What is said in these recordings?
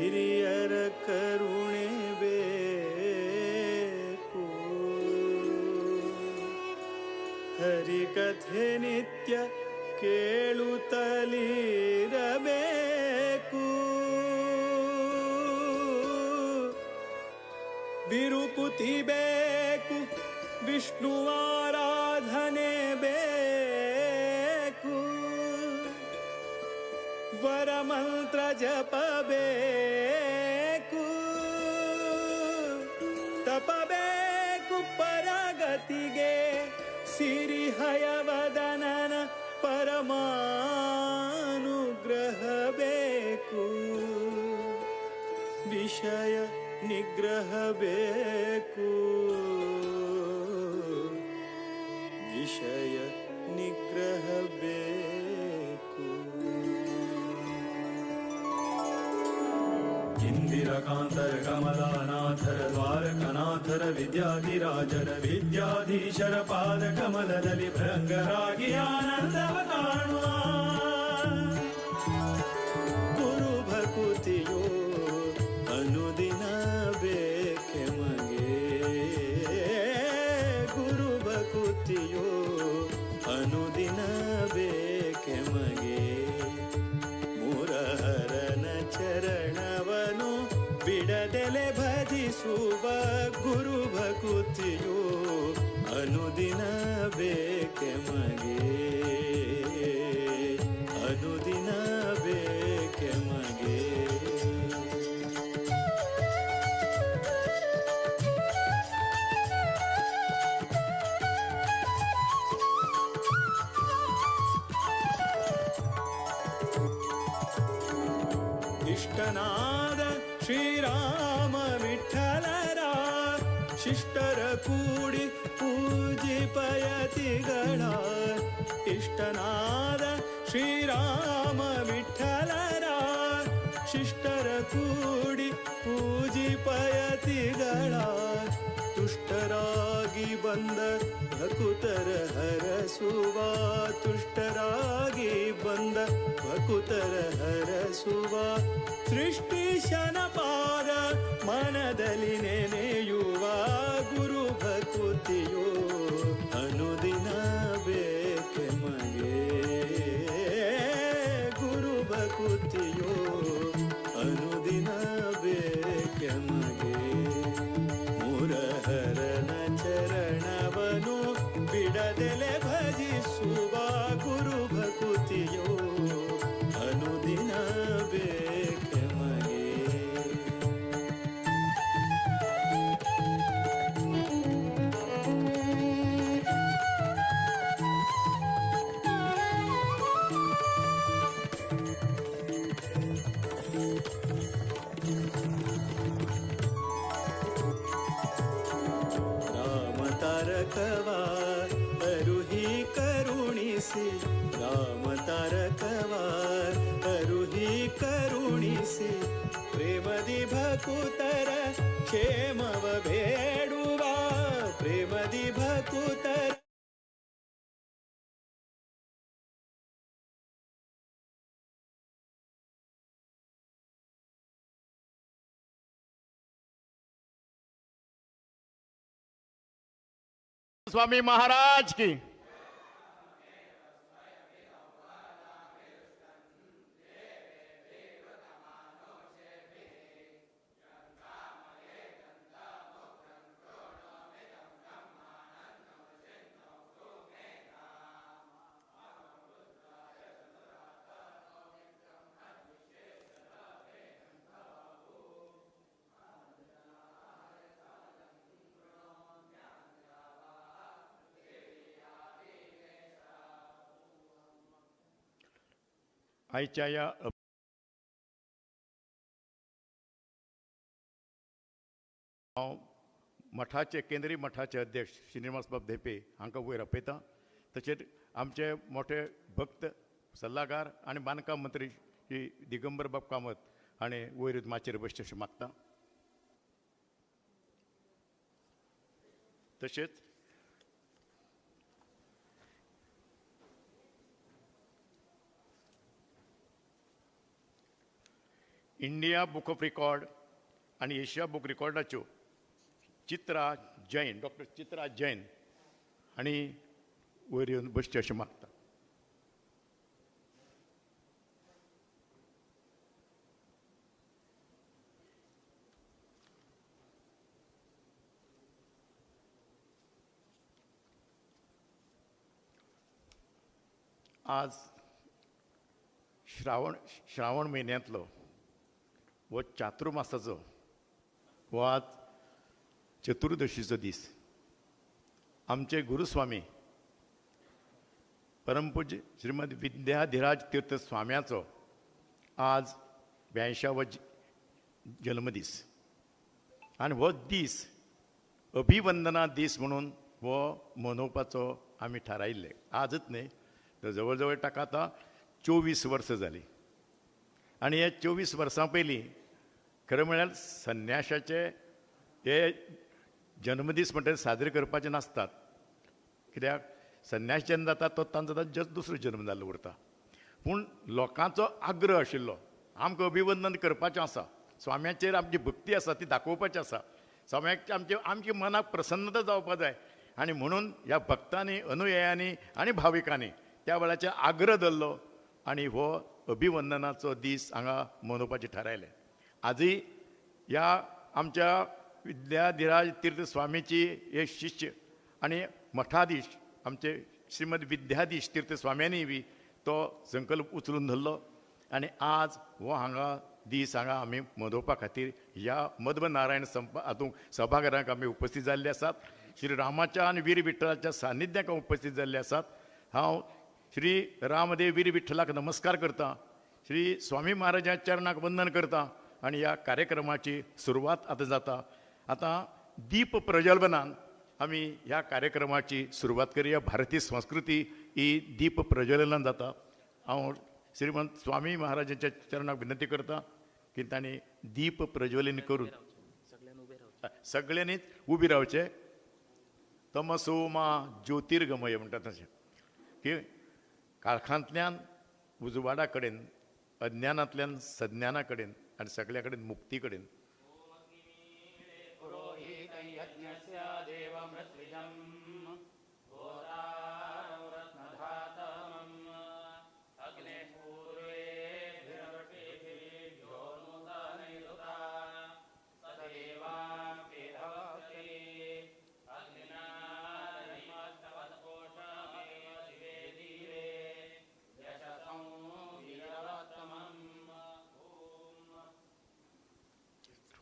ಹಿರಿಯರ ಕರುಣೆ ಬೇಕು, ಹರಿಕಥೆ ನಿತ್ಯ ಕೇಳುತ್ತಲಿರಬೇಕು, ವಿರುಕುತಿ ಬೇಕು, ವಿಷ್ಣುವಾರಾಧನೆ ಬೇಕು, ವರಮಂತ್ರ ಜಪ ಬೇಕು, ತಪಬೇಕು ಪರಗತಿಗೆ, ಸಿರಿ ಹಯವದನನ ಪರಮಾನುಗ್ರಹ ಬೇಕು, ವಿಷಯ ನಿಗ್ರಹ ಬೇಕು, ವಿಷಯ ನಿಗ್ರಹ ಬೇಕು. ಇಂದಿರಕಾಂತರ ಕಮಲಾನಾಥರ ದ್ವಾರಕನಾಥರ ವಿದ್ಯಾಧಿರಾಜರ ವಿದ್ಯಾಧೀಶರ ಪಾದ ಕಮಲದಲ್ಲಿ ಭೃಂಗರಾಗಿ ಆನಂದವ ಕಾಣುವ ಗುರು ಭಕುತಿಯೋ ಅನುದಿನ ಬೇಕೆ ಮಗೆ, ಗುರು ಭಕುತಿಯೋ ಅನುದಿನ ಬೇಕೆ ಮಗೆ, ಮುರಹರನ ಚರಣವನು ಬಿಡದೆಲೆ ಭಜಿಸುವ ಗುರು ಭಕುತಿಯೋ ಅನುದಿನ ಬೇಕೆ ಮಗೆ, ಅನುದಿನ ಬೇಕೆ ಮಗೆ. ಇಷ್ಟನಾದ ಶ್ರೀರಾಮ ವಿಠಲರ ಶಿಷ್ಟರ ಕೂಡಿ ಪೂಜಿಪಯತಿಗಳ, ಇಷ್ಟನಾದ ಶ್ರೀರಾಮ ವಿಠಲರ ಶಿಷ್ಟರ ಕೂಡಿ ಪೂಜಿಪಯತಿಗಳ, ತುಷ್ಟರಾಗಿ ಬಂದ ಭಕುತರ ಹರಸುವ, ತುಷ್ಟರಾಗಿ ಬಂದ ಭಕುತರ ಹರಸುವ, ಸೃಷ್ಟಿಶನ ಪಾದ ಮನದಲ್ಲಿ ನೆನೆಯುವ ಗುರು ಭಕುತಿಯೋ ಅನುದಿನ ಬೇಕೆ ಮಗೆ, ಗುರು ಭಕುತಿಯೋ ಅನುದಿನ ಬೇಕೆ ಮಗೆ, ಮುರಹರನ ಚರಣವನು ಬಿಡದೆಲೆ ಭಜಿಸುವ ಗುರು ಭಕುತಿಯೋ ಅನುದಿನ ಬೇಕೆ ಮಗೆ. ರಾಮ ತಾರಕವ ಅರುಹಿ ಕರುಣಿಸಿ, ರಾಮ ತಾರಕವ ಅರುಹಿ ಕರುಣಿಸಿ, ಪ್ರೇಮದಿ ಭಕುತರ ಕ್ಷೇಮವ ಬೇಡುವ, ಪ್ರೇಮದಿ ಭಕುತರ. स्वामी महाराज की. आयच्या ह्या हांव मठाचे केंद्रीय मठाचे अध्यक्ष श्रीनिवास बाब धेंपे हांकां वयर आपयतां. तशेंच आमचे मोठे भक्त सल्लागार आनी बांदकाम मंत्री श्री दिगंबर बाब कामत हाणें वयर माचयेर बसचें अशें मागता. तशेंच इंडिया बुक ऑफ रिकॉर्ड आनी एशिया बुक रिकॉर्डाच्यो चित्रा जैन, डॉक्टर चित्रा जैन आनी वयर येवन बसचें अशें मागता. आज श्रावण म्हयन्यांतलो हो चातुर्मासाचो हो आज चतुर्दशीचो दीस. आमचे गुरुस्वामी परमपूज्य श्रीमद विद्याधिराज तीर्थ स्वाम्याचो आज 82वो जल्मदीस आनी हो दीस अभिवंदना दीस म्हणून हो मनोवपाचो आमी थारायिल्ले. आजच न्हय तर जवळ जवळ ताका आतां 24 वर्सां जालीं आनी हे 24 वर्सां पयलीं खरें म्हळ्यार संन्याशाचे हे जन्मदीस म्हणटा साजरे करपाचे नासतात. कित्याक संन्यास जेन्ना जाता तो तांचो आतां जस्ट दुसरो जन्म जाल्लो उरता. पूण लोकांचो आग्रह आशिल्लो आमकां अभिवंदन करपाचें आसा, स्वाम्याचेर आमची भक्ती आसा ती दाखोवपाची आसा, स्वाम्याक आमचे आमच्या मनाक प्रसन्नता जावपा जाय आनी म्हणून ह्या भक्तांनी, अनुयायांनी आनी भाविकांनी त्या वेळाचेर आग्रह धरलो आनी हो अभिवंदनाचो दीस हांगा मनोवपाचें थारायलें. आजूय ह्या आमच्या विद्याधिराज तीर्थ स्वामीची हे शिष्य आनी मठाधीश आमचे श्रीमद विद्याधीश तीर्थ स्वाम्यांनी बी तो संकल्प उचलून धरलो आनी आज हो हांगा दीस हांगा आमी मनोवपा खातीर ह्या मध्वनारायण हातूंत सभाघरांक आमी उपस्थित जाल्ले आसात. श्री रामाच्या आनी वीर विठ्ठलाच्या सान्निध्याक उपस्थित जाल्ले आसात. हांव श्री रामदेव वीर विठ्ठलाक नमस्कार करता, श्री स्वामी महाराजाच्या चरणाक वंदन करता आनी ह्या कार्यक्रमाची सुरवात आतां जाता. आतां दीप प्रज्वलनान आमी ह्या कार्यक्रमाची सुरवात करुया. भारतीय संस्कृती ही दीप प्रज्वलनान जाता. हांव श्रीमंत स्वामी महाराजांच्या चरणाक विनंती करता की तांणी दीप प्रज्वलन करून सगळ्यांनीच उबी रावचें. तमसो मा ज्योतिर्गमय म्हणटा तशें की काळखांतल्यान उजवाडा कडेन, अज्ञानांतल्यान सज्ञाना कडेन आनी सगल्या कडेन मुक्ती कडेन.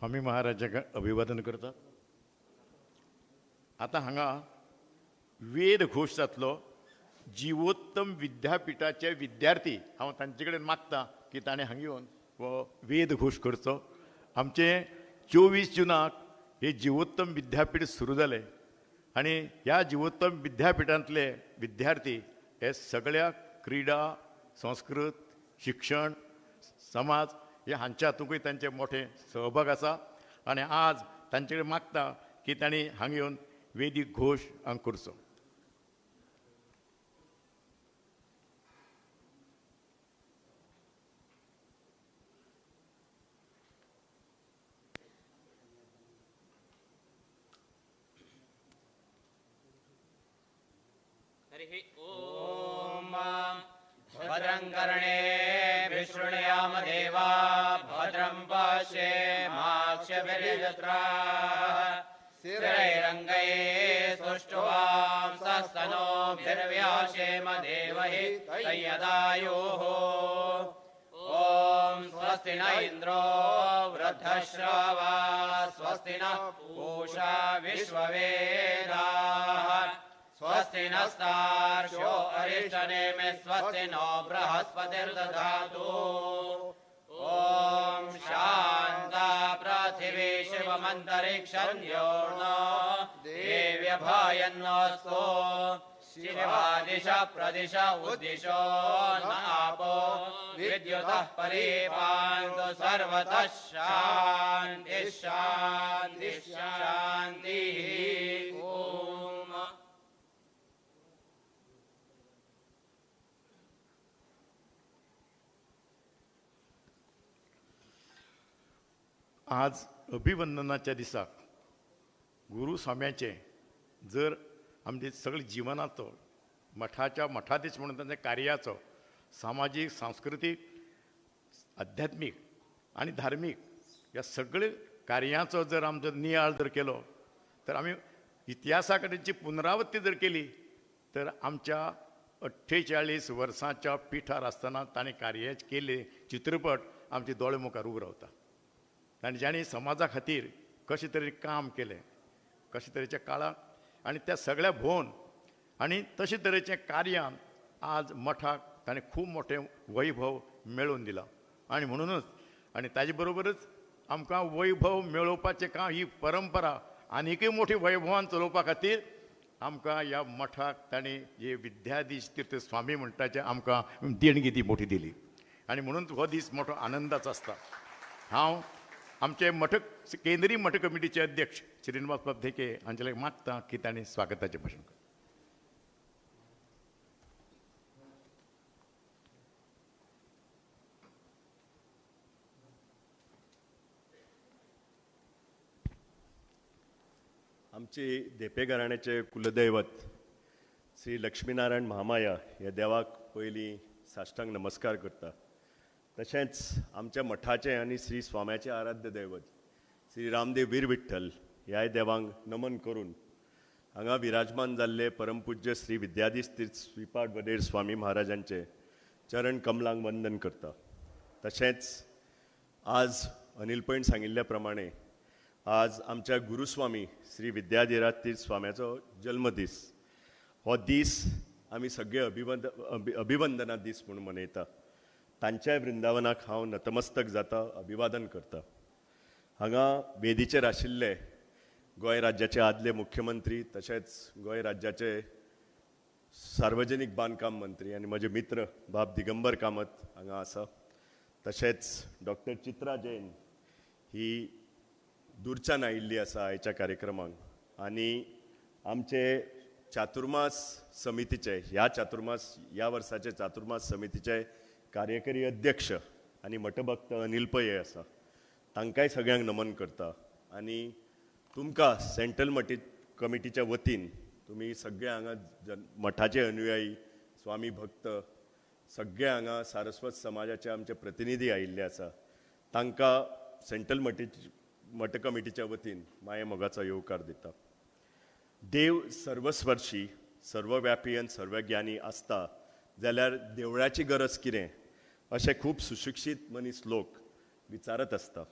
स्वामी महाराजाक अभिवादन करतात. आतां हांगा वेद घोश जातलो. जिवोत्तम विद्यापिठाचे विद्यार्थी हांव तांचे कडेन मागता की ताणें हांगा येवन हो वेद घोश करचो. आमचें 24 जुनाक हे जिवोत्तम विद्यापीठ सुरू जालें आनी ह्या जिवोत्तम विद्यापिठांतले विद्यार्थी हे सगळ्या क्रिडा, संस्कृत, शिक्षण, समाज हे हांच्या हातूंकय तांचे मोठे सहभाग आसा आनी आज तांचे कडेन मागता की तांणी हांगा येवन वेदीक घोश हांगा करचो. ओम भद्रं कर्णेभिः शृणुयाम देवा भद्रं पश्येमाक्षभिर्यजत्राः स्थिरैरङ्गैः सुष्ठुवांसस्तनूभिर्व्याशेम देवहि तय्यदायुः. ॐ स्वस्ति न इन्द्रो वृद्धश्रवाः स्वस्ति नः पूषा विश्ववेदाः स्वस्ति नस्तार्क्ष्यो अरिष्टनेमि स्वस्ति नो बृहस्पतिर्दधातु. ॐ शान्ता पृथिवी शिवमन्तरिक्षं योर्नो देव्यभयन्नोऽस्तु. शिवा दिश प्रदिश उद्दिशो न आपो विद्युतः परिपान्तु सर्वतः शान्तिः शान्तिः शान्तिः. ॐ आज अभिवंदनाच्या दिसाक गुरू स्वाम्याचें जर आमचे सगळे जिवनाचो मठाच्या मठाधीश म्हणून तांच्या कार्याचो सामाजीक, सांस्कृतीक, आध्यात्मीक आनी धार्मीक ह्या सगळे कार्यांचो जर आमचो नियाळ जर केलो तर आमी इतिहासा कडेनची पुनरावृत्ती जर केली तर आमच्या 48 वर्सांच्या पिठार आसतना ताणें कार्य केल्ले चित्रपट आमचे दोळे मुखार उबो रावता. आनी जाणीं समाजा खातीर कशें तरेन काम केलें, कशे तरेच्या काळाक आनी त्या सगळ्या भोवन आनी तशे तरेचें कार्यान आज मठाक ताणें खूब मोठें वैभव मेळोवन दिलां. आनी म्हणुनूच आनी ताजे बरोबरच आमकां वैभव मेळोवपाचें काम ही परंपरा आनीकय मोठी वैभवान चलोवपा खातीर आमकां ह्या मठाक ताणें जे विद्याधीश तीर्थ स्वामी म्हणटाचे आमकां देणगी ती मोठी दिली. आनी म्हणून हो दीस मोठो आनंदाचो आसता. हांव आमचे मठ केंद्रीय मठ कमिटीचे अध्यक्ष श्रीनिवास बाब धेके हांचे लागीं मागता की तांणी स्वागताचें भाशण करचें. आमचे धेंपे घराण्याचे कुलदैवत श्री लक्ष्मीनारायण महामाया ह्या देवाक पयलीं साष्टांग नमस्कार करता. तशेंच आमच्या मठाचें आनी श्री स्वाम्याचें आराध्य दैवत श्री रामदेव वीर विठ्ठल ह्याय देवांक नमन करून हांगा विराजमान जाल्ले परमपूज्य श्री विद्याधीश तीर्थ श्रीपाद वडेर स्वामी महाराजांचे चरण कमलांक वंदन करता. तशेंच आज अनिल पैन सांगिल्ल्या प्रमाणे आज आमच्या गुरुस्वामी श्री विद्याधिराज तीर्थ स्वाम्याचो जल्मदीस. हो दीस आमी सगळे अभिवंदना दीस म्हूण मनयता. तांच्याय वृंदावनाक हांव नतमस्तक जाता, अभिवादन करता. हांगा वेदीचेर आशिल्ले गोंय राज्याचे आदले मुख्यमंत्री तशेंच गोंय राज्याचे सार्वजनीक बांदकाम मंत्री आनी म्हजे मित्र बाब दिगंबर कामत हांगा आसा. तशेंच डॉक्टर चित्रा जैन ही दूरच्यान आयिल्ली आसा आयच्या कार्यक्रमाक. आनी आमचे चातुर्मास समितीचे ह्या चातुर्मास ह्या वर्साचे चातुर्मास समितीचे कार्यकारी अध्यक्ष आनी मठभक्त अनिल पै हे आसा. तांकांय सगळ्यांक नमन करता. आनी तुमकां सेंट्रल मठी कमिटीच्या वतीन तुमी सगळे हांगा मठाचे अनुयायी, स्वामी भक्त सगळे हांगा सारस्वत समाजाचे आमचे प्रतिनिधी आयिल्ले आसा. तांकां सेंट्रल मठ कमिटीच्या वतीन माये मोगाचो येवकार दिता. देव सर्वस्पर्शी, सर्वव्यापी आनी सर्वज्ञानी आसता जाल्यार देवळाची गरज कितें अशें खूब सुशिक्षीत मनीस लोक विचारत आसता.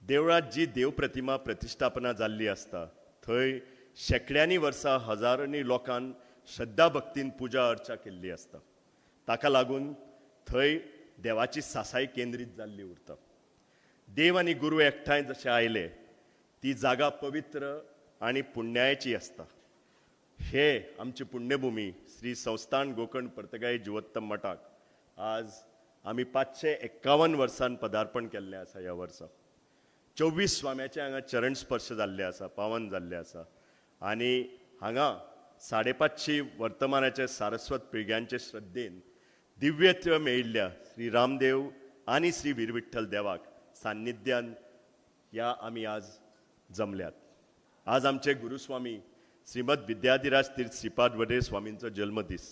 देवळांत जी देवप्रतिमा प्रतिश्ठापना जाल्ली आसता थंय शेंकड्यांनी वर्सां हजारांनी लोकांन श्रद्धा भक्तीन पुजा अर्चा केल्ली आसता. ताका लागून थंय देवाची सासाय केंद्रीत जाल्ली उरता. देव आनी गुरू एकठांय जशे आयले ती जागा पवित्र आनी पुण्यायेची आसता. हे आमची पुण्यभूमी श्री संस्थान गोकर्ण पर्तगाळी जिवोत्तम मठाक आज आमी 551 वर्सान पदार्पण केल्लें आसा. ह्या वर्सा 24 स्वाम्याचे हांगा चरण स्पर्श जाल्ले आसा, पावन जाल्ले आसा. आनी हांगा 550 वर्तमानाचे सारस्वत पिळग्यांचे श्रद्धेन दिव्यत्व मेळिल्ल्या श्री रामदेव आनी श्री वीरविठ्ठल देवाक सान्निध्यान ह्या आमी आज जमल्यात. आज आमचे गुरुस्वामी श्रीमद विद्याधिराज तीर्थ श्रीपाद वडेर स्वामींचो जल्मदीस.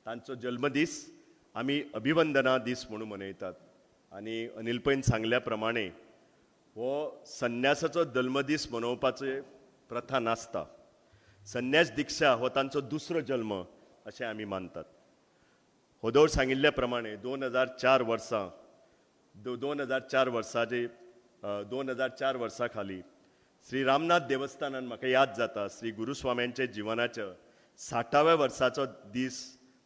तांचो जल्मदीस आमी अभिवंदना दीस म्हणून मनयतात. आनी अनिल पैन सांगल्या प्रमाणे हो संन्यासाचो जल्मदीस मनोवपाचे प्रथा नासता. संन्यास दीक्षा हो तांचो दुसरो जल्म अशें आमी मानतात. होदोळ सांगिल्ल्या प्रमाणे 2004 वर्सां 2004 वर्साचे 2004 वर्सां खाली श्री रामनाथ देवस्थानान म्हाका याद जाता श्री गुरुस्वाम्यांचे जिवनाच्या 60व्या वर्साचो दीस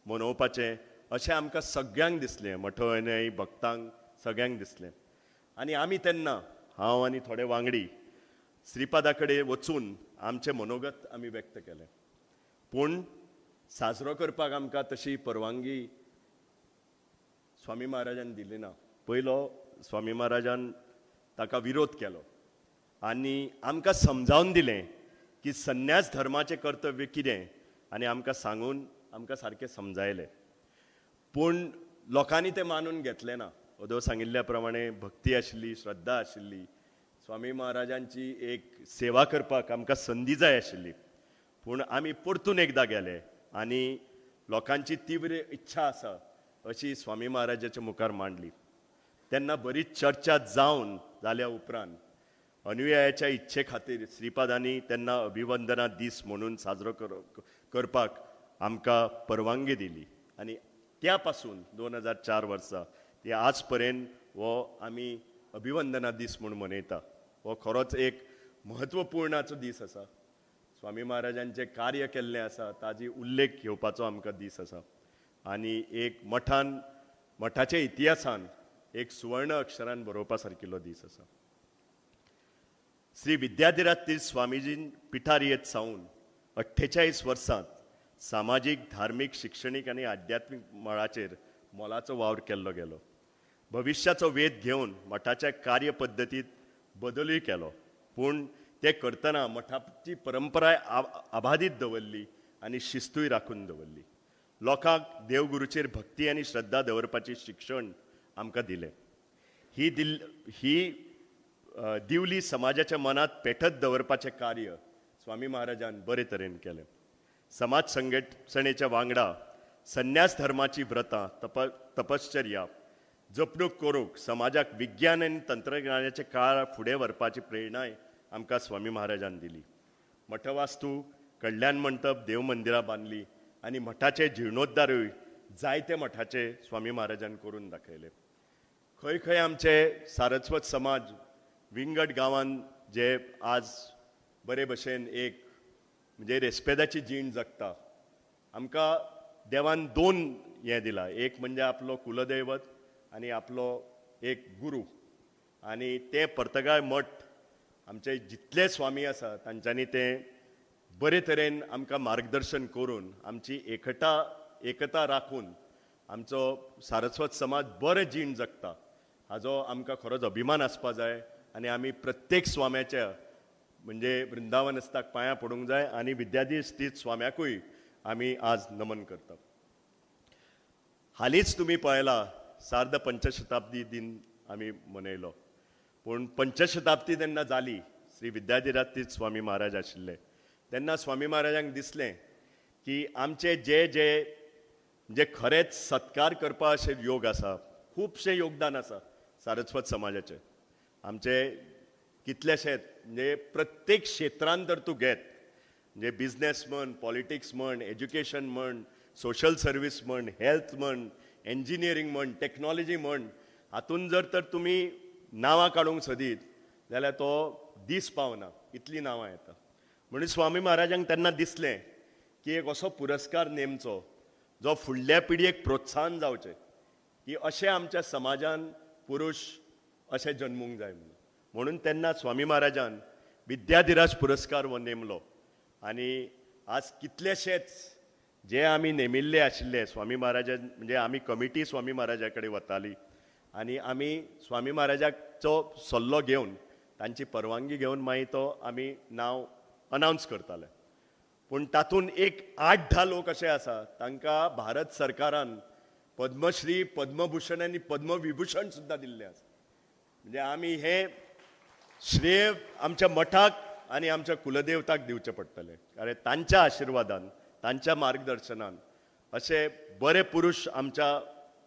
मनोवपाचें अशें आमकां सगळ्यांक दिसलें, मठोवयनय भक्तांक सगळ्यांक दिसलें. आनी आमी तेन्ना हांव आनी थोडे वांगडी श्रीपादा कडेन वचून आमचें मनोगत आमी व्यक्त केलें. पूण साजरो करपाक आमकां तशी परवानगी स्वामी महाराजान दिली ना. पयलो स्वामी महाराजान ताका विरोध केलो आनी आमकां समजावन दिलें की संन्यास धर्माचें कर्तव्य कितें आनी आमकां सांगून आमकां सारकें समजायलें. पूण लोकांनी तें मानून घेतलें ना. अदो सांगिल्ल्या प्रमाणे भक्ती आशिल्ली, श्रद्धा आशिल्ली, स्वामी महाराजांची एक सेवा करपाक आमकां संदी जाय आशिल्ली. पूण आमी परतून एकदां गेले आनी लोकांची तीव्र इच्छा आसा अशी स्वामी महाराजाच्या मुखार मांडली. तेन्ना बरीच चर्चा जावन जाल्या उपरांत अनुयायाच्या इच्छे खातीर श्रीपादांनी तेन्ना अभिवंदना दीस म्हणून साजरो करपाक आमकां परवानगी दिली आनी त्या पासून 2004 वर्सा ते आज पर्यंत हो आमी अभिवंदना दीस म्हूण मनयता. हो खरोच एक म्हत्वपूर्णाचो दीस आसा. स्वामी महाराजांचें कार्य केल्लें आसा ताजी उल्लेख घेवपाचो आमकां दीस आसा आनी एक मठान मठाच्या इतिहासान एक सुवर्ण अक्षरान बरोवपा सारकिल्लो दीस आसा. श्री विद्याधिराज तीर्थ स्वामीजीन पिठार येत सावन 48 वर्सांत सामाजीक, धार्मीक, शिक्षणीक आनी आध्यात्मीक मळाचेर मोलाचो वावर केल्लो गेलो. भविश्याचो वेध घेवन मठाच्या कार्यपद्दतींत बदलूय केलो, पूण ते करतना मठाची परंपराय अबाधीत दवरली आनी शिस्तूय राखून दवरली. लोकांक देवगुरूचेर भक्ती आनी श्रद्धा दवरपाचें शिक्षण आमकां दिलें. ही दिवली समाजाच्या मनांत पेटत दवरपाचें कार्य स्वामी महाराजान बरे तरेन केलें. समाज संघटनेच्या वांगडा संन्यास धर्माची व्रतां, तपश्चर्या जपणूक करूंक समाजाक विज्ञान आनी तंत्रज्ञानाचे काळ फुडें व्हरपाची प्रेरणाय आमकां स्वामी महाराजान दिली. मठवास्तू कल्याण मंटप, देवमंदिरां बांदली आनी मठाचे जिर्णोद्धारूय जायते मठाचे स्वामी महाराजान करून दाखयले. खंय खंय आमचे सारस्वत समाज विंगड गांवांत जे आज बरे भशेन एक म्हणजे रेस्पेदाची जीण जगता. आमकां देवान दोन हें दिलां, एक म्हणजे आपलो कुलदैवत आनी आपलो एक गुरू. आनी तें पर्तगाळ मठ आमचे जितले स्वामी आसा तांच्यांनी तें बरे तरेन आमकां मार्गदर्शन करून आमची एकता राखून आमचो सारस्वत समाज बरें जीण जगता हाजो आमकां खरोच अभिमान आसपा जाय. आनी आमी प्रत्येक स्वाम्याच्या म्हणजे वृंदावनस्थाक पांयां पडूंक जाय आनी विद्याधीश तीर्थ स्वाम्याकूय आमी आज नमन करतात. हालींच तुमी पळयला सार्ध पंचशताब्दी दिन आमी मनयलो, पूण पंचशताब्दी जेन्ना जाली श्री विद्याधिराज तीर्थ स्वामी महाराज आशिल्ले तेन्ना स्वामी महाराजांक दिसलें की आमचे जे जे जे खरेंच सत्कार करपा अशें योग आसा, खुबशें योगदान आसा सारस्वत समाजाचें. आमचे कितलेशेच म्हणजे प्रत्येक क्षेत्रान तर तूं घेत म्हणजे बिजनेस म्हण, पॉलिटिक्स म्हण, एज्युकेशन म्हण, सोशल सर्वीस म्हण, हेल्थ म्हण, एन्जिनियरींग म्हण, टॅक्नॉलॉजी म्हण, हातून जर तर तुमी नांवां काडूंक सोदीत जाल्यार तो दीस पावना इतलीं नांवां येता. म्हणून स्वामी महाराजांक तेन्ना दिसलें की एक असो पुरस्कार नेमचो जो फुडल्या पिळगेक प्रोत्साहन जावचें की अशें आमच्या समाजान पुरूश अशें जन्मूंक जाय म्हणून. म्हणून तेन्ना स्वामी महाराजान विद्याधिराज पुरस्कार हो नेमलो आनी आज कितलेशेच जे आमी नेमिल्ले आशिल्ले स्वामी महाराजान म्हणजे आमी कमिटी स्वामी महाराजा कडेन वताली आनी आमी स्वामी महाराजाचो सल्लो घेवन तांची परवानगी घेवन मागीर तो आमी नांव अनावन्स करताले. पूण तातूंत एक 8-10 लोक अशे आसा तांकां भारत सरकारान पद्मश्री, पद्मभूषण आनी पद्मविभूषण सुद्दां दिल्लें आसा. म्हणजे आमी हें श्रेय आमच्या मठाक आनी आमच्या कुलदेवताक दिवचें पडटलें, कारण तांच्या आशिर्वादान तांच्या मार्गदर्शनान अशे बरे पुरूश आमच्या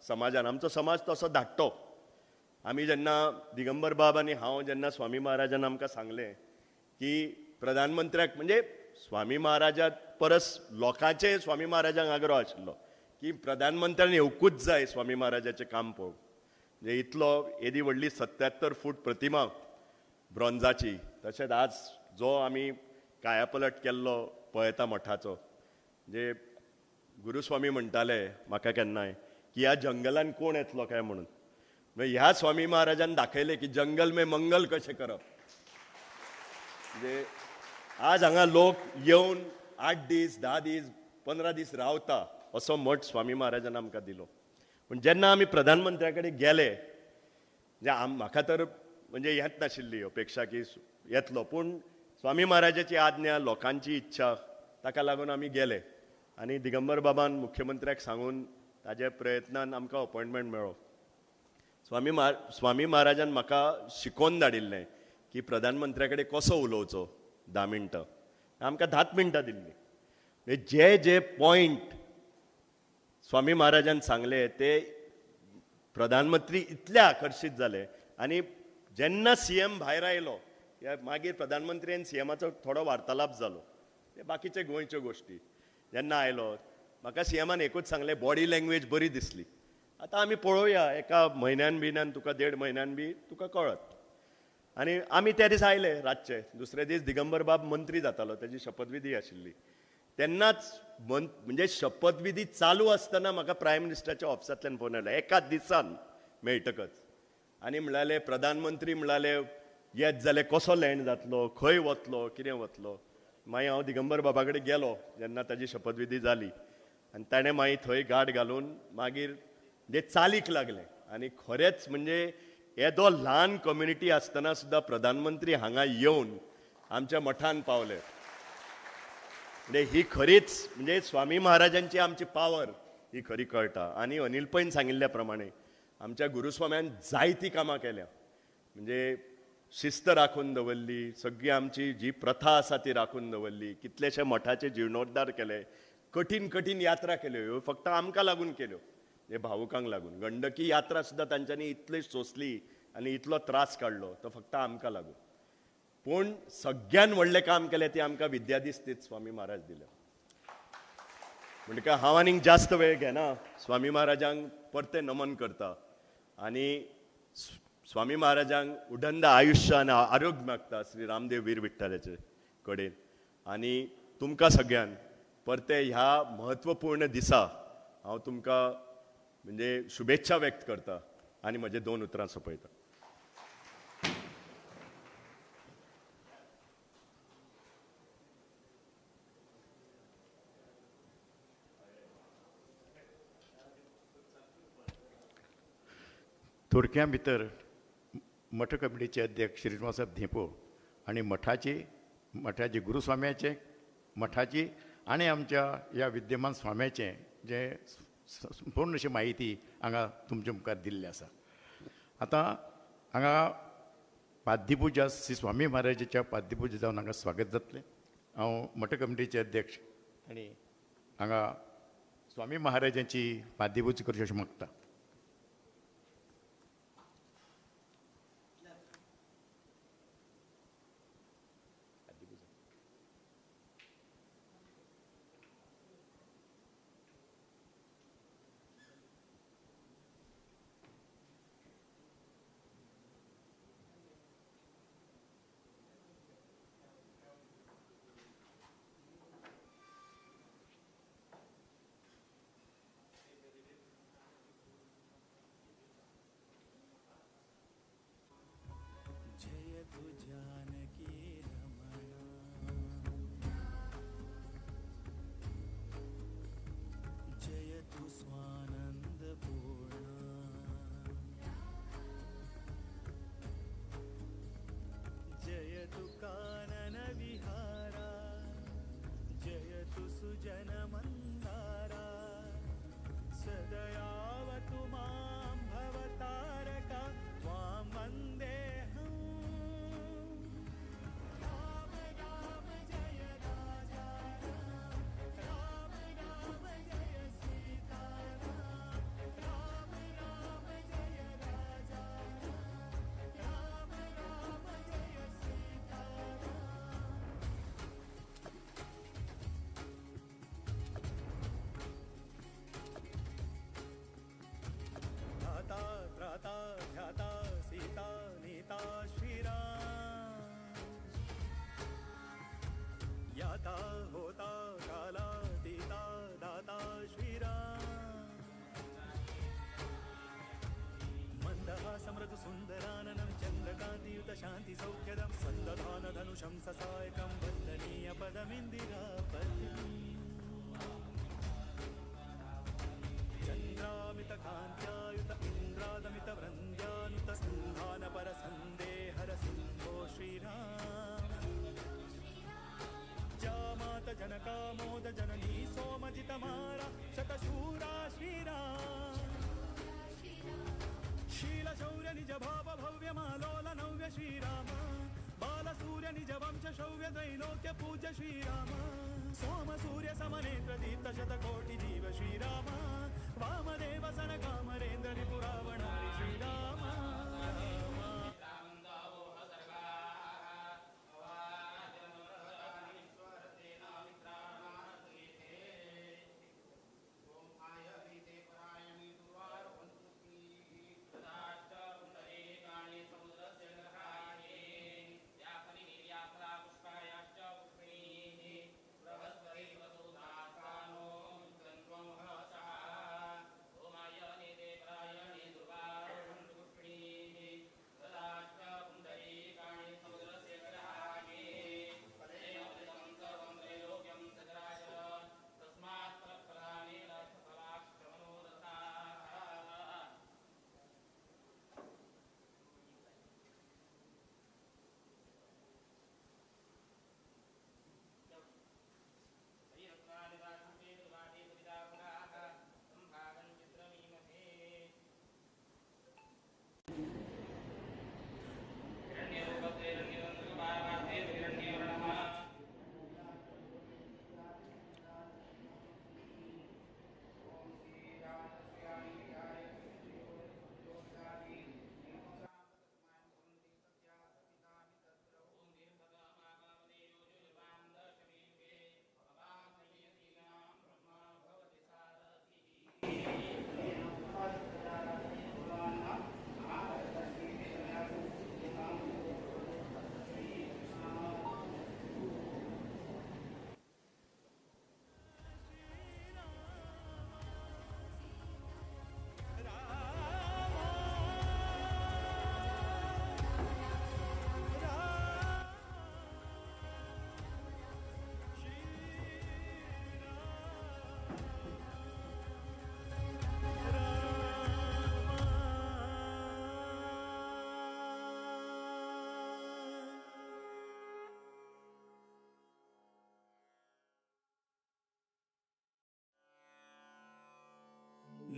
समाजान, आमचो समाज तसो धाडटो. आमी जेन्ना दिगंबर बाब आनी हांव जेन्ना स्वामी महाराजान आमकां सांगलें की प्रधानमंत्र्याक म्हणजे स्वामी महाराजा परस लोकांचे स्वामी महाराजांक आग्रो आशिल्लो की प्रधानमंत्र्यान येवकूच जाय स्वामी महाराजाचें काम पळोवंक. म्हणजे इतलो येदी व्हडली 77 फूट प्रतिमा ब्रॉन्जाची, तशेंच आज जो आमी कायापलट केल्लो पळयता मठाचो, म्हणजे गुरुस्वामी म्हणटाले म्हाका केन्नाय की ह्या जंगलान कोण येतलो काय म्हणून, ह्या स्वामी महाराजान दाखयलें की जंगल में मंगल कशें करप. म्हणजे आज हांगा लोक येवन 8 दीस, 10 दीस, 15 दीस रावता असो मठ स्वामी महाराजान आमकां दिलो. पूण जेन्ना आमी प्रधानमंत्र्या कडेन गेले म्हणजे म्हाका तर म्हणजे येत नाशिल्ली अपेक्षा की येतलो, पूण स्वामी महाराजाची आज्ञा, लोकांची इच्छा, ताका लागून आमी गेले आनी दिगंबर बाबान मुख्यमंत्र्याक सांगून ताज्या प्रयत्नान आमकां अपॉयंटमेंट मेळ्ळो. स्वामी महाराजान म्हाका शिकोवन धाडिल्लें की की प्रधानमंत्र्या कडेन कसो उलोवचो 10 मिनटां, आमकां 10 मिनटां दिल्ली. जे जे पॉयंट स्वामी महाराजान सांगले ते प्रधानमंत्री इतले आकर्शीत जाले. आनी जेन्ना सीएम भायर आयलो मागीर प्रधानमंत्री आनी सीएमाचो थोडो वार्तालाप जालो, ते बाकीचे गोंयच्यो गोश्टी. जेन्ना आयलो म्हाका सीएमान एकूच सांगलें, बॉडी लँग्वेज बरी दिसली, आतां आमी पळोवया एका म्हयन्यान बिन्यान तुका 1.5 म्हयन्यान बी तुका कळत. आनी आमी त्या दिसा आयले रातचे, दुसरे दीस दिगंबर बाब मंत्री जातालो, ताजी शपथविधी आशिल्ली. तेन्नाच म्हणजे शपथविधी चालू आसतना म्हाका प्रायम मिनिस्टराच्या ऑफिसांतल्यान फोन आयलो एका दिसान मेळटकच, आनी म्हणाले प्रधानमंत्री म्हणाले येत जाल्यार कसो लँड जातलो, खंय वतलो, कितें वतलो. मागीर हांव दिगंबर बाबा कडेन गेलो जेन्ना ताजी शपथविधी जाली, आनी ताणें मागीर थंय गाड घालून मागीर म्हणजे चालीक लागलें. आनी खरेंच म्हणजे येदो ल्हान कम्युनिटी आसतना सुद्दां प्रधानमंत्री हांगा येवन आमच्या मठान पावले. म्हणजे ही खरीच म्हणजे स्वामी महाराजांची आमची पावर ही खरी कळटा. आनी अनिल पैन सांगिल्ल्या प्रमाणे आमच्या गुरुस्वाम्यान जायतीं कामां केल्या, म्हणजे शिस्त राखून दवरली, सगळी आमची जी प्रथा आसा ती राखून दवरली, कितलेशे मठाचे जिर्णोद्धार केले, कठीण कठीण यात्रा केल्यो, ह्यो फक्त आमकां लागून केल्यो, हे भावुकांक लागून. गंडकी यात्रा सुद्दां तांच्यांनी इतली सोंसली आनी इतलो त्रास काडलो तो फक्त आमकां लागून. पूण सगळ्यान व्हडलें काम केलें ती आमकां विद्यादिस्तीत स्वामी महाराज दिल्या. म्हणटकच हांव आनीक जास्त वेळ घेना, स्वामी महाराजांक परतें नमन करता आनी स्वामी महाराजांक उडंद आयुश्य आनी आरोग्य मागता श्री रामदेव वीर विठ्ठलाचे कडेन. आनी तुमकां सगळ्यांक परते ह्या म्हत्वपूर्ण दिसा हांव तुमकां म्हणजे शुभेच्छा व्यक्त करता आनी म्हजे 2 उतरां सोंपयता. थोडक्या भितर मठ कमिटीचे अध्यक्ष श्रीनिवाससाहेब धेंपो आनी मठाचे गुरुस्वाम्याचे मठाची आनी आमच्या ह्या विद्यमान स्वाम्याचें जें पूर्ण अशी म्हायती हांगा तुमच्या मुखार दिल्ली आसा. आतां हांगा पाद्यपुजा श्री स्वामी महाराजाच्या पाद्यपुजा जावन हांगा स्वागत जातलें. हांव मठ कमिटीचे अध्यक्ष आनी हांगा स्वामी महाराजांची पाद्यपुजा करची अशें मागता. होता काला तीता दाता श्रीराम, मंदहासमृदु सुंदराननं चंद्रकांतियुत शांति सौख्यदं संदधान धनुषं ससायकं वंदनीय पदमिंदिरापतिम्. चंद्रामित कांत्यायुत इंद्रादमित वृंद्यानुत संधान पर संदेहर सिंधो श्रीराम. जामात जनकामोद जननी सोमजित मारा शतशूरा श्रीराम. शील शौर्य निज भाव भव्य मालोल नव्य श्रीराम. निज वंश शौर्य त्रैलोक्य पूज्य श्रीराम सोम सूर्य समनेत्र दीप्त शतकोटि जीव श्रीराम वामदेव सनकामरेन्द्र रिपुरावणारि श्रीराम।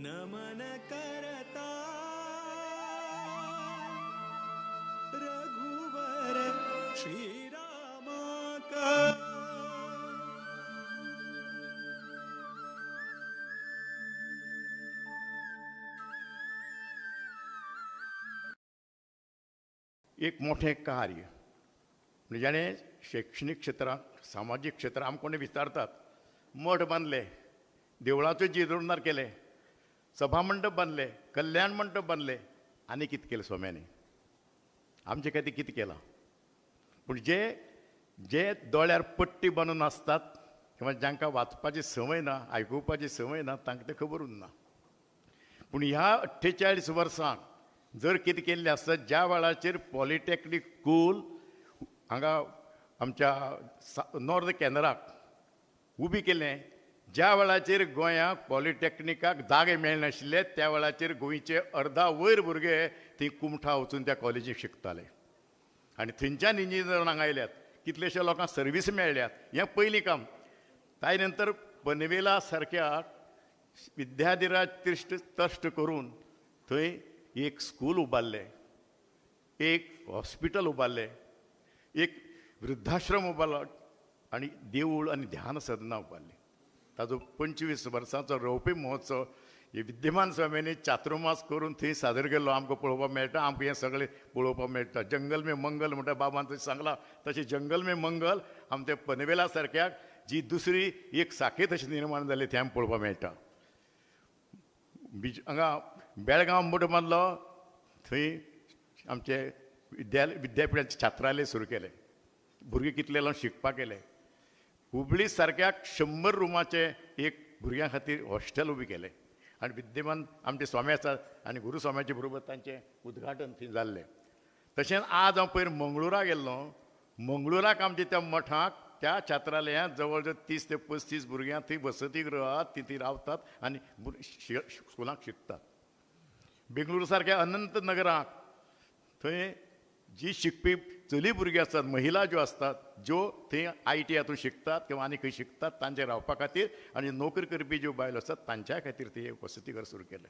नमन करता रघुवर श्री रामा का। एक मोठें कार्य म्हणजे जाणें शैक्षणीक क्षेत्रांत सामाजीक क्षेत्रांत आमकां कोणी विचारतात मठ बांदले, देवळाचो जीर्णोद्धार केले, सभामंडप बांदले, कल्याण मंडप बांदले, आनी कितें केलें स्वाम्यांनी आमचे खातीर कितें केलां? पूण जे जे दोळ्यार पट्टी बांदून आसतात किंवा जांकां वाचपाची संवय ना, आयकुपाची संवय ना, तांकां तें खबर उरना. पूण ह्या 48 वर्सांक जर कितें केल्लें आसत, ज्या वेळाचेर पॉलिटॅक्नीक स्कूल हांगा आमच्या नॉर्थ कॅनराक उबी केलें, ज्या वेळाचेर गोंयाक पॉलिटॅक्निकाक जागे मेळनाशिल्ले त्या वेळाचेर गोंयचे अर्दा वयर भुरगे थंय कुमठा वचून त्या कॉलेजीक शिकताले आनी थंयच्यान इंजिनियर हांगा आयल्यात, कितलेशे लोकांक सर्वीस मेळ्ळ्यात. हें पयलीं काम. ताजे नंतर पनवेला सारक्या विद्याधिराज ट्रस्ट करून थंय एक स्कूल उबारलें, एक हॉस्पिटल उबारलें, एक वृद्धाश्रम उबारलो आनी देवूळ आनी ध्यान सदना उबारली. ताजो 25 वर्सांचो रोवपी महोत्सव हे विद्यमान स्वाम्यांनी चातुर्मास करून थंय सादर केल्लो आमकां पळोवपाक मेळटा. आमकां हें सगळें पळोवपाक मेळटा. जंगल में मंगल म्हणटा बाबान तशें सांगलां, तशें जंगल में मंगल आमच्या पनवेला सारक्याक जी दुसरी एक साखेत अशी निर्माण जाली थंय आमकां पळोवपाक मेळटा. हांगा बेळगांव मठ बांदलो, थंय आमचे विद्यापिठाचे छात्रालय सुरू केलें, भुरगीं कितले लोक शिकपाक गेले. हुबळी सारक्या 100 रुमाचें एक भुरग्यां खातीर हॉस्टेल उबें केलें आनी विद्यमान आमचे स्वामी आसात आनी गुरुस्वाम्याचे बरोबर तांचें उद्घाटन थंय जाल्लें. तशेंच आज हांव पयर मंगळुरा गेल्लो, मंगळुराक आमच्या त्या मठाक त्या छात्रालयांत जवळ जवळ 30 ते 35 भुरग्यां थंय वसतीगृहात ती थंय रावतात आनी स्कुलांक शिकतात. बेंगळुरू सारक्या अनंत नगराक थंय जी शिकपी चली भुरगीं आसतात, महिला ज्यो आसतात, ज्यो थंय IT हातूंत शिकतात किंवा आनी खंय शिकतात तांचे रावपा खातीर आनी नोकरी करपी ज्यो बायलो आसतात तांच्या खातीर ते वसतीघर सुरू केलें.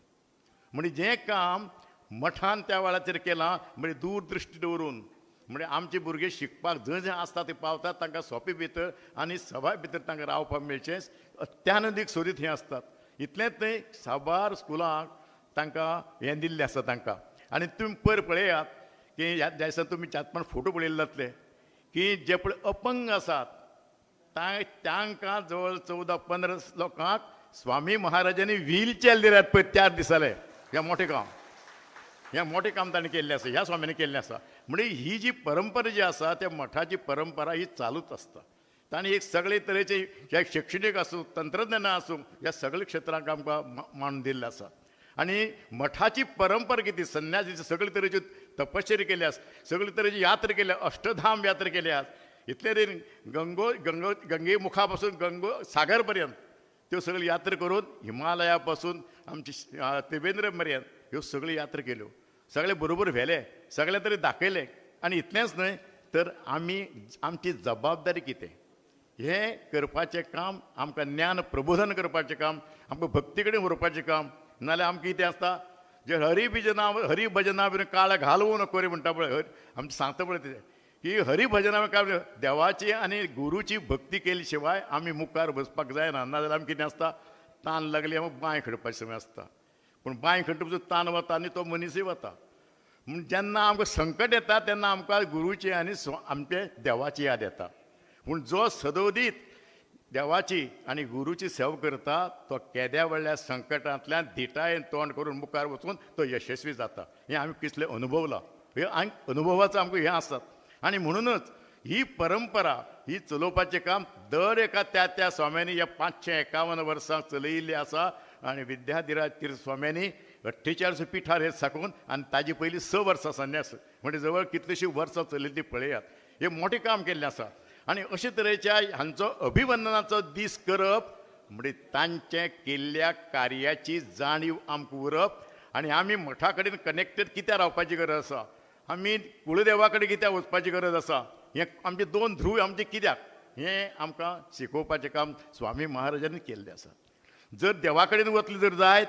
म्हणजे जें काम मठान त्या वेळाचेर केलां म्हणजे दूरदृश्टी दवरून म्हणजे आमचे भुरगे शिकपाक जंय जंय आसता ते पावतात, तांकां सोंपे भितर आनी सभाय भितर तांकां रावपाक मेळचें अत्याधुनीक सोदीत थंय आसतात. इतलेंच न्हय, साबार स्कुलांक तांकां हें दिल्लें आसा तांकां. आनी तुमी पयर पळयात की ह्या दिसा तुमी 4-5 फोटो पळयल्ले जातले की जे पळय अपंग आसात तांकां जवळ 14-15 लोकांक स्वामी महाराजांनी व्हीलचेअर दिल्यात पळय त्या दिसाले. हें मोठें काम, हें मोठें काम ताणें केल्लें आसा, ह्या स्वाम्यांनी केल्लें आसा. म्हणजे ही जी परंपरा जी आसा त्या मठाची परंपरा ही चालूच आसता. ताणें एक सगळे तरेचे शिक्षणीक आसूं, तंत्रज्ञान आसूं, ह्या सगळे क्षेत्रांक आमकां मांडून दिल्लें आसा. आनी मठाची परंपरा कितें, संन्यासीची सगळे तरेच्यो तपश्चर्या केल्या, सगळे तरेची यात्रा केल्या, अष्टधाम यात्रा केल्या. इतले तरेन गंगो गंगो गंगे मुखा पासून गंगो सागर पर्यंत त्यो सगळ्यो यात्रा करून हिमालया पासून आमची त्रिवेंद्र पर्यंत ह्यो सगळ्यो यात्रा केल्यो, सगळे बरोबर व्हेले, सगळे तरी दाखयले. आनी इतलेंच न्हय तर आमी आमची जबाबदारी कितें हें करपाचें काम, आमकां ज्ञान प्रबोधन करपाचें काम, आमकां भक्ती कडेन व्हरपाचें काम. नाजाल्यार आमकां कितें आसता जे हरिभजना हरिभजना बीन काळ घालवूं नको रे म्हणटा पळय, हरी आमचें सांगता पळय तें की हरिभजना काय देवाची आनी गुरूची भक्ती केली शिवाय आमी मुखार वचपाक जायना. नाजाल्यार आमकां कितें आसता, तान लागली आमकां बांय खणपाची समय आसता, पूण बांय खणटकच तान वता आनी तो मनीसय वता. म्हूण जेन्ना आमकां संकट येता तेन्ना आमकां गुरूची आनी आमचे देवाची याद येता. पूण जो सदोदीत देवाची आनी गुरूची सेवा करता तो केद्या व्हडल्या संकटांतल्यान धिटायेन तोंड करून मुखार वचून तो यशस्वी जाता. हें आमी कितलें अनुभवलां, हे अनुभवाचो आमकां हें आसात. आनी म्हणूनच ही परंपरा ही चलोवपाचें काम दर एका त्या त्या स्वाम्यांनी ह्या 551 वर्सां चलयिल्ली आसा. आनी विद्याधिराज तीर्थ स्वाम्यांनी 48 पिठार हे साकून आनी ताजे पयलीं 6 वर्सां संन्यास म्हणजे जवळ कितलींशीं वर्सां चलयल्ली पळयात. हें मोठें काम केल्लें आसा. आनी अशे तरेच्या हांचो अभिवंदनाचो दीस करप म्हणजे तांचे केल्ल्या कार्याची जाणीव आमकां उरप. आनी आमी मठा कडेन कनेक्टेड कित्याक रावपाची गरज आसा, आमी कुळदेवा कडेन कित्याक वचपाची गरज आसा, हें आमचे दोन ध्रुव आमचे कित्याक, हें आमकां शिकोवपाचें काम स्वामी महाराजांनी केल्लें आसा. जर देवा कडेन वतले जर जायत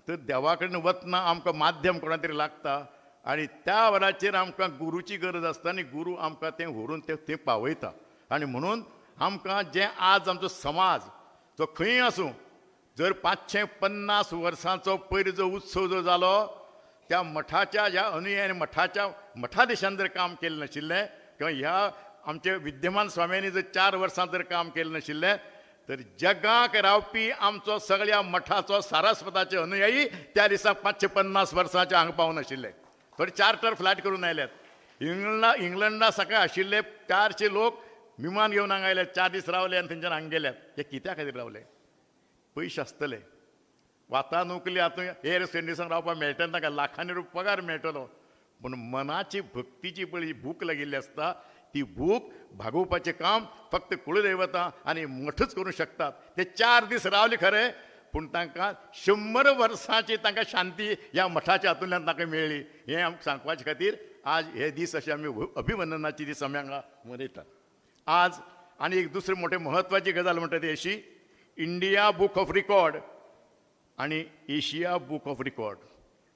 तर देवा कडेन वतना आमकां माध्यम कोणा तरी लागता आनी त्या वेळाचेर आमकां गुरूची गरज आसता आनी गुरू आमकां तें व्हरून तें पावयता. आनी म्हणून आमकां जें आज आमचो समाज जो खंय आसूं, जर 550 वर्सांचो पयर जो उत्सव जो जालो त्या मठाच्या ह्या अनुयायांनी मठाच्या मठादेशान जर काम केलें नाशिल्लें किंवा ह्या आमचे विद्यमान स्वाम्यांनी जर 4 वर्सां जर काम केलें नाशिल्लें तर जगाक रावपी आमचो सगळ्या मठाचो सारस्वताचे अनुयायी त्या दिसा 550 वर्सांचे हांगा पावनाशिल्ले. थोडे चार्टर फ्लायट करून आयल्यात. इंग्लंडा सकाळी आशिल्ले 400 लोक विमान घेवन हांगा आयले, 4 दीस रावले आनी थंयच्यान हांगा गेल्यात. हे कित्या खातीर रावले? पयशे आसतले, वातानुकली आतां एअर कंडिशन रावपाक मेळटलें ताका, लाखांनी रुपया पगार मेळटलो, पूण मनाची भक्तीची पळय भूक लागिल्ली आसता ती भूक भागोवपाचें काम फक्त कुळदैवतां आनी मठच करूं शकतात. ते 4 दीस रावले खरें, पूण तांकां 100 वर्सांची तांकां शांती ह्या मठाच्या हातूंतल्यान तांकां मेळ्ळी. हें आमकां सांगपाचे खातीर आज हे दीस अशे आमी अभिवंदनाचे दीस आमी हांगा मनयतात. आज आनी एक दुसरी मोठे म्हत्वाची गजाल म्हणटा ती अशी, इंडिया बूक ऑफ रिकॉर्ड आनी एशिया बूक ऑफ रिकॉर्ड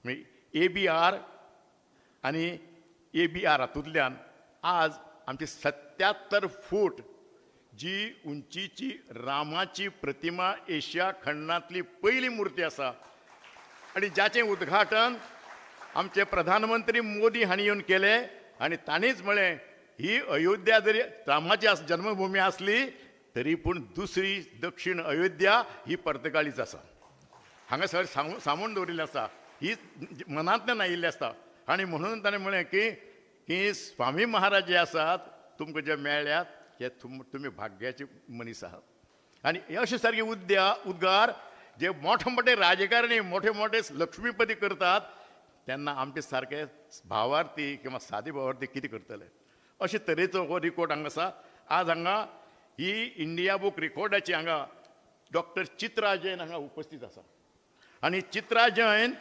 म्हणजे ABR आनी ABR हातूंतल्यान आज आमची 77 फूट जी उंचीची रामाची प्रतिमा एशिया खंडांतली पयली मूर्ती आसा आनी जाचें उद्घाटन आमचे प्रधानमंत्री मोदी हांणी येवन केलें. आनी तांणीच म्हळें ही अयोध्या जरी रामाची जन्मभूमी आसली तरी पूण दुसरी दक्षिण अयोध्या ही पर्तगाळीच आसा. हांगा सगळें सांबून दवरिल्लें आसा, ही मनांतल्यान आयिल्लें आसता. आनी म्हणून ताणें म्हळें की की स्वामी महाराज जे आसात तुमकां जे मेळ्ळ्यात हे तुमी भाग्याचे मनीस आहात. आनी अशे सारके उद्गार जे मोठे मोठे राजकारणी मोठे मोठे लक्ष्मीपती करतात तेन्ना आमचे सारके भावार्थी किंवा सादे भावार्थी कितें करतले? अशे तरेचो हो रिकॉर्ड हांगा आसा. आज हांगा ही इंडिया बूक रिकॉर्डाची हांगा डॉक्टर चित्रा जैन हांगा उपस्थित आसा. आनी चित्रा जैन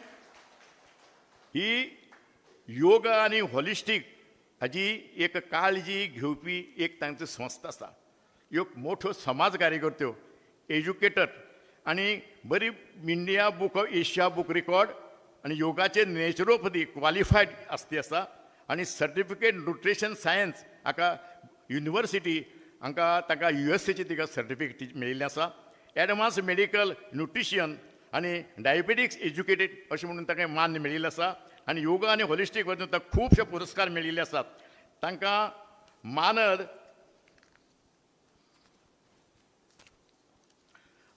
ही योगा आनी हॉलिस्टीक हाजी एक काळजी घेवपी एक तांची संस्था आसा. एक मोठो समाज कार्यकर्त्यो, एज्युकेटर आनी बरी India book of Asia book record आनी योगाचे नॅचरोपॅथी क्वॉलिफायड आसती आसा. आनी सर्टिफिकेट न्युट्रिशन सायन्स हाका युनिवर्सिटी हांकां ताका युएसएची तिका सर्टिफिकेट मेळिल्ली आसा. एडवान्स मेडिकल न्युट्रिशन आनी डायबेटिक्स एज्युकेटेड अशें म्हणून ताका मान्य मेळिल्लें आसा. आनी योगा आनी होलिस्टीक वचून ताका खुबशे पुरस्कार मेळिल्ले आसात. तांकां मानद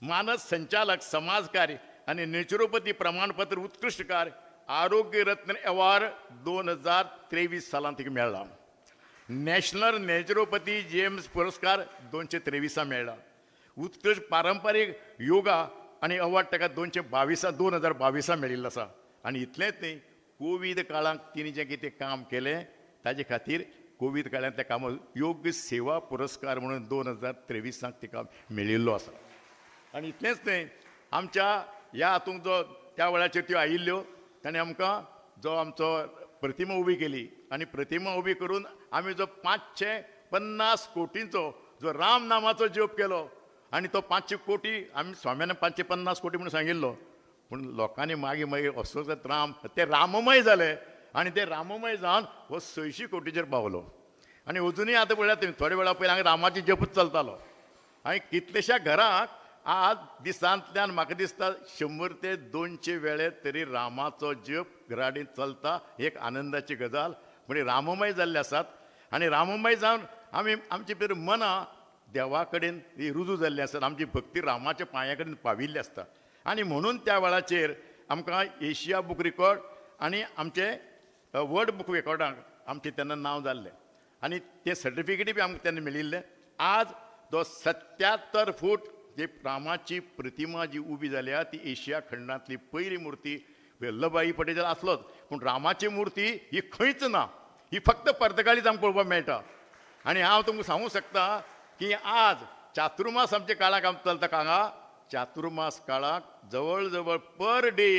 मानद संचालक समाजकार्य आनी नेचरोपती प्रमाणपत्र उत्कृश्ट कार्य आरोग्य रत्न अवॉर्ड 2023 सालांत तिका मेळ्ळा. नॅशनल नेचरोपती जेम्स पुरस्कार 223 मेळ्ळा. उत्कृश्ट पारंपारीक योगा आनी अवॉर्ड ताका 2022 मेळिल्लो आसा. आनी इतलेंच न्ही, कोवीड काळांत तिणें जें कितें काम केलें ताजे खातीर कोवीड काळांत त्या कामाक योग्य सेवा पुरस्कार म्हणून 2023 तिका मेळिल्लो आसा. आनी इतलेंच न्ही, आमच्या ह्या हातूंत जो त्या वेळाचेर त्यो आयिल्ल्यो ताणें आमकां जो आमचो प्रतिमा उबी केली आनी प्रतिमा उबी करून आमी जो 550 कोटींचो जो राम नामाचो जप केलो आनी तो 500 कोटी आमी स्वाम्यान 550 कोटी म्हणून सांगिल्लो, पूण लोकांनी मागीर मागीर असोच राम ते राममय जाले आनी ते राममय जावन हो 600 कोटीचेर पावलो. आनी अजुनूय आतां पळयात तुमी थोड्या वेळा पयलीं हांगा रामाची जपूच चलतालो आनी कितलेश्या घरांक आज दिसांतल्यान म्हाका दिसता 100 ते 200 वेळे तरी रामाचो जप घराडीन चलता. एक आनंदाची गजाल म्हणजे राममय जाल्ले आसात. आनी राममय जावन आमी आमची भितर मनां देवा कडेन ही रुजू जाल्ली आसात, आमची भक्ती रामाच्या पांया कडेन पाविल्ली आसता. आनी म्हणून त्या वेळाचेर आमकां एशिया बूक रिकॉर्ड आनी आमचे वर्ल्ड बूक रिकॉर्डाक आमचें तेन्ना नांव जाल्लें आनी तें सर्टिफिकेटी बी आमकां तेन्ना मेळिल्लें. आज जो 77 फूट जी रामाची प्रतिमा जी उबी जाल्या ती एशिया खंडांतली पयली मूर्ती. वल्लभभाई पटेल आसलोच, पूण रामाची मूर्ती ही खंयच ना, ही फक्त पर्तगाळीच आमकां पळोवपाक मेळटा. आनी हांव तुमकां सांगूंक शकता की आज चातुर्मास आमच्या काळाक आमकां चलता हांगा चातुर्मास काळाक जवळ जवळ पर डे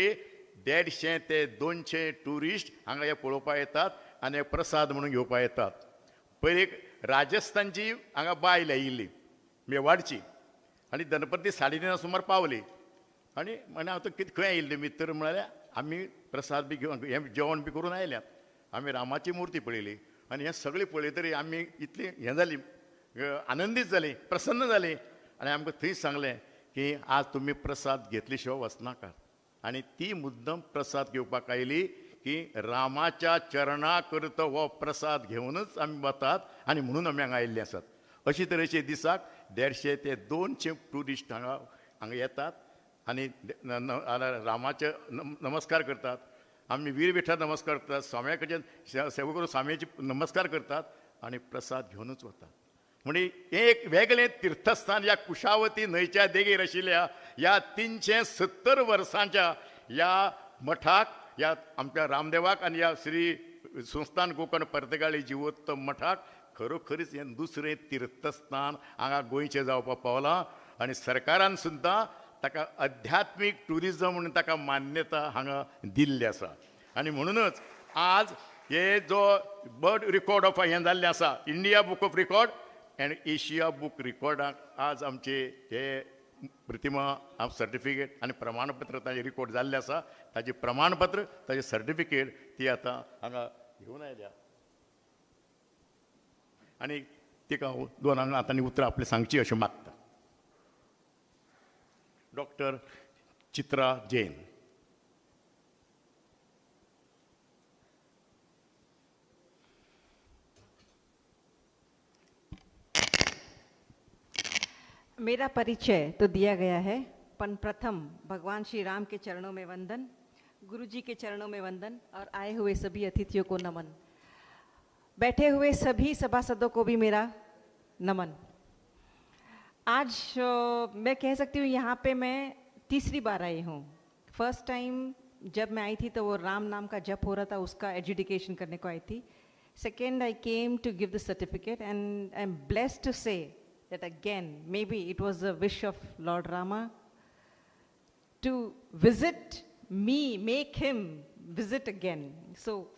150 ते 200 ट्युरिस्ट हांगा हे पळोवपाक येतात आनी प्रसाद म्हणून घेवपाक येतात. पयलीं एक राजस्थानची हांगा बायल आयिल्ली मेवाडची आनी दनपती 3:30 सुमार पावली आनी म्हणे हांव कितें खंय आयिल्ली मित्र म्हळ्यार आमी प्रसाद बी घेवन हें जेवण बी करून आयल्यात, आमी रामाची मूर्ती पळयली आनी हें सगळें पळयतरी तरी आमी इतली हें जाली, आनंदीत जाली, प्रसन्न जाली. आनी आमकां थंय सांगलें की आज तुमी प्रसाद घेतले शिवाय वचनाका. आनी ती मुद्दम प्रसाद घेवपाक आयली की रामाच्या चरणा करता हो प्रसाद घेवनच आमी वतात आनी म्हणून आमी हांगा आयिल्ले आसात. अशे तरेचे दिसाक 150 ते 200 ट्युरिस्ट हांगा हांगा येतात आनी रामाचे नमस्कार करतात. आमी वीरविठा नमस्कार करतात, स्वाम्या कडच्यान सेवा करून स्वाम्याची नमस्कार करतात आनी प्रसाद घेवनच वतात. म्हणजे एक वेगळें तीर्थस्थान ह्या कुशावती न्हंयच्या देगेर आशिल्ल्या ह्या 370 वर्सांच्या ह्या मठाक, ह्या आमच्या रामदेवाक आनी ह्या श्री संस्थान गोकर्ण पर्तगाळी जिवोत्तम मठाक खरोखरीच हें दुसरें तीर्थस्थान हांगा गोंयचें जावपाक पावलां. आनी सरकारान सुद्दां ताका अध्यात्मीक ट्युरिजम म्हणून ताका मान्यता हांगा दिल्ली आसा. आनी म्हणूनच आज हे जो बर्ड रिकॉर्ड ऑफ हें जाल्लें आसा, India book of record and Asia book रिकॉर्डाक आज आमचे हे प्रतिमा सर्टिफिकेट आनी प्रमाणपत्र ताजें रिकॉर्ड जाल्लें आसा. ताजें प्रमाणपत्र, ताजें सर्टिफिकेट ती आतां हांगा घेवन आयल्या आनी तिका दोन हांगा आतां उतरां आपलें सांगची अशें मागता. डॉक्टर चित्रा जैन. मेरा परिचय तो दिया गया है, पन प्रथम भगवान श्री राम के चरणों में वंदन, गुरु जी के चरणों में वंदन और आए हुए सभी अतिथियों को नमन, बैठे हुए सभी सभासदों को भी मेरा नमन। आज मैं कह सकती हूँ यहाँ पे मैं तीसरी बार आई हूँ। फर्स्ट टाइम जब मैं आई थी तो वो राम नाम का जप हो रहा था, उसका एजुकेशन करने को आई थी। Second I came to give the certificate and I am blessed to say that again maybe it was a wish of Lord Rama to visit me, make him visit again. So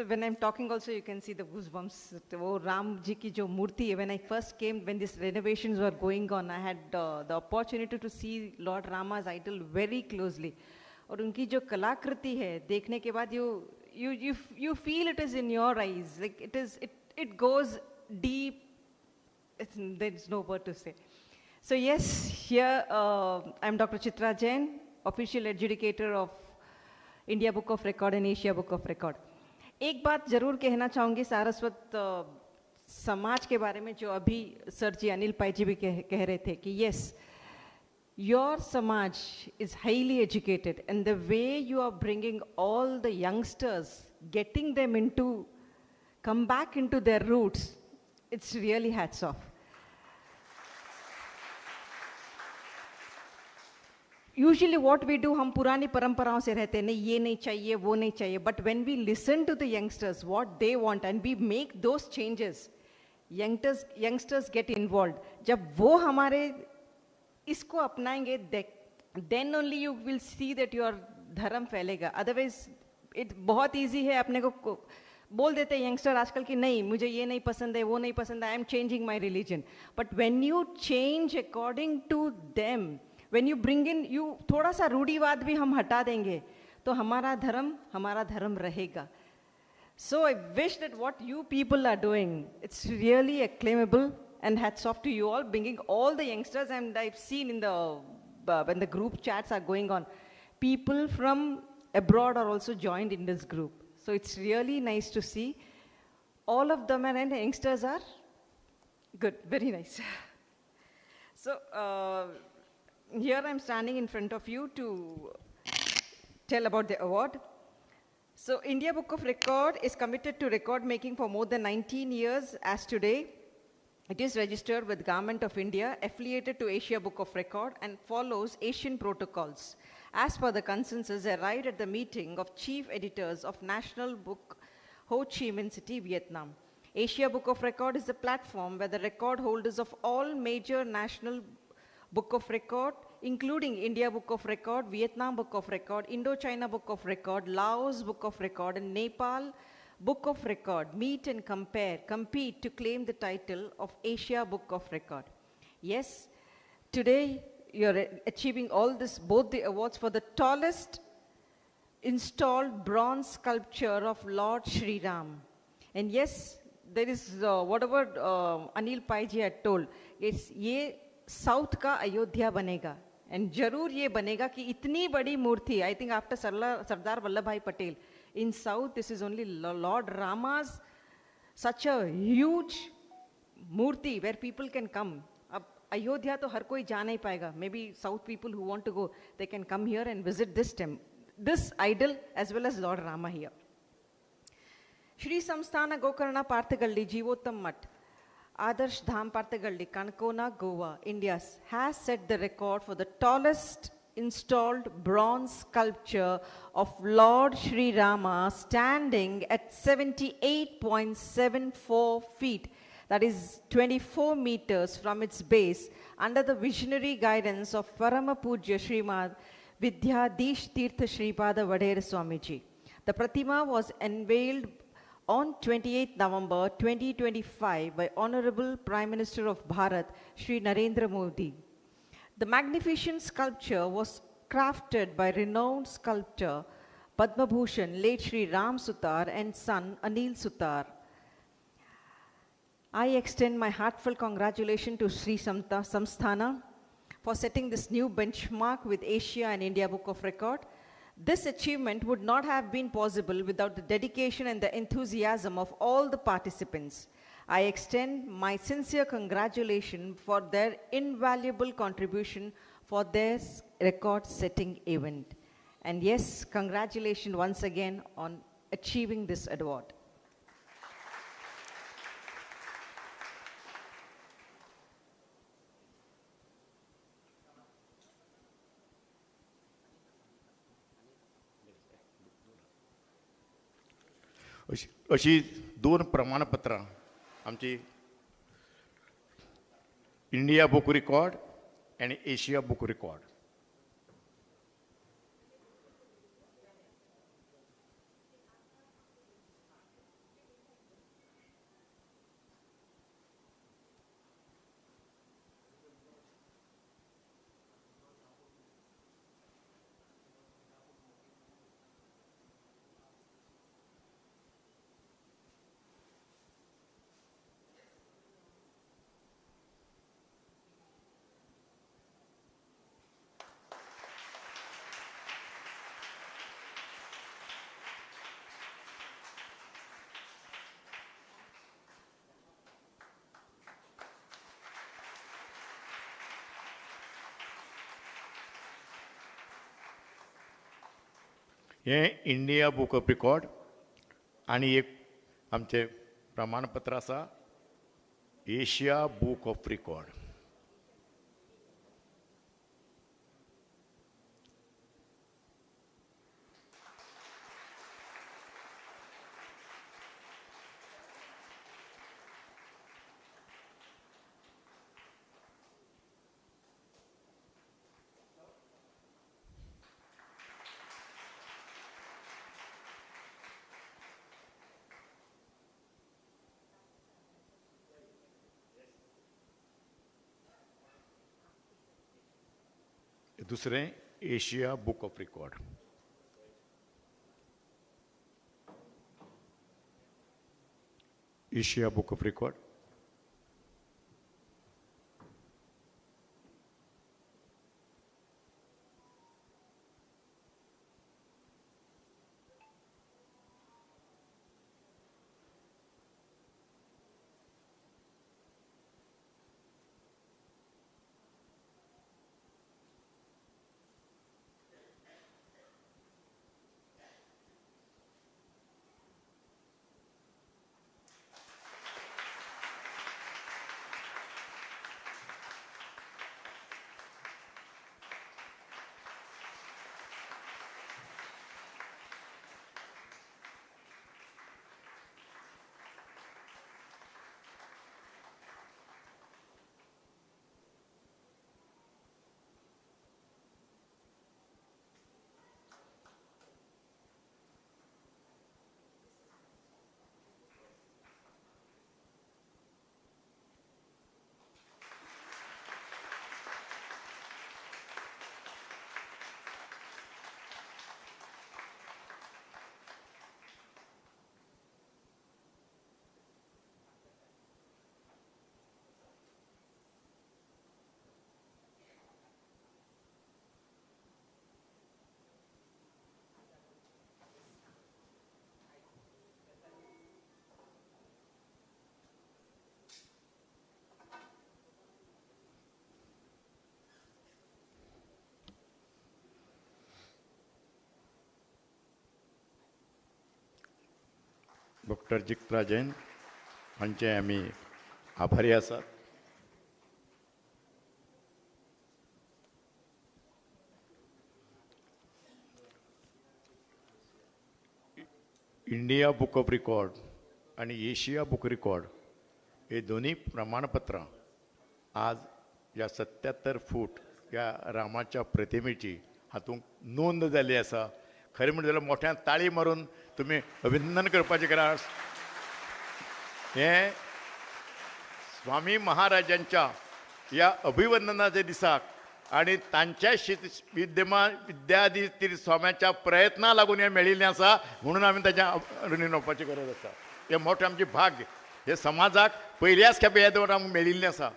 when I'm talking also you can see the goosebumps. Oh, Ram ji ki jo murti, when I first came, when these renovations were going on, I had the opportunity to see Lord Rama's idol very closely. और उनकी जो कलाकृति है देखने K बाद you You feel it is in your eyes. Like it is, it goes deep. There's no word to say. So yes, here I'm Dr. Chitra Jain, official adjudicator of India Book of Record and Asia Book of Record. एक बात जरूर कहना चाहूँगी सारस्वत समाज K बारे में, जो अभी sir जी अनिल पाई जी भी कह रहे थे कि yes, your samaj is highly educated, and the way you are bringing all the youngsters, getting them into, come back into their roots, it's really hats off. Usually what we do, हम पुरानी परंपराओं से रहते हैं, नहीं ये नहीं चाहिए, वो नहीं चाहिए, but when we listen to the youngsters, what they want, and we make those changes, youngsters get involved. जब वो हमारे इसको अपनाएंगे, then only you will see that your धर्म फैलेगा. Otherwise, it बहुत easy है, अपने को बोल देते हैं यंगस्टर आजकल कि नहीं मुझे ये नहीं पसंद है, वो नहीं पसंद है, I am changing my religion. But when you change according to them, when you bring in, you थोड़ा सा रूढ़िवाद भी हम हटा देंगे तो हमारा धर्म रहेगा. So I wish that what you people are doing, it's really acclaimable, and hats off to you all, bringing all the youngsters. And I've seen in the when the group chats are going on, people from abroad are also joined in this group. So it's really nice to see all of them, and the youngsters are good, very nice. So here I'm standing in front of you to tell about the award. So India Book of Record is committed to record making for more than 19 years as today. It is registered with Government of India, affiliated to Asia Book of Record, and follows Asian protocols. As per the consensus arrived at the meeting of chief editors of National Book, Ho Chi Minh City, Vietnam. Asia Book of Record is the platform where the record holders of all major national Book of Record, including India Book of Record, Vietnam Book of Record, Indochina Book of Record, Laos Book of Record, and Nepal Book of Record, meet and compare, compete to claim the title of Asia Book of Record. Yes, today you're achieving all this, both the awards for the tallest installed bronze sculpture of Lord Shri Ram. And yes, there is whatever Anil Pai ji had told, it's ye South ka Ayodhya banega. And jarur ye banega ki itni badi murti, I think after Sardar Vallabhbhai Patel, in South, this is only Lord Rama's such a huge murti where people can come. Ab Ayodhya to har koi ja nahi payega. Maybe South people who want to go, they can come here and visit this temple, this idol as well as Lord Rama here. Shri Samsthana Gokarna Parthagalli Jeevottam Mutt, Adarsh Dham Parthagalli, Kankona, Goa, India has set the record for the tallest installed bronze sculpture of Lord Shri Rama standing at 78.74 feet, that is 24 meters from its base, under the visionary guidance of Parama Pujya Srimad Vidyadish Tirtha Shripada Vadera Swamiji. The Pratima was unveiled on 28 November 2025 by Honorable Prime Minister of Bharat, Shri Narendra Modi. The magnificent sculpture was crafted by renowned sculptor Padma Bhushan, late Shri Ram Sutar and son Anil Sutar. I extend my heartfelt congratulations to Sri Samsthana for setting this new benchmark with Asia and India Book of Record. This achievement would not have been possible without the dedication and the enthusiasm of all the participants. I extend my sincere congratulations for their invaluable contribution for this record-setting event. And yes, congratulations once again on achieving this award. अशी दोन प्रमाणपत्रां आमची India book record आनी Asia book record. हें India book of record आनी एक आमचें प्रमाणपत्र आसा Asia book of record. दुसरें Asia book of record. Asia book of record. Doctor Jitra Jain हांचे आमी आभारी आसात. इंडिया बुक ऑफ रिकॉर्ड आनी एशिया बुक रिकॉर्ड हे दोनूय प्रमाणपत्रां आज ह्या 77 फूट ह्या रामाच्या प्रतिमेची हातूंत नोंद जाल्ली आसा. खरें म्हणटा जाल्यार मोठ्यान ताळी मारून तुमी अभिनंदन करपाचें गरज. हें स्वामी महाराजांच्या ह्या अभिवंदनाच्या दिसाक आनी तांच्या विद्यमान विद्याधीश स्वाम्याच्या प्रयत्ना लागून हें मेळिल्लें आसा म्हणून आमी ताच्या ऋणी रावपाची गरज आसा. हें मोठें आमचें भाग्य, हें समाजाक पयल्याच खेपे येदो व्हड आमकां मेळिल्लें आसा.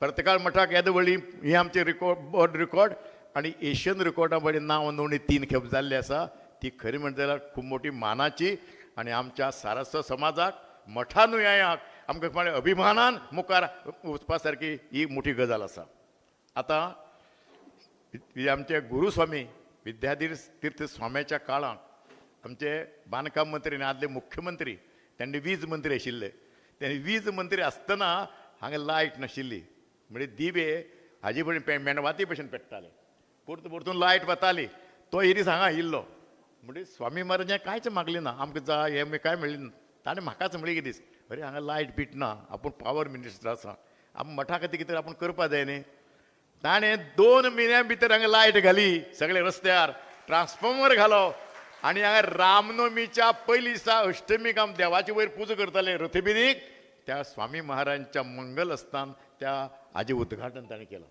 पर्तकार मठाक येदो व्हडली ही आमची रिकॉर्ड बोर्ड रिकॉर्ड आनी एशियन रिकॉर्डा बरें नांव नोंदणी 3 खेप जाल्ली आसा. ती खरी म्हणटा जाल्यार खूब मोठी मानाची आनी आमच्या सारस्वत समाजाक मठानुयायांक आमकां म्हळ्यार अभिमानान मुखार वचपा सारकी ही मोठी गजाल आसा. आतां आमचे गुरुस्वामी विद्याधीश तीर्थ स्वाम्याच्या काळांत आमचे बांदकाम मंत्री आनी आदले मुख्यमंत्री तांणी वीज मंत्री आशिल्ले. तांणी वीज मंत्री आसतना हांगा लायट नाशिल्ली, म्हणजे दिवे हाजे भशेन मेणवाती भशेन पेट्टाले, परतून परतून लायट वताली. तो एक दीस हांगा आयिल्लो, म्हणजे स्वामी महाराजां कांयच मागलें ना, आमकां जाय हें कांय म्हणलें ना. ताणें म्हाकाच म्हणलें एक दीस, अरे हांगा लायट बीट ना, आपूण पावर मिनिस्टर आसा, आपूण मठा खातीर कितें आपूण करपा जाय न्ही. ताणें 2 म्हयन्यां भितर हांगा लायट घाली, सगळे रस्त्यार ट्रान्सफॉर्मर घालो आनी हांगा रामनवमीच्या पयलीं दिसा अष्टमीक आम देवाचे वयर पुजा करताले रथबिनीक, त्या स्वामी महाराजांच्या मंगलस्थान त्या हाजें उद्घाटन ताणें केलां.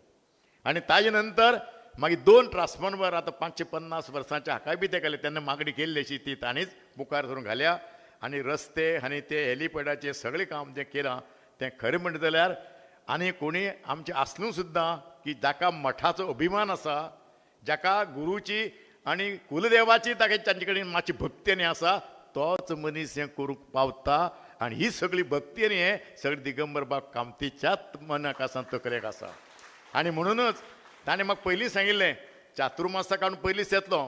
आनी ताजे नंतर मागीर 2 ट्रान्सफॉर्मर आतां 550 वर्सांच्या हाकाय बी ते घाले, तेन्ना मागणी केल्ली अशी ती ताणीच मुखार धरून घाल्या. आनी रस्ते आनी ते हेलिपॅडाचें सगळें काम जें केलां तें खरें म्हणटा जाल्यार आनी कोणी आमचें आसलूं सुद्दां की जाका मठाचो अभिमान आसा, जाका गुरुची आनी कुलदेवाची ताका तांचे कडेन मातशी भक्ती आनी आसा, तोच मनीस हें करूंक पावता. आनी ही सगळी भक्ती आनी हें सगळें दिगंबर बाब कामतीच्याच मनाक आसा, तकलेक आसा. आनी म्हणूनच ताणें म्हाका पयलीं सांगिल्लें, चातुर्मासा काडून पयलींच येतलो,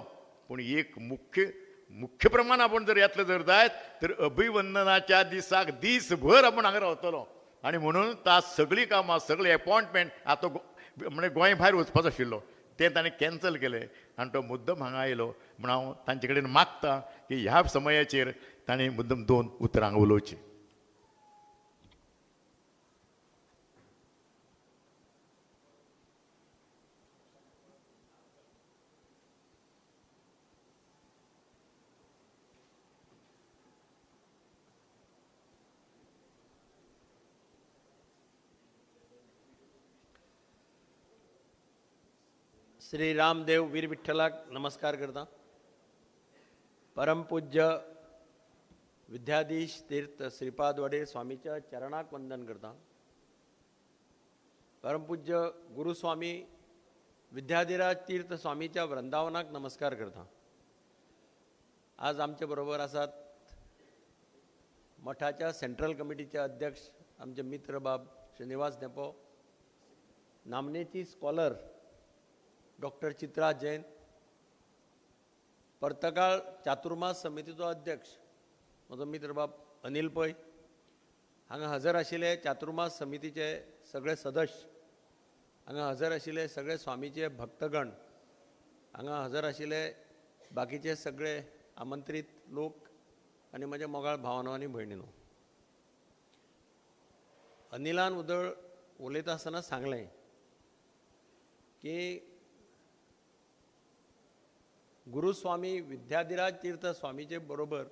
पूण एक मुख्य मुख्य प्रमाण आपूण जर येतलो जर जायत तर अभिवंदनाच्या दिसाक दीसभर आपूण हांगा रावतलो आनी म्हणून ता सगळीं कामां सगळीं एपॉयंटमेंट आतां म्हणजे गोंय भायर वचपाचो आशिल्लो तें ताणें कॅन्सल केलें आनी तो मुद्दम हांगा आयलो. म्हण हांव तांचे कडेन मागता की ह्या समयाचेर ताणें मुद्दम 2 उतरां हांगा उलोवचीं. श्री रामदेव वीर विठ्ठलाक नमस्कार करता. परमपूज्य विद्याधीश तीर्थ श्रीपाद वडेर स्वामीच्या चरणाक वंदन करता. परमपूज्य गुरुस्वामी विद्याधिराज तीर्थ स्वामीच्या वृंदावनाक नमस्कार करता. आज आमचे बरोबर आसात मठाच्या सेंट्रल कमिटीचे अध्यक्ष आमचे मित्र बाब श्रीनिवास धेंपो, नामनेची स्कॉलर डॉक्टर चित्रा जैन, पर्तकाळ चातुर्मास समितीचो अध्यक्ष म्हजो मित्र बाब अनिल पै, हांगा हजर आशिल्ले चातुर्मास समितीचे सगळे सदस्य, हांगा हजर आशिल्ले सगळे स्वामीचे भक्तगण, हांगा हजर आशिल्ले बाकीचे सगळे आमंत्रीत लोक आनी म्हजे मोगाळ भावानो आनी भयणीनो. अनिलान उदळ उलयता आसतना सांगलें की गुरुस्वामी विद्याधिराज तीर्थ स्वामीचे बरोबर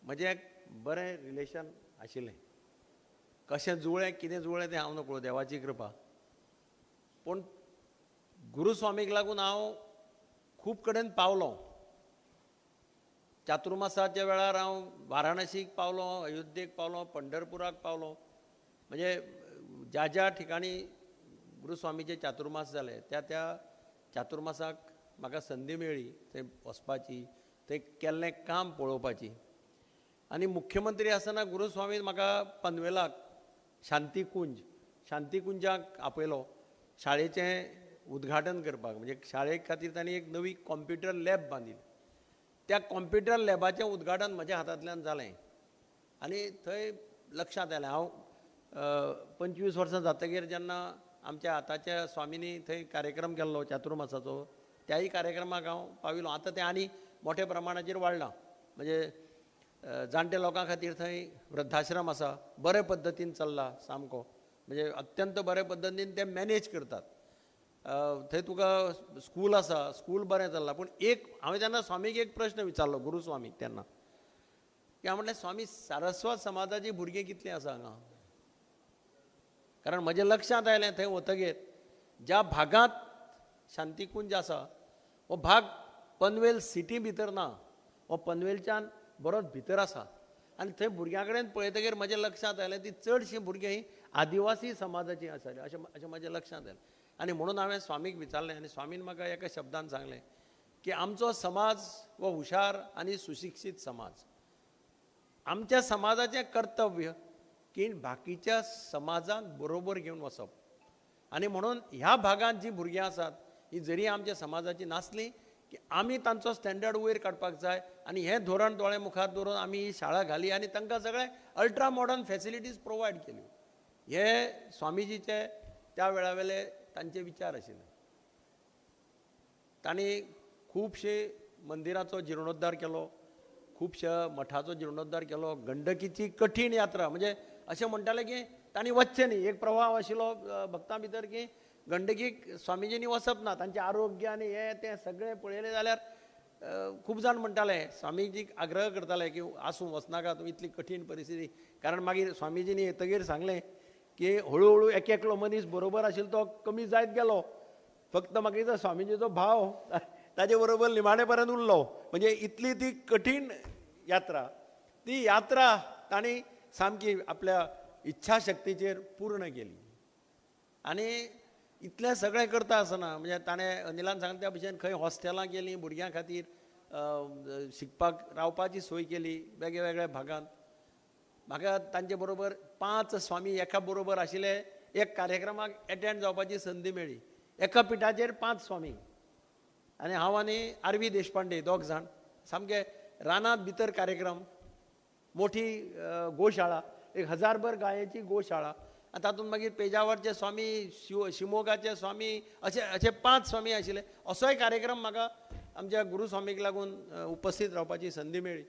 म्हजें एक बरें रिलेशन आशिल्लें. कशें जुळ्ळें कितें जुळ्ळें तें हांव नकळो, देवाची कृपा. पूण गुरुस्वामीक लागून हांव खूब कडेन पावलो. चातुर्मासाच्या वेळार हांव वाराणसीक पावलो, अयोध्येक पावलो, पंढरपुराक पावलो. म्हणजे ज्या ज्या ठिकाणी गुरुस्वामीचे चातुर्मास जाले त्या त्या चातुर्मासाक म्हाका संदी मेळ्ळी थंय वचपाची, थंय केल्लें काम पळोवपाची. आनी मुख्यमंत्री आसतना गुरुस्वामीन म्हाका पनवेलाक शांतीकुंज, शांतीकुंजाक आपयलो शाळेचें उद्घाटन करपाक. म्हणजे शाळे खातीर तांणी एक नवी कॉम्प्युटर लॅब बांदिली. त्या कॉम्प्युटर लॅबाचें उद्घाटन म्हज्या हातांतल्यान जालें आनी थंय लक्षांत आयलें. हांव 25 वर्सां जातकीर जेन्ना आमच्या आतांच्या स्वामींनी थंय कार्यक्रम केल्लो चातुर्मासाचो, त्याही कार्यक्रमाक हांव पाविल्लो. आतां तें आनी मोठ्या प्रमाणाचेर वाडलां. म्हणजे जाणटे लोकां खातीर थंय वृद्धाश्रम आसा, बरे पद्दतीन चल्ला सामको, म्हणजे अत्यंत बरे पद्दतीन ते मॅनेज करतात. थंय तुका स्कूल आसा, स्कूल बरें चल्लां. पूण एक हांवें तेन्ना स्वामीक एक प्रश्न विचारलो, गुरुस्वामीक तेन्ना, की हांव म्हणलें, स्वामी सारस्वत समाजाचीं भुरगीं कितलीं आसा हांगा? कारण म्हज्या लक्षांत आयलें थंय वतगीर ज्या भागांत शांतीकुंज आसा हो भाग पनवेल सिटी भितर ना, हो पनवेलच्यान बरोच भितर आसा. आनी थंय भुरग्यां कडेन पळयतगीर म्हज्या लक्षांत आयलें ती चडशीं भुरगीं ही आदिवासी समाजाचीं आसाली अशें अशें म्हज्या लक्षांत आयलें. आनी म्हणून हांवें स्वामीक विचारलें आनी स्वामीन म्हाका एका शब्दान सांगलें की आमचो समाज हो हुशार आनी सुशिक्षीत समाज. आमच्या समाजाचें कर्तव्य की बाकीच्या समाजाक बरोबर घेवन वचप. आनी म्हणून ह्या भागांत जीं भुरगीं आसात ही जरी आमच्या समाजाची नासली की आमी तांचो स्टँडर्ड वयर काडपाक जाय. आनी हें धोरण दोळे मुखार दवरून आमी ही शाळा घाली आनी तांकां सगळे अल्ट्रा मॉडर्न फॅसिलिटीज प्रोवायड केल्यो. हे स्वामीजीचे त्या वेळावेले तांचे विचार आशिल्ले. तांणी खुबशे मंदिराचो जिर्णोद्धार केलो, खुबश्या मठाचो जिर्णोद्धार केलो. गंडकीची कठीण यात्रा, म्हणजे अशें म्हणटाले की तांणी वचचें न्ही, एक प्रभाव आशिल्लो भक्तां भितर की गंडकीक स्वामीजींनी वचप ना, तांचें आरोग्य आनी हें तें सगळें पळयलें जाल्यार खूब जाण म्हणटाले, स्वामीजीक आग्रह करताले की आसूं वचनाका तूं, इतली कठीण परिस्थिती. कारण मागीर स्वामीजींनी येतगीर सांगलें की हळू हळू एक एकलो मनीस बरोबर आशिल्लो तो कमी जायत गेलो, फक्त मागीर स्वामीजीचो भाव ताजे बरोबर निमाणे पर्यंत उरलो. म्हणजे इतली ती कठीण यात्रा, ती यात्रा तांणी सामकी आपल्या इच्छाशक्तीचेर पूर्ण केली. आनी इतलें सगळें करता आसतना म्हणजे ताणें अनिलान सांगलें त्या भशेन खंय हॉस्टेलां केलीं भुरग्यां खातीर, शिकपाक रावपाची सोय केली वेगळ्या वेगळ्या भागांत. म्हाका तांचे बरोबर 5 स्वामी एका बरोबर आशिल्ले एक कार्यक्रमाक एटेंड जावपाची संदी मेळ्ळी. एका पिठाचेर 5 स्वामी. आनी हांव आनी आर व्ही देशपांडे दोग जाण सामके रानांत भितर कार्यक्रम, मोठी गोशाळा, 1000 गायेची गोशाळा आनी तातूंत मागीर पेजावरचे स्वामी, शिमोगाचे स्वामी, अशे अशे 5 स्वामी आशिल्ले. असोय कार्यक्रम म्हाका आमच्या गुरुस्वामीक लागून उपस्थित रावपाची संदी मेळ्ळी.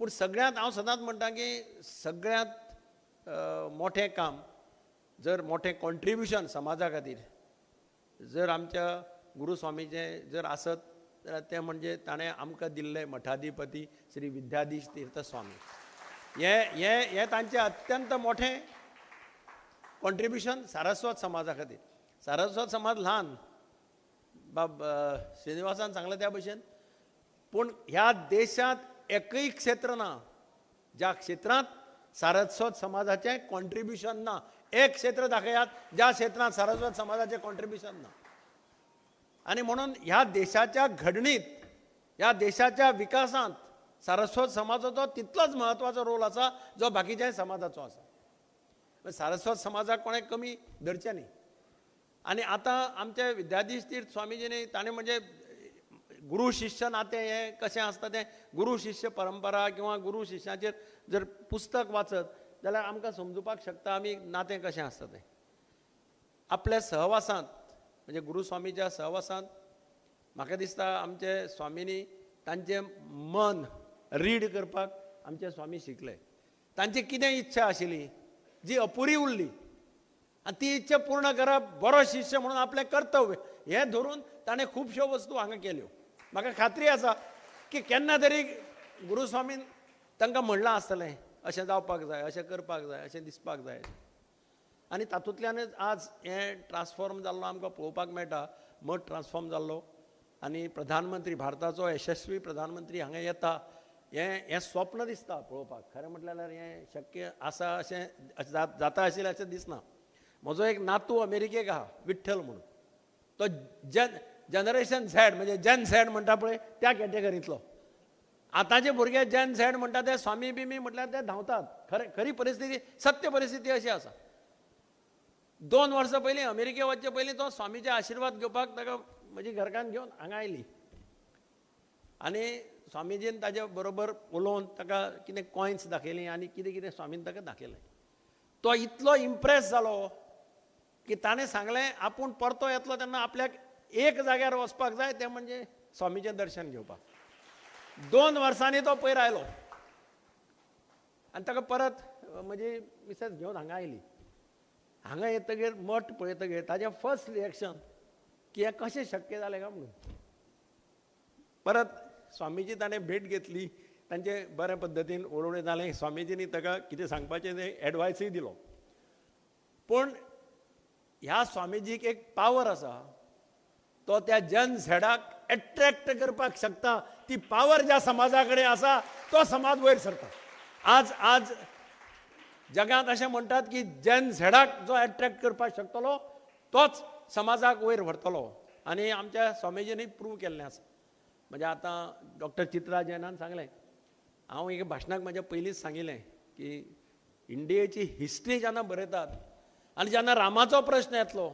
पूण सगळ्यांत हांव सदांच म्हणटा की सगळ्यांत मोठें काम, जर मोठें कॉन्ट्रिब्युशन समाजा खातीर जर आमच्या गुरुस्वामीचें जर आसत जाल्यार तें म्हणजे ताणें आमकां दिल्लें मठाधिपती श्री विद्याधीश तीर्थ स्वामी. हें हें हें तांचें अत्यंत मोठें कॉन्ट्रिब्युशन सारस्वत समाजा खातीर. सारस्वत समाज ल्हान, बाब श्रीनिवासान सांगलें त्या भशेन, पूण ह्या देशांत एकय क्षेत्र ना ज्या क्षेत्रांत सारस्वत समाजाचें कॉन्ट्रिब्युशन ना. एक क्षेत्र दाखयात ज्या क्षेत्रांत सारस्वत समाजाचें कॉन्ट्रिब्युशन ना. आनी म्हणून ह्या देशाच्या घडणीत, ह्या देशाच्या विकासांत सारस्वत समाजाचो तितलोच म्हत्वाचो रोल आसा जो बाकीच्या समाजाचो आसा. सारस्वत समाजाक कोणें कमी धरचें न्ही. आनी आतां आमचे विद्याधीश तीर्थ स्वामीजींनी ताणें म्हणजे गुरू शिष्य नातें हें कशें आसता तें, गुरू शिष्य परंपरा किंवा गुरू शिष्याचेर जर पुस्तक वाचत जाल्यार आमकां समजुपाक शकता आमी नातें कशें आसता तें. आपल्या सहवासांत म्हणजे गुरुस्वामीच्या सहवासांत म्हाका दिसता आमचे स्वामींनी तांचें मन रीड करपाक आमचे स्वामी शिकले. तांची कितें इच्छा आशिल्ली जी अपुरी उरली आनी ती इच्छा पूर्ण करप बरो शिष्य म्हणून आपलें कर्तव्य हें धरून ताणें खुबश्यो वस्तू हांगा केल्यो. म्हाका खात्री आसा की केन्ना तरी गुरुस्वामीन तांकां म्हणलां आसतलें अशें जावपाक जाय, अशें करपाक जाय, अशें दिसपाक जाय. आनी तातूंतल्यानच आज हें ट्रान्सफॉर्म जाल्लो आमकां पळोवपाक मेळटा. मठ ट्रान्सफॉर्म जाल्लो आनी प्रधानमंत्री, भारताचो यशस्वी प्रधानमंत्री हांगा येता हें हें स्वप्न दिसता पळोवपाक. खरें म्हटल्यार हें शक्य आसा अशें जाता आशिल्लें अशें दिसना. म्हजो एक नातू अमेरिकेक आहा, विठ्ठल म्हणून, तो जनरेशन झॅड म्हणजे जेन झॅड म्हणटा पळय त्या कॅटेगरींतलो. आतांचे भुरगे जेन झॅड म्हणटा ते स्वामी बिमी म्हटल्यार ते धांवतात. खरें, खरी परिस्थिती, सत्य परिस्थिती अशी आसा. 2 वर्सां पयलीं अमेरिके वचचे पयलीं तो स्वामीचे आशिर्वाद घेवपाक ताका म्हजी घरकान्न घेवन हांगा आयली आनी स्वामीजीन ताजे बरोबर उलोवन ताका कितें कॉयन्स दाखयलीं आनी कितें कितें स्वामीन ताका दाखयलें. तो इतलो इम्प्रेस जालो की ताणें सांगलें आपूण परतो येतलो तेन्ना आपल्याक एक जाग्यार वचपाक जाय तें म्हणजे स्वामीचें दर्शन घेवपाक. 2 वर्सांनी तो पयर आयलो आनी ताका परत म्हजी मिसेस घेवन हांगा आयली. हांगा येतगीर मठ पळयतगीर ताजें फर्स्ट रिएक्शन की हें कशें शक्य जालें काय म्हणून. परत स्वामीजी ताणें भेट घेतली, तांचे बऱ्या पद्दतीन उलोवणें जालें, स्वामीजींनी ताका कितें सांगपाचें तें एडवायसूय दिलो. पूण ह्या स्वामीजीक एक पावर आसा, तो त्या जन झेडाक एट्रॅक्ट करपाक शकता. ती पावर ज्या समाजा कडेन आसा तो समाज वयर सरता. आज आज जगांत अशें म्हणटात की जन झेडाक जो एट्रॅक्ट करपाक शकतलो तोच समाजाक वयर व्हरतलो आनी आमच्या स्वामीजींनी प्रूव केल्लें आसा. म्हणजे आतां डॉक्टर चित्रा जैनान सांगलें, हांव एका भाशणाक म्हज्या पयलींच सांगिल्लें की इंडियेची हिस्ट्री जेन्ना बरयतात आनी जेन्ना रामाचो प्रश्न येतलो,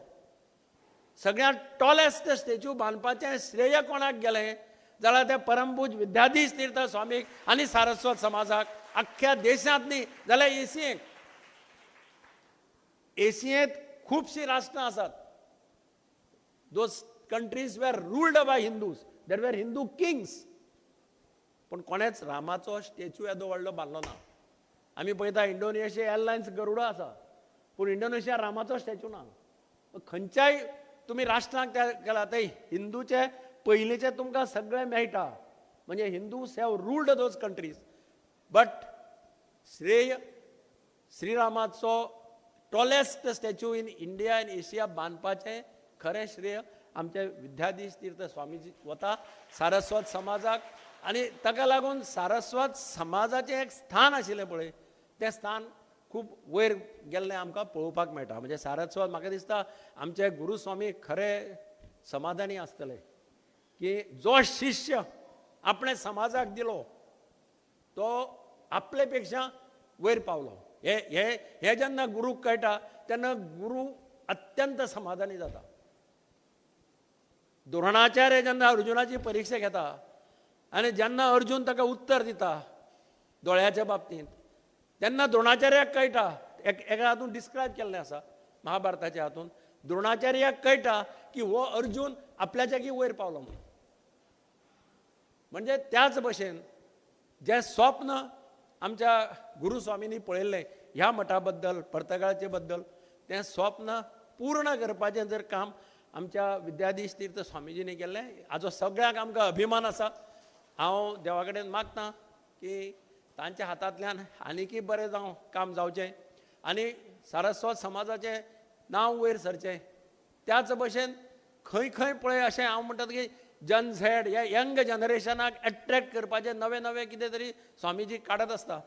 सगळ्यांत टॉलेस्ट स्टॅच्यू बांदपाचें श्रेय कोणाक गेलें जाल्यार तें परमपूज विद्याधीश तीर्थ स्वामीक आनी सारस्वत समाजाक, आख्ख्या देशांत न्ही जाल्यार एशियेंत. एशियेंत खुबशीं राष्ट्रां आसात, those countries were ruled by Hindus, there were Hindu kings, पूण कोणेच रामाचो स्टॅच्यू येदो व्हडलो बांदलो ना. आमी पळयता इंडोनेशिया एअरलायन्स गरुडा आसा, पूण इंडोनेशिया रामाचो स्टॅच्यू ना. खंयच्याय तुमी राष्ट्रांक त्या गेला ते हिंदूचे पयलींचे तुमकां सगळें मेळटा. म्हणजे Hindus have ruled those countries, but श्रेय श्रीरामाचो tallest statue in India and Asia बांदपाचें खरें श्रेय आमचे विद्याधीश तीर्थ स्वामीजी वता सारस्वत समाजाक. आनी ताका लागून सारस्वत समाजाचें एक स्थान आशिल्लें पळय, तें स्थान खूब वयर गेल्लें आमकां पळोवपाक मेळटा. म्हणजे सारस्वत म्हाका दिसता आमचे गुरुस्वामी खरे समाधानी आसतले की जो शिष्य आपणे समाजाक दिलो तो आपले पेक्षा वयर पावलो. हे हे हे जेन्ना गुरूक कळटा तेन्ना गुरू अत्यंत समाधानी जाता. द्रोणाचार्य जेन्ना अर्जुनाची परिक्षा घेता आनी जेन्ना अर्जुन ताका उत्तर दिता दोळ्याच्या बाबतींत तेन्ना द्रोणाचार्याक कळटा, एका हातून डिस्क्रायब केल्लें आसा महाभारताच्या हातून, द्रोणाचार्याक कळटा की हो अर्जुन आपल्याच्याकी वयर पावलो म्हणून. म्हणजे त्याच भशेन जें स्वप्न आमच्या गुरुस्वामींनी पळयल्लें ह्या मठा बद्दल, पर्तगाळचे बद्दल, तें स्वप्न पूर्ण करपाचें जर काम आमच्या विद्याधीश तीर्थ स्वामीजींनी केल्लें, हाजो सगळ्यांक आमकां अभिमान आसा. हांव देवा कडेन मागता की तांच्या हातांतल्यान आनीकय बरें जावं काम जावचें आनी सारस्वत समाजाचें नांव वयर सरचें. त्याच भशेन खंय खंय पळय अशें हांव म्हणटात की जन झेड ह्या यंग जनरेशनाक एट्रेक्ट करपाचें नवें नवें कितें तरी स्वामीजी काडत आसता.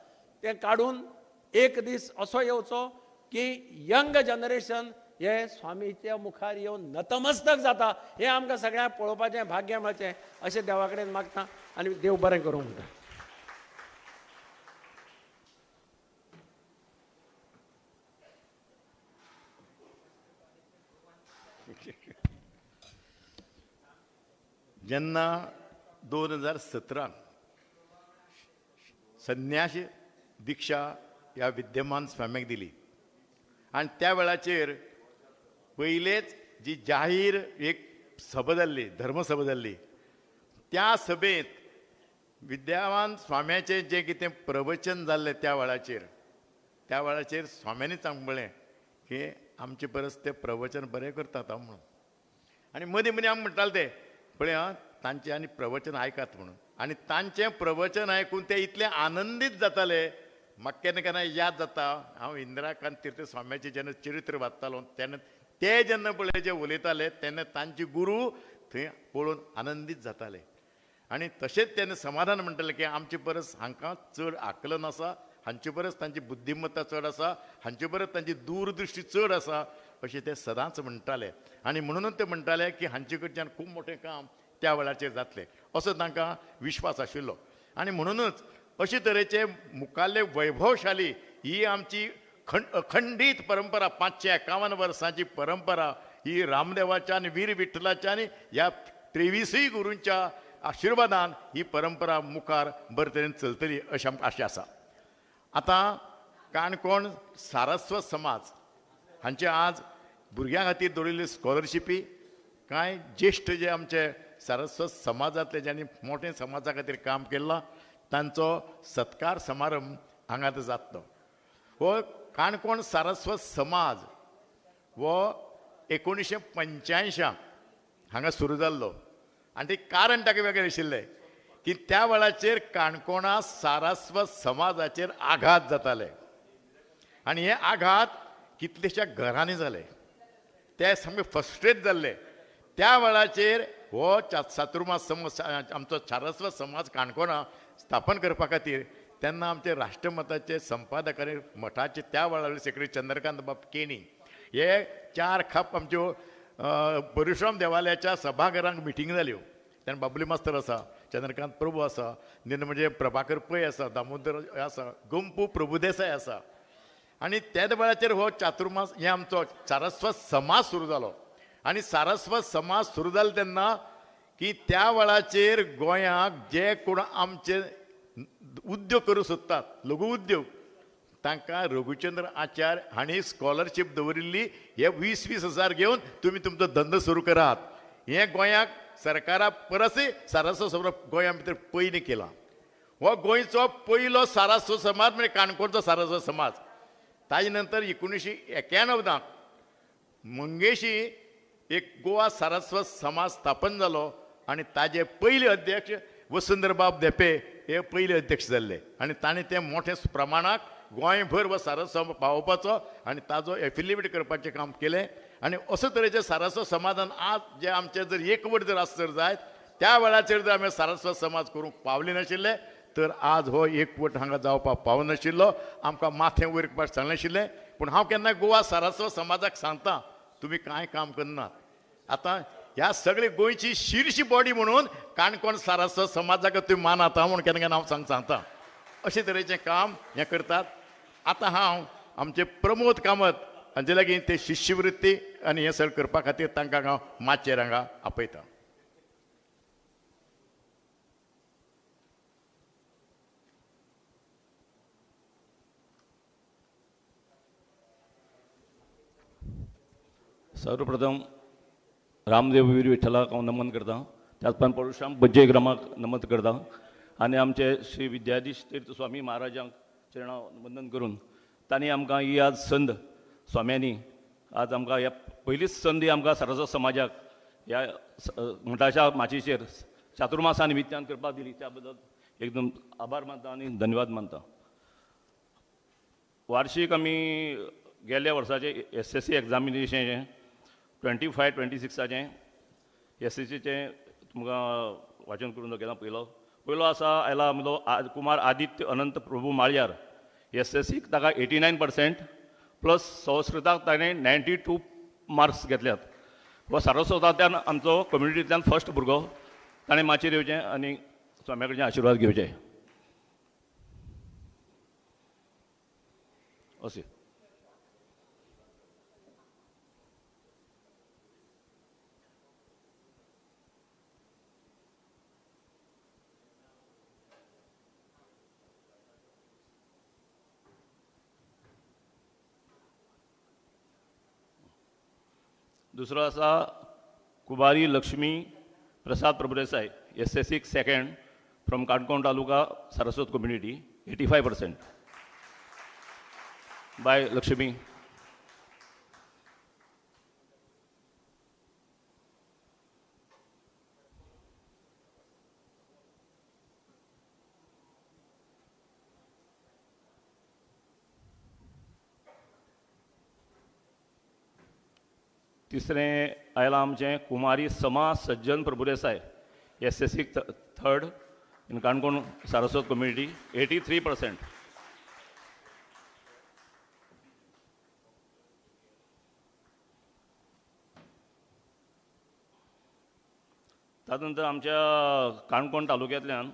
तें काडून एक दीस असो येवचो की यंग जनरेशन हे स्वामीच्या मुखार येवन नतमस्तक जाता, हें आमकां सगळ्यांक पळोवपाचें भाग्य मेळचें अशें देवा कडेन मागता आनी देव बरें करूं म्हणटा. जेन्ना 2017 संन्यास दीक्षा ह्या विद्यमान स्वाम्याक दिली आनी त्या वेळाचेर पयलेच जी जाहीर एक सभा जाल्ली, धर्मसभा जाल्ली, त्या सभेंत विद्यावान स्वाम्याचें जें कितें प्रवचन जाल्लें त्या वेळाचेर स्वाम्यांनीच आमकां म्हळें की आमचे परस तें प्रवचन बरें करतात हांव म्हणून. आनी मदीं मदीं आमी म्हणटाले ते पळय आं तांचें आनी प्रवचन आयकात म्हणून. आनी तांचें प्रवचन आयकून ते इतले आनंदीत जाताले, म्हाका केन्ना केन्ना याद जाता हांव इंदिराकांत तीर्थ स्वाम्याचें जेन्ना चरित्र वाचतालो तेन्ना ते जेन्ना पळय जे उलयताले तेन्ना तांचे गुरू थंय पळोवन आनंदीत जाताले. आनी तशेंच तेन्ना समाधान म्हणटाले की आमचे परस हांकां चड आकलन आसा, हांचे परस तांची बुद्धिमत्ता चड आसा, हांचे परस तांची दूरदृश्टी चड आसा अशें ते सदांच म्हणटाले. आनी म्हणूनच ते म्हणटाले की हांचे कडच्यान खूब मोठें काम त्या वेळाचेर जातलें असो तांकां विश्वास आशिल्लो. आनी म्हणूनच अशे तरेचे मुखाल्ले वैभवशाली ही आमची अखंडीत परंपरा, 551 वर्सांची परंपरा ही रामदेवाच्या आनी वीर विठ्ठलाच्या आनी ह्या 23 गुरूंच्या आशिर्वादान ही परंपरा मुखार बरे तरेन चलतली अशें आमकां आशा आसा. आतां काणकोण सारस्वत समाज हांचे आज भुरग्यां खातीर दवरिल्ली स्कॉलरशिपी, कांय ज्येश्ठ जे आमचे सारस्वत समाजांतले ज्यांनी मोठें समाजा खातीर काम केलां तांचो सत्कार समारंभ हांगा आतां जातलो. हो काणकोण सारस्वत समाज हो 1985 हांगा सुरू जाल्लो आनी तें कारण ताका वेगळें आशिल्लें की त्या वेळाचेर काणकोणा सारस्वत समाजाचेर आघात जाताले आनी हे आघात कितलेश्या घरांनी जाले, ते सामके फ्रस्ट्रेट जाल्ले. त्या वेळाचेर हो चातुर्मास समाज आमचो सारस्वत समाज काणकोणा स्थापन करपा खातीर तेन्ना आमचे राष्ट्रमताचे संपादक आनी मठाचे त्या वेळार सेक्रेटरी चंद्रकांत बाब केणी हे 4 खाप आमच्यो परशुराम देवालयाच्या सभाघरांक मिटींग जाल्यो. तेन्ना बाबुली मास्तर आसा, चंद्रकांत प्रभू आसा, तेन्ना म्हणजे प्रभाकर पै आसा, दामोदर आसा, गंपू प्रभुदेसाय आसा. आनी त्याच वेळाचेर हो चातुर्मास हे आमचो सारस्वत समाज सुरू जालो. आनी सारस्वत समाज सुरू जालो तेन्ना की त्या वेळाचेर गोंयाक जे कोण आमचे उद्योग करूंक सोदतात, लघु उद्योग, तांकां रघुचंद्र आचार्य हांणी स्कॉलरशीप दवरिल्ली, हे 20-20 हजार घेवन तुमी तुमचो धंदो सुरू करात. हें गोंयाक सरकारा परसय सारस्वत समाज गोंया भितर पयलीं केला. हो गोंयचो पयलो सारस्वत समाज म्हणजे काणकोणचो सारस्वत समाज. ताजे नंतर 1991 मंगेशी एक गोवा सारस्वत समाज स्थापन जालो आनी ताजे पयले अध्यक्ष वसुंधरबाब धेंपे हे पयले अध्यक्ष जाल्ले आनी ताणें तें मोठ्या प्रमाणाक गोंयभर व सारस्वत पावोवपाचो आनी ताजो एफिलिएट करपाचें काम केलें. आनी अशे तरेचे सारस्वत समाजान आज जे आमचे जर एकवट जर आसत जर जायत त्या वेळाचेर जर आमी सारस्वत समाज करूंक पावले नाशिल्ले तर आज हो एकवट हांगा जावपाक पावनाशिल्लो, आमकां माथें वयर करपाक सांगनाशिल्लें. पूण हांव केन्ना गोवा सारस्वत समाजाक सांगता, तुमी कांय काम करनात. आतां ह्या सगळे गोंयची शीर्ष बॉडी म्हणून काणकोण सारस्वत समाजाक तुमी मानात म्हणून केन्ना केन्ना हांव सांगता. अशे तरेचें काम हें करतात. आतां हांव आमचे प्रमोद कामत हांचे लागीं ते शिश्यवृत्ती आनी हें सगळें करपा खातीर तांकां हांव माचयेर हांगा आपयता. सर्वप्रथम रामदेव वीर विठ्ठलाक हांव नमन करता, त्याच प्रमाण परशुराम बज्जयग्रामाक नमन करता आनी आमचे श्री विद्याधीश तीर्थ स्वामी महाराजांक चरणां वंदन करून तांणी आमकां ही आज संद स्वाम्यांनी आज आमकां ह्या पयलीच संद ही आमकां सारस्वत समाजाक ह्या मठाच्या माचयेचेर चातुर्मासा निमित्तान करपाक दिली, त्या बद्दल एकदम आभार मानता आनी धन्यवाद मानता. वार्षीक आमी गेल्या वर्साचे एस एस सी एग्जामिनेशनाचें 25-26 एस एस सीचें तुमकां वाचन करून दाखयता. पयलो आसा आयला आमचो कुमार आदित्य अनंत प्रभू माळयार, एस एस सीक ताका 89% प्लस संस्कृताक ताणें 92 मार्क्स घेतल्यात. हो सारस्वतांतल्यान आमचो कम्युनिटींतल्यान फर्स्ट भुरगो, ताणें माचयेर येवचें आनी स्वाम्या कडच्यान आशिर्वाद घेवचे अशें. दुसरो आसा Kumari Lakshmi Prasad Prabhudesai, S S seek second from Canacona taluka, Saraswat community, 85% by Lakshmi. तिसरें आयलां आमचें Kumari Sama Sajjan Prabhudesai, S S C third in Canacona Saraswat community, 83%. तातूंत आमच्या काणकोण तालुक्यांतल्यान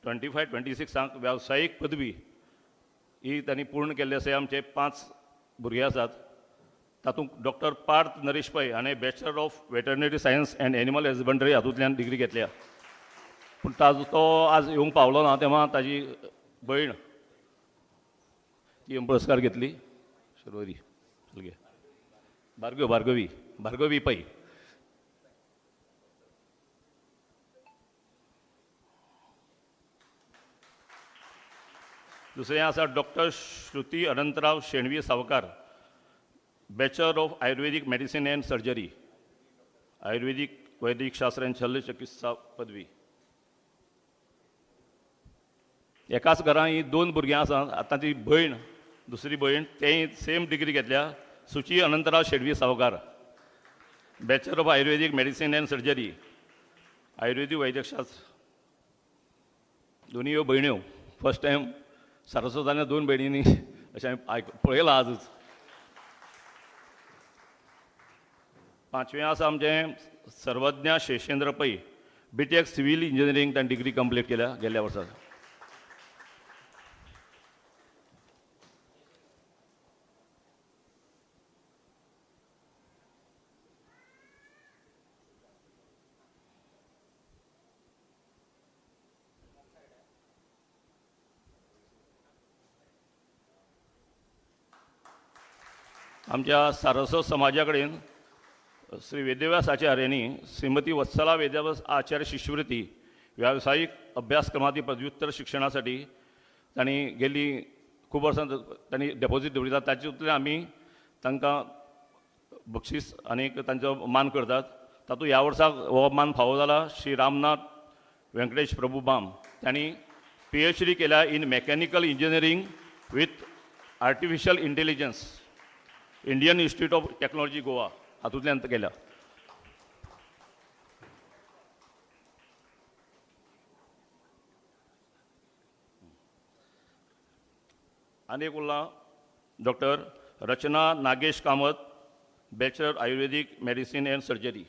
25-26 वेवसायीक पदवी ही तांणी पूर्ण केल्ली आसा. आमचे 5 भुरगे आसात, तातूंत डॉक्टर पार्थ नरेश पै हाणें bachelor of veterinary science and animal husbandry हातूंतल्यान डिग्री घेतल्या, पूण ताजो तो आज येवंक पावलो ना, तेन्ना ताजी भयण ती पुरस्कार घेतली, शर्वरी भार्गवी भार्गवी पै. दुसरें आसा doctor Shruti Anantrao Shenvi Savarkar, bachelor of Ayurvedic medicine and surgery, Ayurvedic वैदिक शास्त्र आनी शल्य चिकित्सा पदवी. एकाच घरान ही 2 भुरगीं आसा, आतां ती भयण दुसरी भयण तेंय सेम डिग्री घेतल्या, Suchi Anantrao Shenvi Savarkar, bachelor of Ayurvedic medicine and surgery, Ayurvedic वैद्यकशास्त्र. दोनूय ह्यो भयण्यो फर्स्ट टायम सारस्वतांनी 2 भयणींनी अशें हांवें पळयलां आजच. पांचवें आसा आमचें Sarvajna Sheshendra Pai, BTech civil engineering ताणें डिग्री कंप्लीट केल्या गेल्ल्या वर्सा. आमच्या सारस्वत समाजा कडेन श्री वेदव्यास आचार्यांनी श्रीमती वत्सला वेदव्यास आचार्य शिष्यवृत्ती व्यावसायिक अभ्यासक्रमातील पदव्युत्तर शिक्षणासाठी तांणी गेली खूब वर्सां तांणी डेपोजीट दवरिता, तातूंतल्यान आमी तांकां बक्षीस आनी तांचो मान करतात. तातूंत ह्या वर्साक हो मान फावो जाला श्री रामनाथ व्यंकटेश प्रभू बाम, तांणी PhD केल्या in mechanical engineering with artificial intelligence, Indian Institute of Technology Goa हातूंतल्यान केल्या. आनी एक उरलां doctor Rachna Nagesh Kamat, bachelor Ayurvedic medicine and surgery.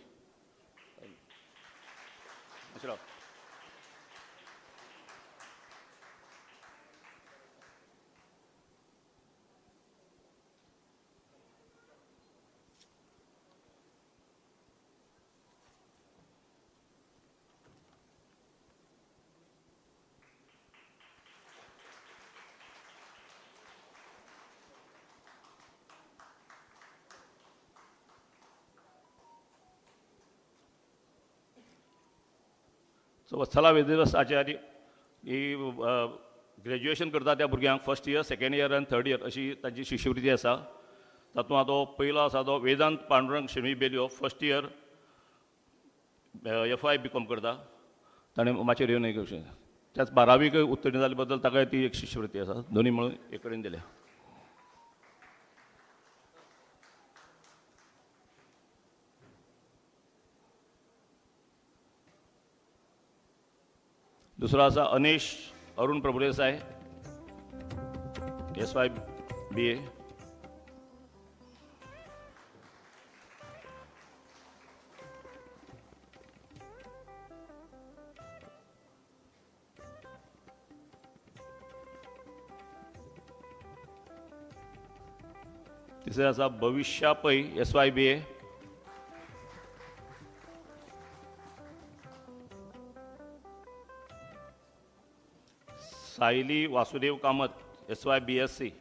So Vatsala Vedvyas Acharya ही ग्रॅज्युएशन करता त्या भुरग्यांक फर्स्ट इयर, सेकेंड इयर आनी थर्ड इयर अशी तांची शिश्यवृत्ती आसा. तातूंत आतां पयलो आसा तो Vedant Pandurang Shenoy Belio, first year FY BCom करता. ताणें माचयेर येवन एक त्याच 12वीक उत्तीर्ण जाल्ले बद्दल ताका ती एक शिश्यवृत्ती आसा. दोनी म्हणून एक कडेन दिल्या. दुसरो आसा Anesh Arun Prabhudesai, SY BA. तिसरें आसा Bhavishya Pai, SY BA. Sayali Vasudev Kamat, SY BSc.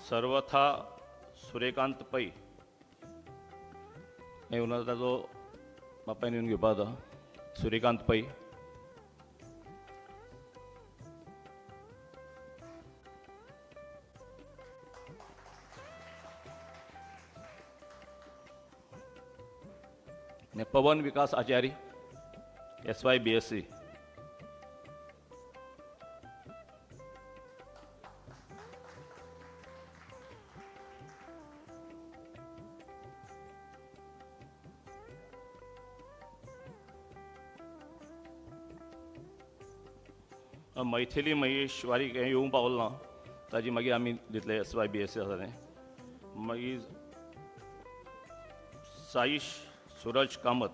Sarvatha Suryakant Pai, येवन ताजो बापायन येवन घेवपा जाता. Suryakant Pai. Pawan Vikas Achari, SY BSc. Maithili Mahesh Warik हें येवंक पावल ना, ताजी मागीर आमी दितले SY BSc आसा तें. मागीर Saish Suraj Kamat,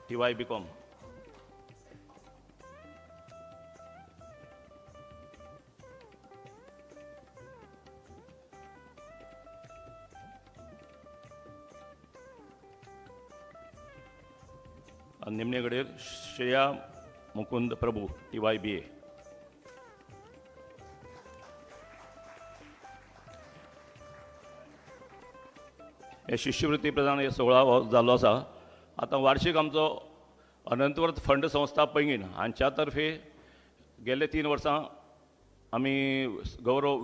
TY BCom. आनी निमणे कडेन Shreya Mukund Prabhu, TY BA. हे शिश्यवृत्ती प्रदान हे सोहळा जाल्लो आसा. आतां वार्षिक आमचो अनंतवर्त फंड संस्था पैंगीण हांच्या तर्फे गेले 3 वर्सां आमी गौरव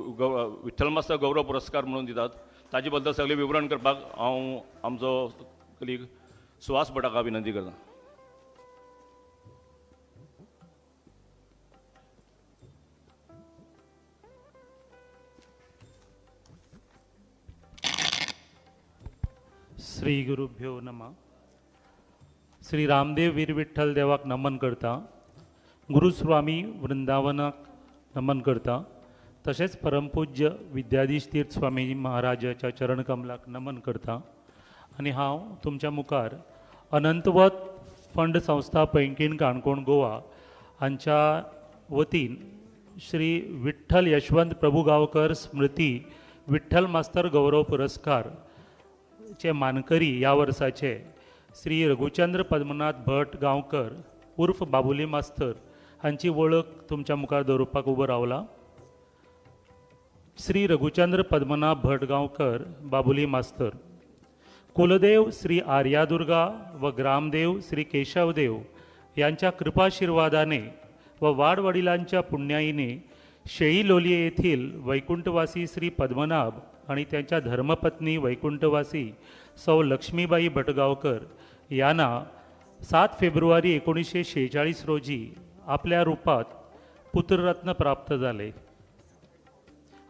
विठ्ठल मास्तर गौरव पुरस्कार म्हणून दितात. ताजे बद्दल सगळें विवरण करपाक हांव आमचो कलीग सुहास भटाका विनंती करता. श्री गुरुभ्यो नमः. श्री रामदेव वीर विठ्ठल देवाक नमन करता, गुरुस्वामी वृंदावनाक नमन करता, तशेंच परमपूज्य विद्याधीश तीर्थ स्वामी महाराजाच्या चरणकमलाक नमन करता. आनी हांव तुमच्या मुखार अनंतवत फंड संस्था पैंगीण काणकोण गोवा हांच्या वतीन श्री विठ्ठल यशवंत प्रभू गांवकर स्मृती विठ्ठल मास्तर गौरव पुरस्कार चे मानकरी ह्या वर्साचे श्री रघुचंद्र पद्मनाथ भट गांवकर उर्फ बाबुली मास्तर हांची वळख तुमच्या मुखार दवरुपाक उबो रावला. श्री रघुचंद्र पद्मनाभ भट गांवकर बाबुली मास्तर कुलदेव श्री आर्यादुर्गा व ग्रामदेव श्री केशवदेव यांच्या कृपाशीर्वादाने व वाडवडिलांच्या पुण्याईने शेळी लोलिये येथील वैकुंठवासी श्री पद्मनाभ आणि त्यांच्या धर्मपत्नी वैकुंठवासी सौ लक्ष्मीबाई भटगावकर यांना 7 फेब्रुवारी 1946 रोजी आपल्या रूपात पुत्ररत्न प्राप्त झाले.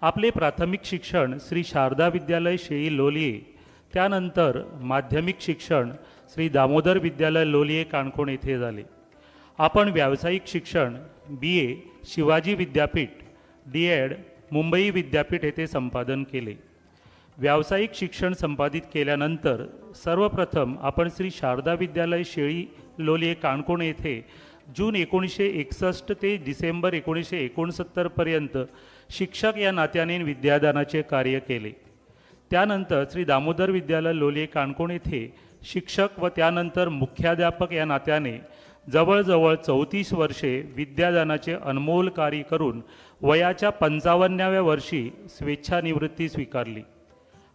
आपले प्राथमिक शिक्षण श्री शारदा विद्यालय शेळी लोलिये, त्यानंतर माध्यमिक शिक्षण श्री दामोदर विद्यालय लोलिये काणकोण येथे झाले. आपण व्यावसायिक शिक्षण BA Shivaji विद्यापीठ, D.Ed Mumbai विद्यापीठ येथे संपादन केले. व्यावसायिक शिक्षण संपादित केल्यानंतर सर्वप्रथम आपण श्री शारदा विद्यालय शेळी लोलिये काणकोण येथे जून 1961 ते डिसेंबर 1969 पर्यंत शिक्षक या नात्याने विद्यादानाचे कार्य केले. त्यानंतर श्री दामोदर विद्यालय लोलिये काणकोण येथे शिक्षक व त्यानंतर मुख्याध्यापक या नात्याने जवळजवळ 34 वर्षे विद्यादानाचे अनमोल कार्य करून वयाच्या 55व्या वर्षी स्वेच्छानिवृत्ती स्वीकारली.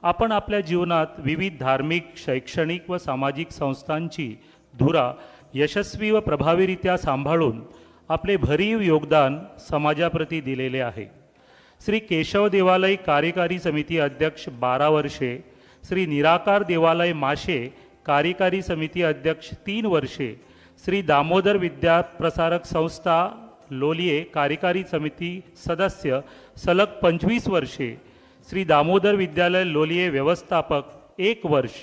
आपण आपल्या जीवनात विविध धार्मिक, शैक्षणिक व सामाजिक संस्थांची धुरा यशस्वी व प्रभावीरित्या सांभाळून आपले भरीव योगदान समाजाप्रती दिलेले आहे. श्री केशव देवालय कार्यकारी समिती अध्यक्ष 12 वर्षे, श्री निराकार देवालय माशे कार्यकारी समिती अध्यक्ष 3 वर्षे, श्री दामोदर विद्याप्रसारक संस्था लोलिये कार्यकारी समिती सदस्य सलग 25 वर्षे, श्री दामोदर विद्यालय लोलिये व्यवस्थापक 1 वर्ष,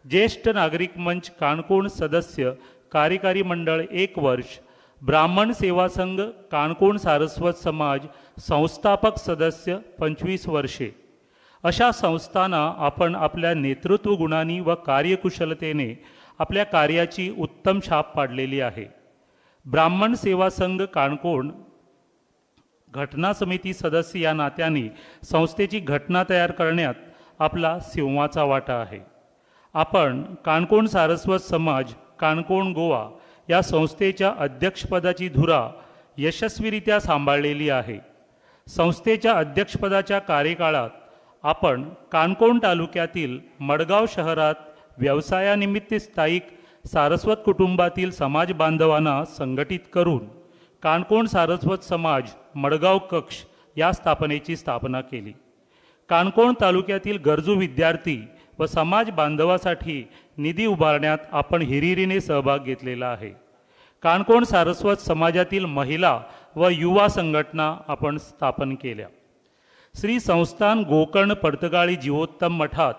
ज्येष्ठ नागरिक मंच काणकोण सदस्य कार्यकारी मंडळ 1 वर्ष, ब्राह्मण सेवा संघ काणकोण सारस्वत समाज संस्थापक सदस्य 25 वर्षे. अशा संस्थांना आपण आपल्या नेतृत्व गुणांनी व कार्यकुशलतेने आपल्या कार्याची उत्तम छाप पाडलेली आहे. ब्राह्मण सेवा संघ काणकोण घटना समिती सदस्य या नात्याने संस्थेची घटना तयार करण्यात आपला सिंहाचा वाटा आहे. आपण काणकोण सारस्वत समाज काणकोण गोवा या संस्थेच्या अध्यक्षपदाची धुरा यशस्वीरित्या सांभाळलेली आहे. संस्थेच्या अध्यक्षपदाच्या कार्यकाळात आपण काणकोण तालुक्यातील मडगाव शहरात व्यवसायानिमित्त स्थायिक सारस्वत कुटुंबातील समाज बांधवांना संघटित करून काणकोण सारस्वत समाज मडगाव कक्ष या स्थापनेची स्थापना केली. काणकोण तालुक्यातील गरजू विद्यार्थी व समाज बांधवासाठी निधी उभारण्यात आपण हिरिरीने सहभाग घेतलेला आहे. काणकोण सारस्वत समाजातील महिला व युवा संघटना आपण स्थापन केल्या. श्री संस्थान गोकर्ण पर्तगाळी जीवोत्तम मठात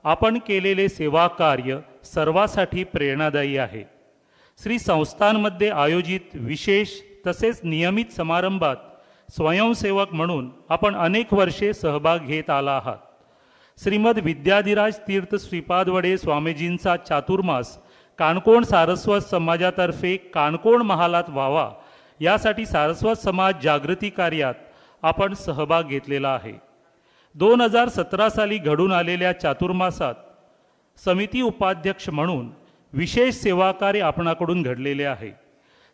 आपण केलेले सेवा कार्य सर्वांसाठी प्रेरणादायी आहे. श्री संस्थानमध्ये आयोजित विशेष तसेच नियमित समारंभात स्वयंसेवक म्हणून आपण अनेक वर्षे सहभाग घेत आला आहात. श्रीमद विद्याधिराज तीर्थ श्रीपादवडे स्वामीजींचा चातुर्मास काणकोण सारस्वत समाजातर्फे काणकोण महालात व्हावा यासाठी सारस्वत समाज जागृती कार्यात आपण सहभाग घेतलेला आहे. 2017 साली घडून आलेल्या चातुर्मासात समिती उपाध्यक्ष म्हणून विशेष सेवाकार्य आपणाकडून घडलेले आहे.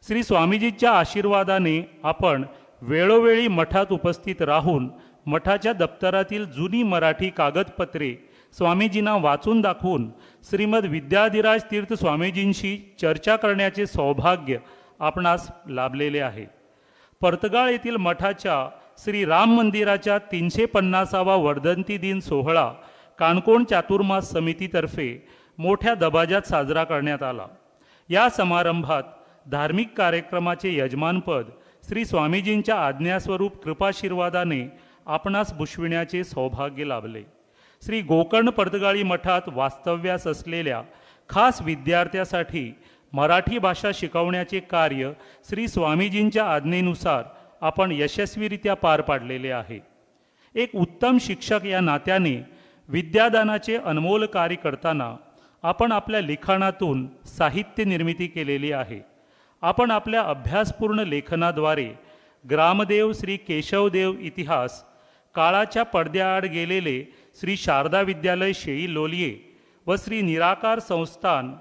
श्री स्वामीजींच्या आशीर्वादाने आपण वेळोवेळी मठात उपस्थित राहून मठाच्या दप्तरातील जुनी मराठी कागदपत्रे स्वामीजींना वाचून दाखवून श्रीमद विद्याधिराज तीर्थ स्वामीजींशी चर्चा करण्याचे सौभाग्य आपणास लाभलेले आहे. पर्तगाळ येथील मठाच्या श्री राम मंदिराच्या 350वा वर्धंती दिन सोहळा काणकोण चातुर्मास समितीतर्फे मोठ्या दबाजात साजरा करण्यात आला. या समारंभात धार्मिक कार्यक्रमाचे यजमानपद श्री स्वामीजींच्या आज्ञास्वरूप कृपाशीर्वादाने आपणास भूषविण्याचे सौभाग्य लाभले. श्री गोकर्ण पर्तगाळी मठात वास्तव्यास असलेल्या खास विद्यार्थ्यासाठी मराठी भाषा शिकवण्याचे कार्य श्री स्वामीजींच्या आज्ञेनुसार आपण यशस्वीरित्या पार पाडलेले आहे. एक उत्तम शिक्षक या नात्याने विद्यादानाचे अनमोल कार्य करताना आपण आपल्या लिखाणातून साहित्य निर्मिती केलेली आहे. आपण आपल्या अभ्यासपूर्ण लेखनाद्वारे ग्रामदेव श्री केशवदेव इतिहास, काळाच्या पडद्याआड गेलेले श्री शारदा विद्यालय शेळी लोलिये व श्री निराकार संस्थान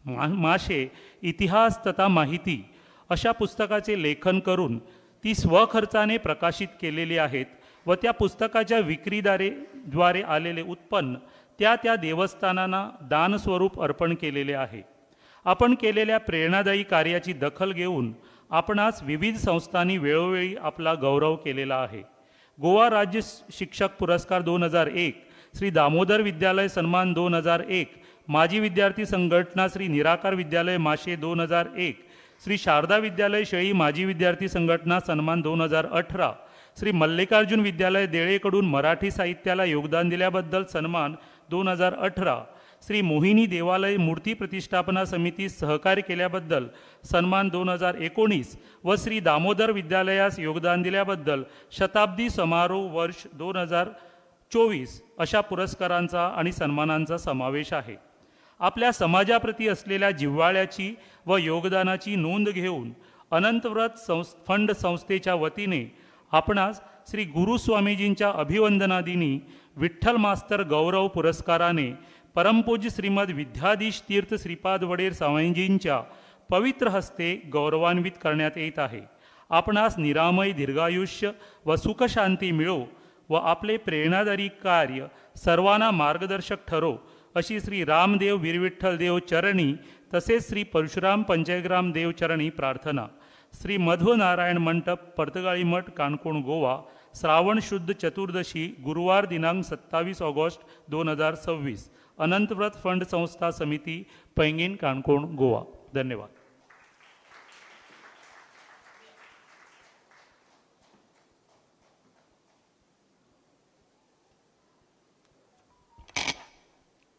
माशे इतिहास तथा माहिती अशा पुस्तकाचे लेखन करून ती स्वखर्चाने प्रकाशित केलेली आहेत व त्या पुस्तकाच्या विक्रीद्वारे आलेले उत्पन्न त्या त्या देवस्थानांना दानस्वरूप अर्पण केलेले आहे. आपण केलेल्या प्रेरणादायी कार्याची दखल घेऊन आपणास विविध संस्थांनी वेळोवेळी आपला गौरव केलेला आहे. गोवा राज्य शिक्षक पुरस्कार 2001, श्री दामोदर विद्यालय सन्मान 2001, माजी विद्यार्थी संघटना श्री निराकार विद्यालय माशे 2001, श्री शारदा विद्यालय शेळी माजी विद्यार्थी संघटना सन्मान 2018, श्री मल्लिकार्जुन विद्यालय देळेकडून मराठी साहित्याला योगदान दिल्याबद्दल सन्मान 2018, श्री मोहिनी देवालय मूर्ती प्रतिष्ठापना समिती सहकार्य केल्याबद्दल सन्मान 2019 व श्री दामोदर विद्यालयास योगदान दिल्याबद्दल शताब्दी समारोह वर्ष 2024 अशा पुरस्कारांचा आणि सन्मानांचा समावेश आहे. आपल्या समाजाप्रती असलेल्या जिव्हाळ्याची व योगदानाची नोंद घेऊन अनंतव्रत फंड संस्थेच्या वतीने आपणास श्री गुरुस्वामीजींच्या अभिवंदनादिनी विठ्ठल मास्तर गौरव पुरस्काराने परमपूज्य श्रीमद विद्याधीश तीर्थ श्रीपाद वडेर स्वामीजींच्या पवित्र हस्ते गौरवान्वित करण्यात येत आहे. आपणास निरामय दीर्घायुष्य व सुखशांती मिळो व आपले प्रेरणादायी कार्य सर्वांना मार्गदर्शक ठरो अशी श्री रामदेव वीरविठ्ठल देव चरणी तसेच श्री परशुराम पंचग्राम देव चरणी प्रार्थना. श्री मध्वनारायण मंटप, पर्तगाळी मठ, काणकोण, गोवा. श्रावण शुद्ध चतुर्दशी, गुरुवार, दिनांक 27 ऑगस्ट 2026. अनंतव्रत फंड संस्था समिती, पैंगीण, काणकोण, गोवा. धन्यवाद.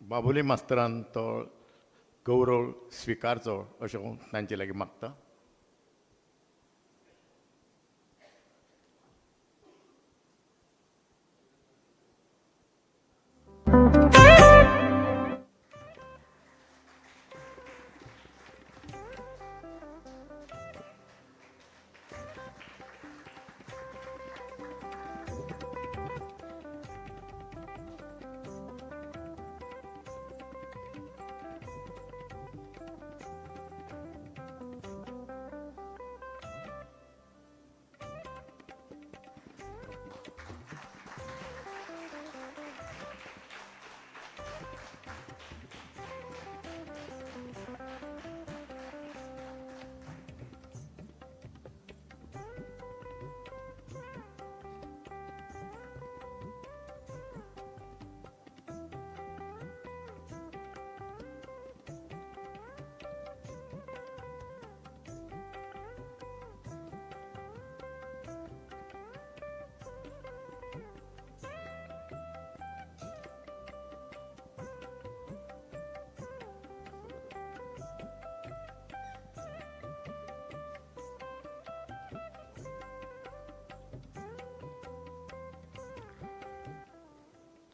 बाबुली मास्तरान तो गौरव स्विकारचो अशें हांव तांचे लागीं मागता.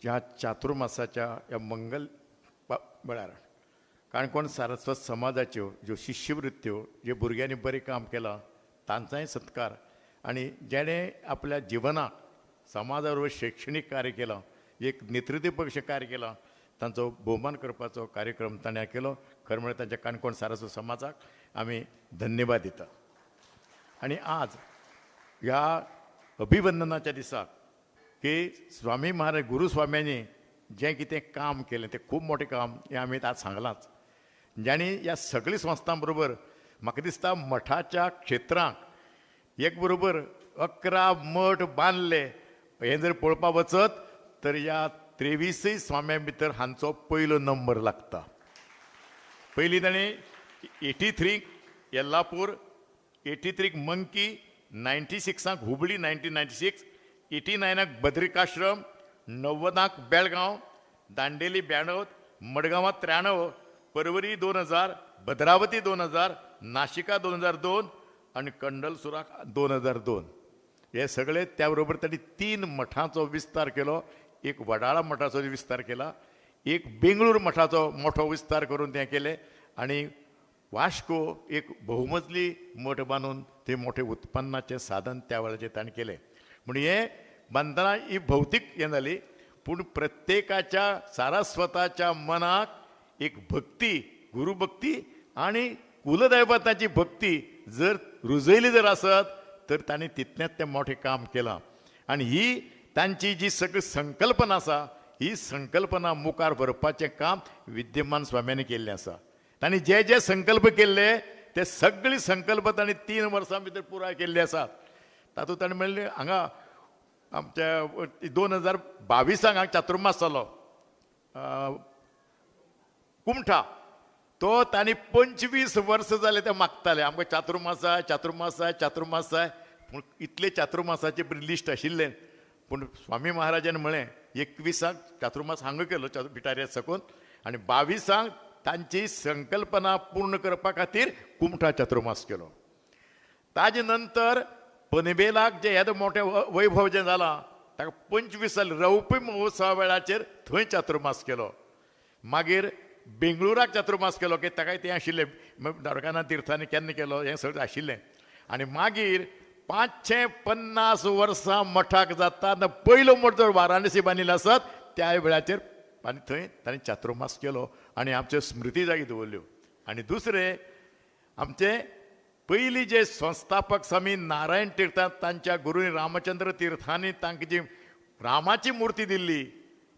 ह्या चातुर्मासाच्या ह्या मंगल वेळार काणकोण सारस्वत समाजाच्यो ज्यो शिश्यवृत्त्यो ज्यो भुरग्यांनी बरें काम केलां तांचोय सत्कार आनी जेणें आपल्या जिवनाक समाजा बरोबर शैक्षणीक कार्य केलां, एक नेतृत्व अशें कार्य केलां तांचो भोवमान करपाचो कार्यक्रम ताणें केलो. खरें म्हळ्यार तांच्या काणकोण सारस्वत समाजाक आमी धन्यवाद दिता. आनी आज ह्या अभिवंदनाच्या दिसाक की स्वामी महाराज गुरुस्वाम्यांनी जें कितें काम केलें तें खूब मोठें काम हें आमी आज सांगलांच. जांणी ह्या सगळीं संस्थां बरोबर म्हाका दिसता मठाच्या क्षेत्रांक एक बरोबर 11 मठ बांदले हें जर पळोवपाक वचत तर ह्या 23 स्वाम्यां भितर हांचो पयलो नंबर लागता. पयलीं ताणें 83 येल्लापूर, 83 मंकी, 96 हुबळी, 1996, 89 बद्रिकाश्रम, 90 बेळगांव, दांडेली 92, मडगांवां 93, परवरी 2000, भद्रावती 2000, नाशिका 2002 आनी कंडलसुराक 2002. हे सगळे त्या बरोबर तांणी 3 मठांचो विस्तार केलो. एक वडाळा मठाचो विस्तार केला, एक बेंगळूर मठाचो मोठो विस्तार करून तें केलें आनी वास्को एक बहुमजली मठ बांदून ते मोठे उत्पन्नाचें साधन त्या वेळाचेर ताणें केलें. म्हूण हें बांदतना ही भौतीक हें जाली, पूण प्रत्येकाच्या सारस्वताच्या मनाक एक भक्ती, गुरुभक्ती आनी कुलदैवताची भक्ती जर रुजयली जर आसत तर तांणी तितलेंच तें मोठें काम केलां. आनी ही तांची जी सगळी संकल्पना आसा ही संकल्पना मुखार व्हरपाचें काम विद्यमान स्वाम्यांनी केल्लें आसा. तांणी जे जे संकल्प केल्ले ते सगळे संकल्प तांणी 3 वर्सां भितर पुराय केल्ले आसात. तातूंत ताणें म्हणलें हांगा आमच्या 2022 हांगा चातुर्मास जालो कुमठा, तो तांणी 25 वर्सां जाले ते मागताले आमकां चातुर्मास जाय, चातुर्मास जाय, चातुर्मास जाय. पूण इतले चातुर्मासाचें लिस्ट आशिल्लें, पूण स्वामी महाराजान म्हळें 21 चातुर्मास हांगा केलो बिटार्या साकून आनी 22 तांची संकल्पना पूर्ण करपा खातीर कुमठा चातुर्मास केलो. ताजे नंतर पनवेलाक जें येदें मोठें वैभव जें जालां ताका 25 साल रौपी महोत्सवा वेळाचेर थंय चातुर्मास केलो. मागीर बेंगळुराक चातुर्मास केलो की ताकाय तें आशिल्लें द्वारकानाथ तीर्थांनी केन्ना केलो हें सगळें आशिल्लें. आनी मागीर 550 वर्सां मठाक जाता पयलो मठ जर वाराणसी बांदिल्लो आसत त्या वेळाचेर आनी थंय तांणी चातुर्मास केलो आनी आमच्यो स्मृती जागी दवरल्यो. आनी दुसरें आमचे पयलीं जे संस्थापक स्वामी नारायण तीर्थान तांच्या गुरू रामचंद्र तीर्थांनी तांकां जी रामाची मूर्ती दिल्ली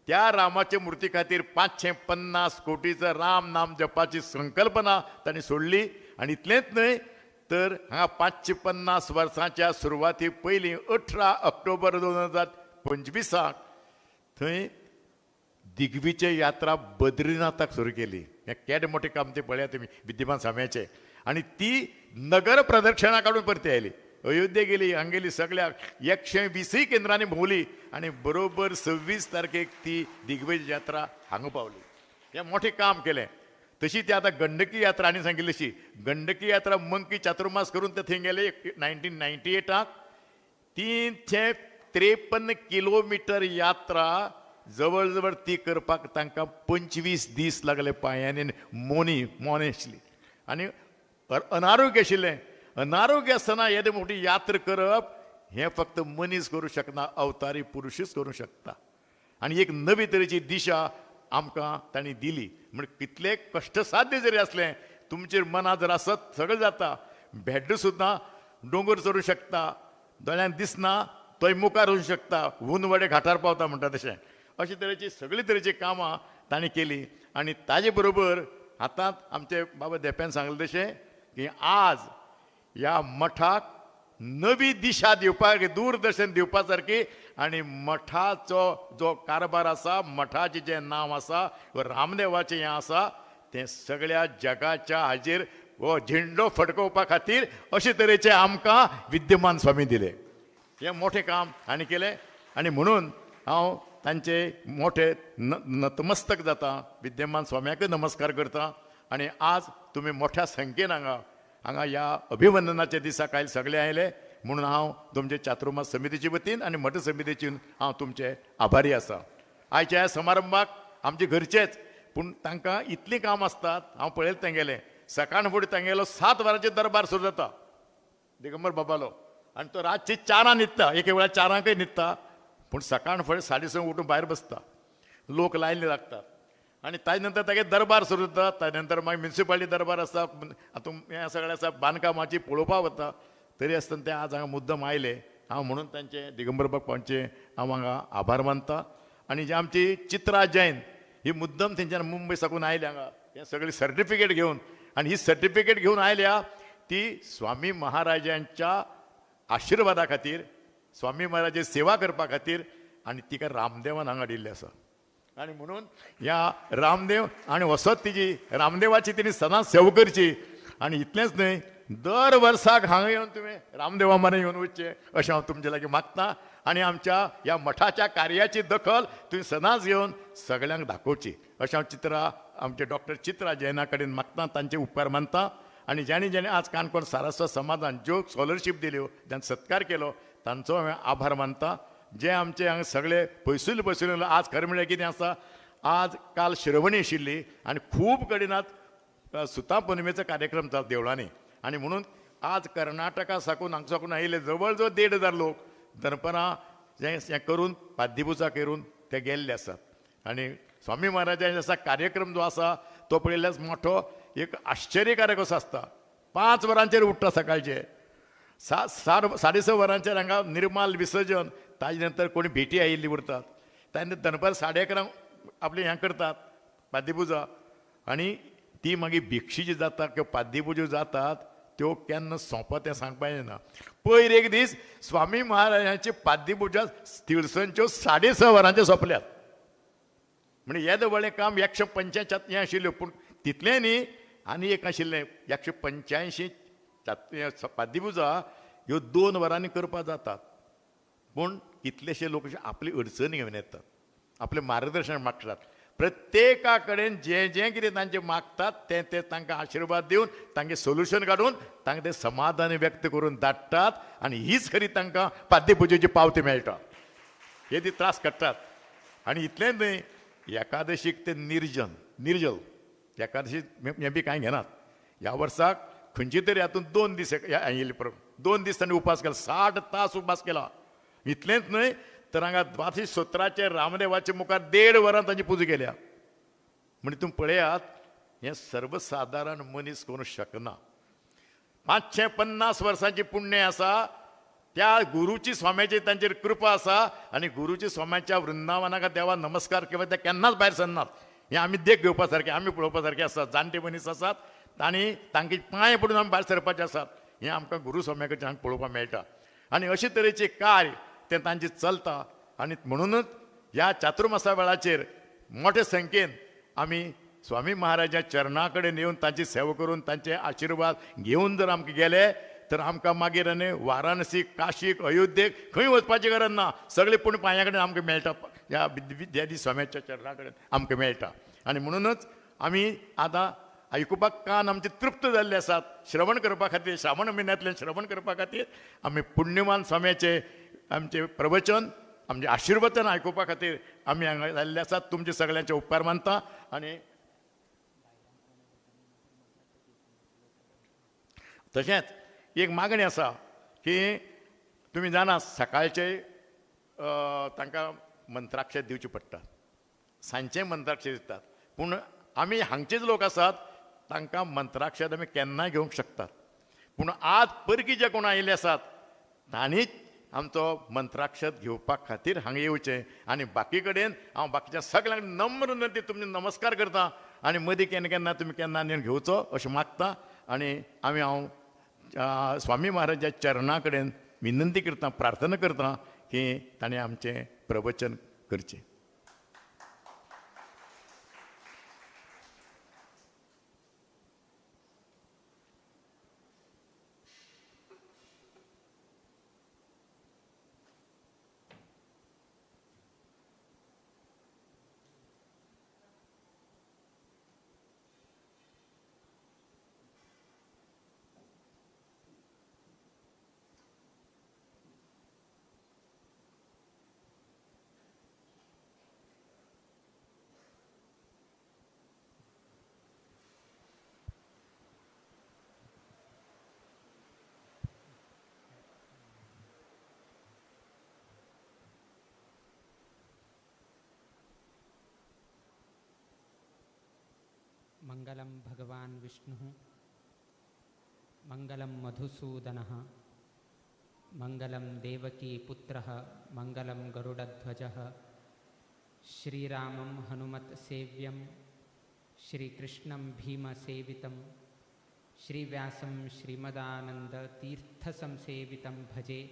त्या रामाचे मूर्ती खातीर 550 कोटीचो राम नाम जपाची संकल्पना तांणी सोडली. आनी इतलेंच न्हय तर हांगा 550 वर्सांच्या सुरवाती पयलीं 18 ऑक्टोबर 2025 थंय दिग्विजय यात्रा बद्रीनाथाक सुरू केली. हें केदें मोठें काम तें पळयात तुमी विद्यमान स्वाम्याचें. आनी ती नगर प्रदक्षिणा काडून परती आयली, अयोध्ये गेली, हांगेली सगळ्याक 120 केंद्रांनी भोंवली आनी बरोबर 26 तारखेक ती दिग्विजय यात्रा हांगा पावली. हें मोठें काम केलें. तशी ती आतां गंडकी यात्रा आनी सांगिल्ली तशी गंडकी यात्रा मंकी चातुर्मास करून ते थंय गेले 1998 353 किलोमिटर यात्रा जवळ जवळ ती करपाक तांकां 25 दीस लागले. पांयांनी मोनी मोने आशिल्ली आनी अनारोग्य आशिल्लें. अनारोग्य आसतना येदे मोठी यात्रा करप हें फक्त मनीस करूं शकना, अवतारी पुरुशूच करूं शकता. आनी एक नवी तरेची दिशा आमकां तांणी दिली. म्हण कितले कश्टसाध्य जरी आसलें तुमचेर मनां जर आसत सगळें जाता. भेड्डो सुद्दां दोंगर चडूं शकता, दोळ्यान दिसना तोय मुखार वचूं शकता, हून वडे घाटार पावता म्हणटा तशें. अशे तरेची सगळी तरेची कामां तांणी केली. आनी ताजे बरोबर आतां आमचे बाबा धेंप्यान सांगलें तशें की आज ह्या मठाक नवी दिशा दिवपाक, दूरदर्शन दिवपा सारकी आनी मठाचो जो कारभार आसा, मठाचें जें नांव आसा वा रामदेवाचें हें आसा तें सगळ्या जगाच्या हाजेर हो झेंडो फडकोवपा खातीर अशे तरेचे आमकां विद्यमान स्वामी दिले. हें मोठें काम हांणी केलें आनी म्हणून हांव तांचे मोठे नतमस्तक जाता, विद्यमान स्वाम्याकय नमस्कार करता. आनी आज तुमी मोठ्या संख्येन हांगा हांगा ह्या अभिवंदनाच्या दिसा कायल सगळे आयले म्हणून हांव तुमचे चातुर्मास समितीचे वतीन आनी मठ समितीचे हांव तुमचे आभारी आसा. आयच्या ह्या समारंभाक आमचे घरचेच पूण तांकां इतलीं काम आसतात. हांव पळयलें तांगेलें सकाळ फुडें तांगेलो 7 वरांचेर दरबार सुरू जाता दिगंबर बाबालो आनी तो रातचे 4 न्हिदता, एके वेळार 4 न्हिदता पूण सकाळ फुडें 6:30 उठून भायर बसता, लोक लायनी लागतात आनी ताजे नंतर तागे दरबार सुरू जाता. ताजे नंतर मागीर म्युनिसिपालिटी दरबार आसा, आतां हें सगळें आसा, बांदकामाची पळोवपाक वता. तरी आसतना ते आज हांगा मुद्दम आयले हांव म्हणून तांचे दिगंबर बाप्पांचे हांव हांगा आभार मानता. आनी जे आमची चित्रा जैन ही मुद्दम थंयच्यान मुंबय साकून आयल्या हांगा हें सगळें सर्टिफिकेट घेवन, आनी ही सर्टिफिकेट घेवन आयल्या ती स्वामी महाराजांच्या आशिर्वादा खातीर, स्वामी महाराजाची सेवा करपा खातीर आनी तिका रामदेवान हांगा हाडिल्लें आसा. आनी म्हणून ह्या रामदेव आनी वसत तिजी रामदेवाची तिणी सदांच सेवा करची. आनी इतलेंच न्हय दर वर्साक हांगा येवन तुवें रामदेवा मरे येवन वचचें अशें हांव तुमचे लागीं मागता. आनी आमच्या ह्या मठाच्या कार्याची दखल तुवें सदांच घेवन सगळ्यांक दाखोवची अशें हांव चित्रा आमचे डॉक्टर चित्रा जैना कडेन मागता, तांचे उपकार मानता. आनी जाणी जाणी आज काणकोण सारस्वत समाजान ज्यो स्कॉलरशीप दिल्यो, जांचो सत्कार केलो तांचो हांवें आभार मानता. जे आमचे हांगा सगळे पयसुल्ले पयसुल्ले आज खरें म्हणल्यार कितें आसा, आज काल शिरवणी आशिल्ली आनी खूब कडेन आज सुता पुनमेचो कार्यक्रम जाता देवळांनी आनी म्हणून आज कर्नाटका साकून हांगा साकून आयिल्ले जवळ जवळ 1500 लोक दनपरां हें करून पाद्यपुजा करून ते गेल्ले आसात. आनी स्वामी महाराजांचे आसा कार्यक्रम जो आसा तो पळयल्यार मोठो एक आश्चर्यकारक असो आसता. 5 वरांचेर उठ्ठा सकाळचे, 6:30 वरांचेर हांगा निर्माल विसर्जन, ताजे नंतर कोणी भेटी आयिल्ली उरतात, ताजे नंतर दनपार 11:30 आपली हें करतात पाद्यपुजा आनी ती मागीर भिक्षी जी जाता किंवा पाद्यपुजा जातात त्यो केन्ना सोंपता तें सांगपाक येना. पयर एक दीस स्वामी महाराजांची पाद्यपुजा तिळसनच्यो 6:30 वरांच्यो सोंपल्यात. म्हणजे येदें व्हडलें काम 185 हें आशिल्ल्यो पूण तितलें न्ही आनी एक आशिल्लें 185 पाद्यपुजा ह्यो 2 वरांनी करपाक जातात पूण कितलेशे लोक आपली अडचणी घेवन येतात, आपलें मार्गदर्शन मागतात. प्रत्येका कडेन जें जें कितें तांचें मागतात तें ते तांकां आशिर्वाद दिवन तांगें सोल्युशन काडून तांकां तें समाधान व्यक्त करून धाडटात आनी हीच खरी तांकां पाद्यपुजेची पावती मेळटा. हे ती त्रास काडटात. आनी इतलेंच न्हय एकादशीक ते निर्जल एकादशी हें बी कांय घेनात. ह्या वर्साक खंयची तरी हातूंत 2 दीस आयिल्ले 2 दीस तांणी उपास केला, 60 तास उपास केला. इतलेंच न्हय तर हांगा द्वादशी सत्राचे रामदेवाचे मुखार 1.5 वरां तांची पुजा केल्या. म्हणजे तुमी पळयात हें सर्वसादारण मनीस करूंक शकना. 550 वर्सांची पुण्य आसा त्या गुरुची स्वाम्याची तांचेर कृपा आसा आनी गुरुची स्वाम्याच्या वृंदावनाक देवा नमस्कार किंवा ते केन्नाच भायर सरनात. हें आमी देख घेवपा सारकें, आमी पळोवपा सारकें आसात. जाणटे मनीस आसात आनी तांकां पांय पडून आमी भायर सरपाचें आसात. हें आमकां गुरू स्वाम्या कडच्यान पळोवपाक मेळटा आनी अशे तरेचें कार्य तें तांचें चलता. आनी म्हणूनच ह्या चातुर्मासा वेळाचेर मोठे संख्येन आमी स्वामी महाराजा चरणा कडेन येवन तांची सेवा करून तांचे आशिर्वाद घेवन जर आमकां गेले तर आमकां मागीर आनी वाराणसी, काशीक, अयोध्येक खंय वचपाची गरज ना. सगळे पूण पांया कडेन आमकां मेळटा, ह्या विद्यादी स्वाम्याच्या चरणा कडेन आमकां मेळटा. आनी म्हणूनच आमी आतां आयकुपाक कान आमचे तृप्त जाल्ले आसात. श्रवण करपा खातीर, श्रावण म्हयन्यांतल्यान श्रवण करपा खातीर आमी पुण्यमान स्वाम्याचे आमचें प्रवचन, आमचें आशिर्वचन आयकुपा खातीर आमी हांगा जाल्ले आसात. तुमचे सगळ्यांचे उपकार मानता. आनी तशेंच एक मागणी आसा की तुमी जाणा सकाळचे तांकां मंत्राक्षर दिवचे पडटा, सांजचे मंत्राक्षर दितात. पूण आमी हांगचेच लोक आसात तांकां मंत्राक्षर आमी केन्नाय घेवंक शकतात. पूण आज परकी जे कोण आयिल्ले आसात तांणीच आमचो मंत्राक्षर घेवपा खातीर हांगा येवचें. आनी बाकी कडेन हांव बाकीच्या सगळ्यांक नम्र नंती तुमचे नमस्कार करता आनी मदीं केन्ना केन्ना तुमी केन्ना आनी घेवचो अशें मागता. आनी आमी हांव स्वामी महाराजा चरणा कडेन विनंती करता, प्रार्थना करता की ताणें आमचें प्रवचन करचें. मंगलम भगवान विष्णुः, मंगलम मधुसूदनः, मंगलम देवकी पुत्रः, मंगलम गरुडध्वजः, श्रीरामं हनुमत् सेव्यं, श्रीकृष्णं भीमसेवितं, श्रीव्यासं श्रीमदानंद तीर्थसंसेवितं भजे.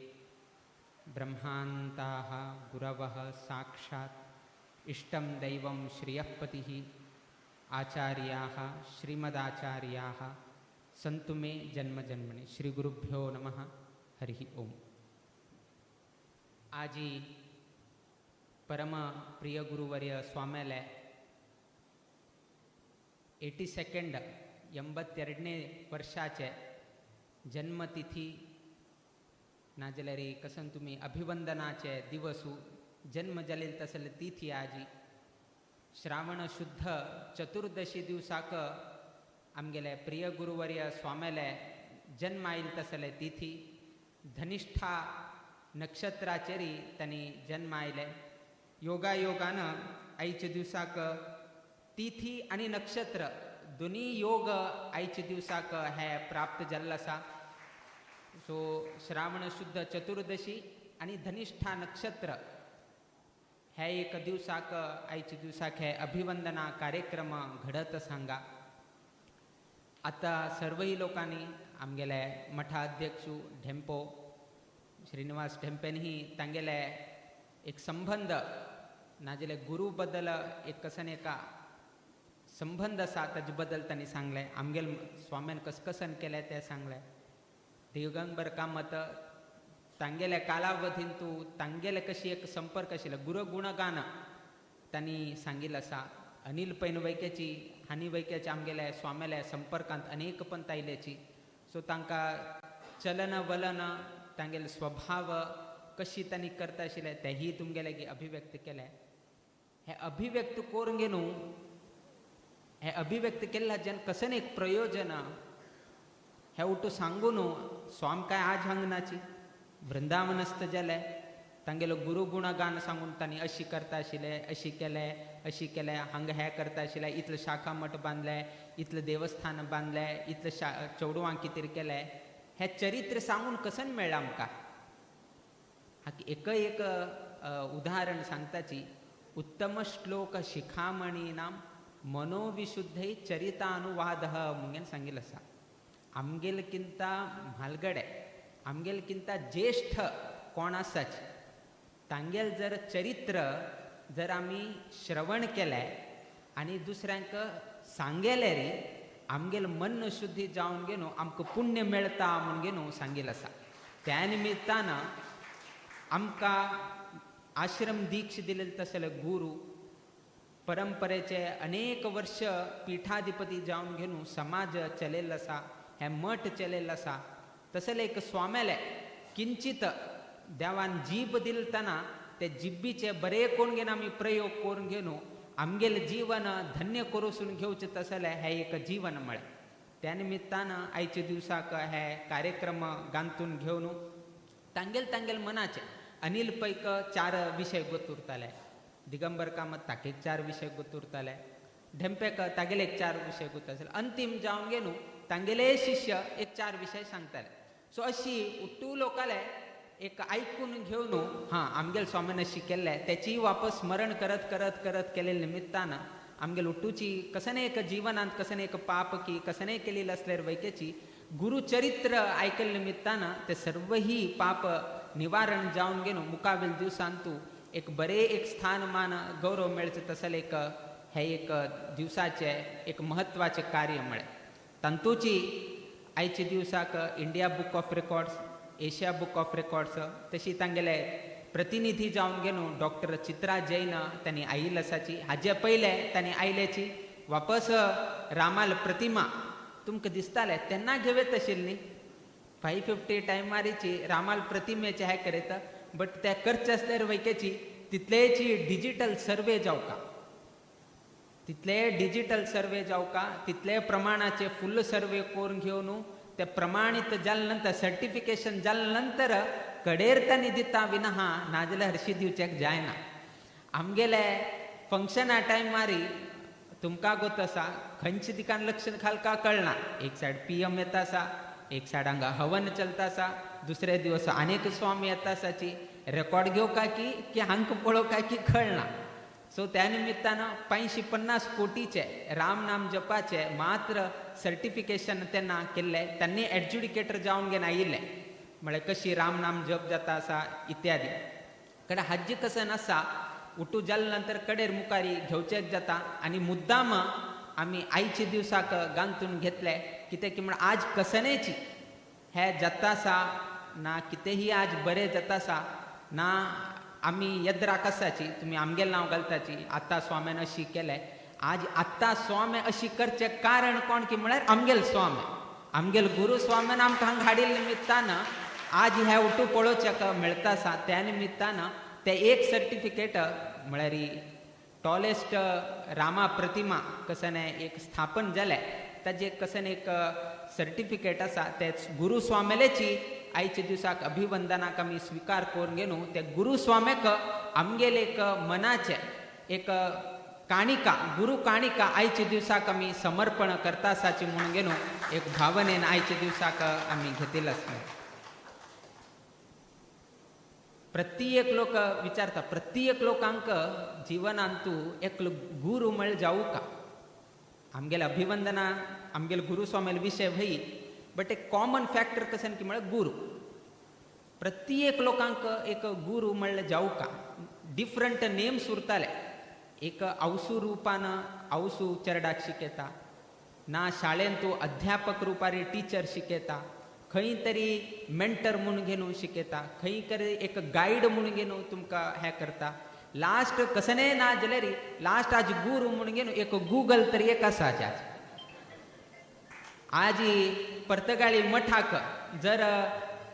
ब्रह्मान्ताः गुरवः साक्षात् इष्टं दैवं श्रियःपतिः, आचार्याः श्रीमदाचार्याः सन्तु मे जन्म जन्मनि. श्री गुरुभ्यो नमः. हरिः ओम. आजी परम प्रिय गुरुवर्य स्वाम्याले 82 82 वर्षाचे जन्मतिथी नाजाल्यार कसन तुमी अभिवंदनाचे दिवसू जन्म जालेल तसले तिथी आजी श्रावण शुद्ध चतुर्दशी दिवसाक आमगेले प्रिय गुरुवर्य स्वाम्याले जन्म आयल तसले तिथी धनिष्ठा नक्षत्राचेरी तांणी जन्म आयले. योगायोगान आयच्या दिवसाक तिथी आनी नक्षत्र दोनी योग आयच्या दिवसाक हे प्राप्त जाल्लो आसा. सो श्रावण शुद्ध चतुर्दशी आनी धनिष्ठा नक्षत्र हे एक दिवसाक आयच्या दिवसाक हे अभिवंदना कार्यक्रम घडत सांगा. आतां सर्वय लोकांनी आमगेले मठाध्यक्ष ढेंपो श्रीनिवास ढेंपेनही तांगेले एक संबंध नाजाल्यार गुरू बद्दल एक कसन एका संबंध आसा ताजे बद्दल तांणी सांगलें. आमगेल स्वाम्यान कसकसन केलें तें सांगलें. दिगंबर कामत तांगेल्या कालावधीन तूं तांगेले कशी एक संपर्क आशिल्लो गुरू गुणगान तांणी सांगिल्लें आसा. अनिल पैन वैक्याची हानी वैक्याची आमगेल्या स्वाम्याल्या संपर्कांत अनेक पंत आयल्याची. सो तांकां चलन वलन तांगेले स्वभाव कशी तांणी करता आशिल्लें तेंय तुमगेले अभिव्यक्त केलें. हें अभिव्यक्त करून न्हू हें अभिव्यक्त केल्ल्याच्यान कसन एक प्रयोजन हें उठू सांगू न्हू. स्वाम काय आज हांगनाची वृंदावनस्थ जाले तांगेलो गुरू गुणगान सांगून तांणी अशी करता आशिल्ले अशी केलें अशी केलें हांगा हें करता आशिल्लें इतलें शाखा मठ बांदलें इतलें देवस्थान बांदलें इतलें चेडवांक कितें केलें. हें चरित्र सांगून कसन मेळ्ळां आमकां. एक एक उदाहरण सांगताची. उत्तम श्लोक शिखामणीनाम मनोविशुद्धै चरितानुवादः म्हणून सांगिल्लें आसा. आमगेल किंता म्हालगडे, आमगेल किंता ज्येष्ठ कोण आसाच तांगेल जर चरित्र जर आमी श्रवण केलें आनी दुसऱ्यांक सांगेलें रे आमगेल मन शुद्धी जावन घेवन आमकां पुण्य मेळटा म्हणून घेवन सांगिल्लें आसा. त्या निमित्तान आमकां आश्रम दीक्ष दिलेले तसले गुरु परंपरेचे अनेक वर्ष पीठाधिपती जावन घेवन समाज चलयल्लो आसा, हें मठ चलयल्लो आसा. तसले एक स्वाम्याले किंचित देवान जीब दिलतना ते जिब्बीचे बरे करून घेवन आमी प्रयोग करून घेवन आमगेलें जीवन धन्य करूसून घेवचें तसलें हें एक जीवन म्हळें. त्या निमित्तान आयच्या दिवसाक हे कार्यक्रम गांतून घेवन तांगेल तांगेल मनाचे अनिल पैक 4 विशय गोत उरताले, दिगंबर कामत ताके 4 विशय गोत उरताले, ढेंपेक तागेले 4 विशय गोत आसले, अंतीम जावन घेवन तांगेले शिष्य एक 4 विशय सांगताले. सो अशी उट्टू लोकाले एक आयकून घेवन हां आमगेल स्वामीन शिकयल्लें तेची वापस स्मरण करत करत करत केले निमित्तान आमगेल उट्टूची कसने एक जिवनांत कसने एक पाप की कसने केलेली असल्यार वैकेची गुरुचरित्र आयकल्ले निमित्तान ते सर्वही पाप निवारण जावन घेवन मुखावेल दिवसांतू एक बरे एक स्थानमान गौरव मेळचें तसलें एक हें एक दिवसाचें एक म्हत्वाचें कार्य म्हळें. तांतूची आयच्या दिवसाक India book of records, Asia book of records तशी तांगेले प्रतिनिधी जावन घेवन डॉक्टर चित्रा जैन तांणी आयिल्ली आसाची. हाजे पयले तांणी आयल्याची वापस रामाल प्रतिमा तुमकां दिसतालें तेन्ना घेवयत आशिल्ली न्ही 550 टायमारीची रामाल प्रतिमेचे हें करयता, बट ते करचे आसल्यार वैकेची तितलेची डिजिटल सर्वे जावका, तितले डिजिटल सर्वे जावका, तितले प्रमाणाचे फुल सर्वे करून घेवन ते प्रमाणीत जाले नंतर सर्टिफिकेशन जाले नंतर कडेर तांणी दिता विना हा नाजाल्यार हरशी दिवच्याक जायना. आमगेले फंक्शना टायमारी तुमकां गोत आसा खंयचे दिकान लक्ष घालका कळना, एक सायड PM येता आसा, एक सायड हांगा हवन चलता आसा, दुसरे दिवस आनेक स्वामी येता आसाची रेकॉर्ड घेवका की की हांकां पळोवका की कळना. सो त्या निमित्तान 550 कोटीचे राम नाम जपाचे मात्र सर्टिफिकेशन तेन्ना केल्लें, तांणी एडज्युडिकेटर जावन घेवन आयिल्लें म्हळ्यार कशी राम नाम जप जाता आसा इत्यादी. कडेन हाजी कसन आसा उठू जाले नंतर कडेर मुखारी घेवचेक जाता आनी मुद्दाम आमी आयच्या दिवसाक गांतून घेतले कितें की म्हण आज कसनेची हे जाता आसा ना कितेंही आज बरें जाता आसा ना आमी यद्राक आसाची तुमी आमगेलें नांव घालताची आतां स्वाम्यान अशी केलें, आज आत्तां स्वामी अशी करचें कारण कोण की म्हळ्यार आमगेल स्वामी, आमगेल गुरू स्वाम्यान आमकां हांगा हाडिल्ले निमित्तान आज हें उठू पळोवच्याक मेळटा आसा. त्या निमित्तान ते एक सर्टिफिकेट म्हळ्यार टॉलेस्ट रामा प्रतिमा कसने एक स्थापन जालें ताजें कसन एक सर्टिफिकेट आसा ते गुरू स्वाम्याची आयच्या दिवसाक अभिवंदनाक आमी स्विकार करून घेवन ते गुरू स्वाम्याक आमगेले एक मनाचें एक काणिका गुरू काणिका आयच्या दिवसाक आमी समर्पण करता आसाची म्हणून घेवन एक भावनेन आयच्या दिवसाक आमी घेतिल्लो आसलो. प्रत्येक लोक विचारता, प्रत्येक लोकांक जिवनांतू एकलो गुरू म्हळ्यार जावू का? आमगेले अभिवंदना आमगेले गुरू स्वाम्याले विशय व्हय, बट एक कॉमन फॅक्टर कशें की म्हळ्यार गुरू. प्रत्येक लोकांक एक गुरू म्हळ्यार जावू का? डिफरंट नेम्स उरताले, एक आवसू रुपान आवसू चेरडाक शिकयता ना, शाळेंत तूं अध्यापक रुपारी टिचर शिकयता, खंय तरी मेंटर म्हूण घेवन शिकयता, खंय तरी एक गायड म्हूण घेवन तुमकां हें करता. लास्ट कसनेय ना जाल्यार लास्ट आज गुरू म्हूण घेवन एक गुगल तरी एक आसा. आज आज पर्तगाळी मठाक जर